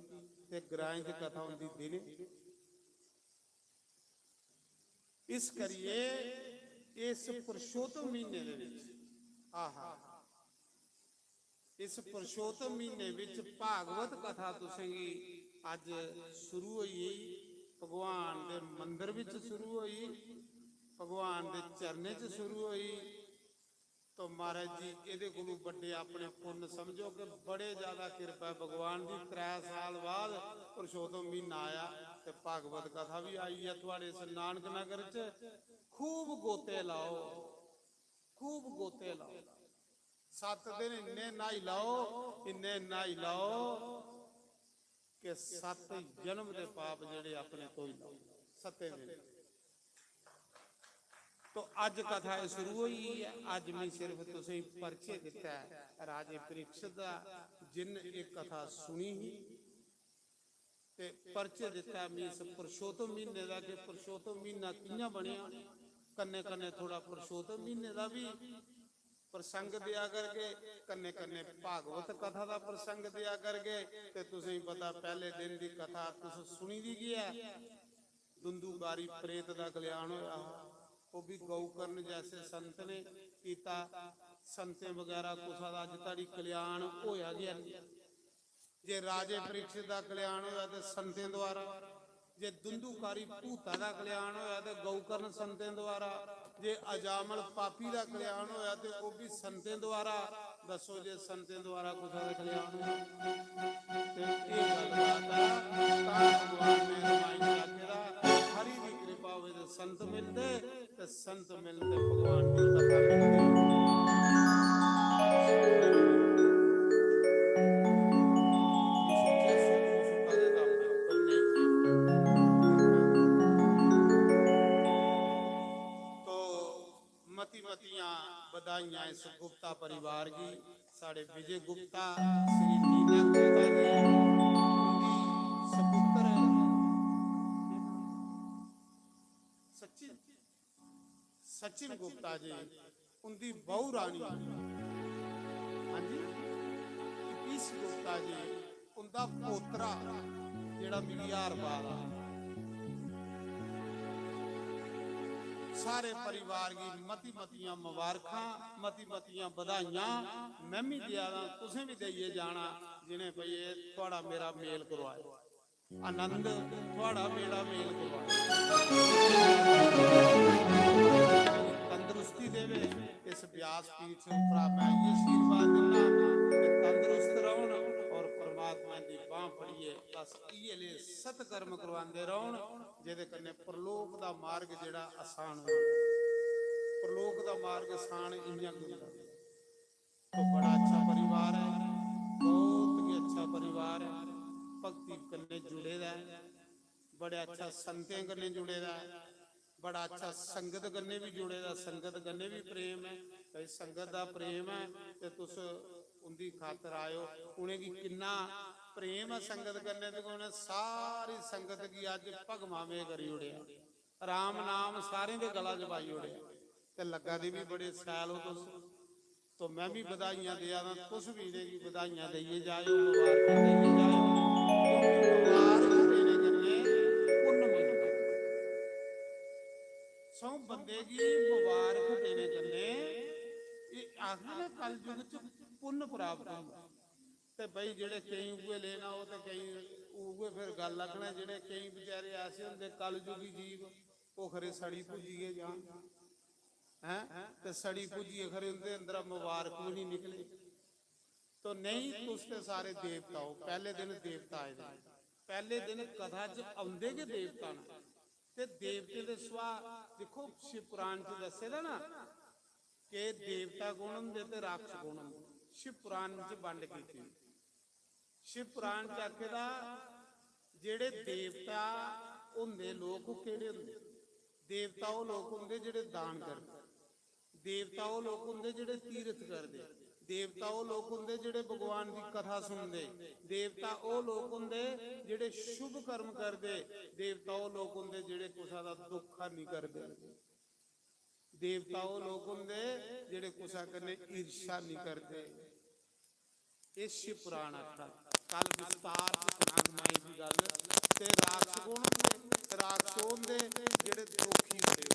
ते ग्राएं च कथा होंदी दिनें। इस करियै इस पुरुषोत्तम म्हीने दे बिच, आहा, इस पुरुषोत्तम म्हीने बिच भागवत कथा तुसेंगी अज्ज शुरू होई गेई, भगवान दे मंदर बिच शुरू होई, भगवान दे चरणें च शुरू होई।" तो महाराज जी, एह्दे कोलू बड्डे अपने पुन्न समझो कि बड़े ज्यादा किरपा ऐ भगवान दी। त्रै साल बाद पुरुषोत्तम म्हीना आया ते भागवत कथा भी आई ऐ थुआड़े इस नानक नगर च। खूब गोते लाओ, खूब गोते लाओ। सत्त दिन इन्ने न्हाई लाओ, इन्ने न्हाई लाओ कि सत्त जन्म दे पाप जेह्ड़े अपने धोई लाओ। सत्तें दिन। तो अज्ज कथा एह् शुरू होई गेई ऐ। अज्ज में सिर्फ तुसेंगी परिचय दित्ता ऐ राजे परीक्षित दा, जिन्न एह् कथा सुनी ही ते परिचय दित्ता ऐ। में इस पुरुषोत्तम म्हीने दा कि पुरुषोत्तम म्हीना कि'यां बनेआ, कन्नै कन्नै थोड़ा पुरुषोत्तम म्हीने दा भी प्रसंग देआ करगे, कन्नै कन्नै भागवत कथा दा प्रसंग देआ करगे। ते तुसेंगी पता, पैह्ले दिन दी कथा तुस सुनी दी गै ऐ। दुंदुकारी प्रेत दा कल्याण होया हा, ओह् भी गौकर्ण जैसे संत ने कीता। संतें बगैरा कुसा दा अज्ज धड़ी कल्याण होया गै नहीं। जे राजे परीक्षित दा कल्याण होया ते संतें द्वारा, जे दुंदुकारी भूता दा कल्याण होया ते गौकर्ण संतें द्वारा, जे अजामल पापी दा कल्याण होया ते ओह् भी संतें द्वारा। दस्सो, जे संतें द्वारा कुसै दा कल्याण होया ते एह् गल्ल बात ऐ, तां भगवान ने रामायण च आखे दा, हरि दी कृपा होवे ते संत मिलदे, ते संत मिलदे भगवान दी कथा मिलदी। तो मती मतियां बधाइयां इस गुप्ता परिवार गी, साढ़े विजय गुप्ता, श्री नीना गुप्ता जी, उंदी सपुत्र सचिन, सचिन गुप्ता जी, उंदी बहू रानी, हां जी, इतिश गुप्ता जी, उंदा पोतरा जेह्ड़ा मिगी हार पा दा। सारे परिवार गी मती मतियां मबारखां, मती मतियां बधाइयां। में बी देआ दा, तुसें बी देइयै जाना, जिनें भई एह् थुआढ़ा मेरा मेल करवाया। आनंद थुआढ़ा मेरा मेल करवाए। तंदरुस्ती देवे। इस व्यास पीठ उप्परा मैं इयै आशीर्वाद दिन्ना कि तंदरुस्त रौहन और परमात्मा दी बांह फड़ियै बस इयै ले सत्कर्म करवांदे रौहन, जेह्दे कन्नै परलोक दा मार्ग जेह्ड़ा आसान होई जाए। परलोक दा मार्ग आसान इ'यां गै होंदा। तो बड़ा अच्छा परिवार है, बहुत ही अच्छा परिवार है, भक्ति कन्नै जुड़े दा है, बड़ा अच्छा संतें कन्नै जुड़े दा है, बड़ा अच्छा संगत कन्नै भी जुड़े दा, संगत कन्नै भी प्रेम है। भाई, संगत दा प्रेम है ते तुस उंदी खातर आयो। उनेंगी किन्ना प्रेम है संगत कन्नै, ते उनें सारी संगत गी अज्ज भगमा में करी ओड़ेआ। राम नाम सारें दे गला च पाई ओड़ेआ ते लग्गा दे भी बड़े शैल हो तुस। तो मैं भी बधाइयां देआ दा, तुस भी इ'नेंगी बधाइयां देइयै जाएओ, मुबारखां देइयै जाएओ, क्योंकि मुबारक देने कन्नै पुन्न मिलदा। सौ बंदे गी मुबारक देने कन्नै एह् आखदे न कलयुग च पुन्न प्राप्त होंदा। ते भाई जेह्ड़े केईं उ'ऐ लेना, ओह् ते केईं उ'ऐ फिर गल्ल आखना, जेह्ड़े केईं बेचारे ऐसे होंदे कलयुगी जीव, ओह् खरे सड़ी भुज्जी गै जान, हैं? ते सड़ी भुज्जियै खरे उं'दे अंदरा मुबारक बी निं निकले। तो नेईं, तुस ते सारे देवता हो, पैह्ले दिन देवता आए दे, पैह्ले दिन कथा च औंदे गै देवता न। ते देवतें दे सुभाऽ दिक्खो, शिव पुराण च दस्से दा ना, कि देवता कौन होंदे ते राक्षस कौन होंदे। शिव पुराण च बंड कीती। शिव पुराण च आखे दा, जेह्ड़े देवता होंदे लोक, ओह् केह्ड़े होंदे? देवता ओह् लोक होंदे जेह्ड़े दान करदे। देवता ओह् लोक होंदे जेह्ड़े तीर्थ करदे। देवता ओह् लोक होंदे जेह्ड़े भगवान दी कथा सुनदे। देवता ओह् लोक होंदे जेह्ड़े शुभ कर्म करदे। देवता ओह् लोक होंदे जेह्ड़े कुसै दा दुख हानि करदे। देवता ओह् लोक होंदे जेह्ड़े कुसै कन्नै ईर्ष्या निं करदे। एह् शिव पुराण आखा दा। कल विस्तार च सनांग माई दी गल्ल। ते राक्षस कौन होंदे? राक्षस ओह् होंदे जेह्ड़े दोखी होंदे,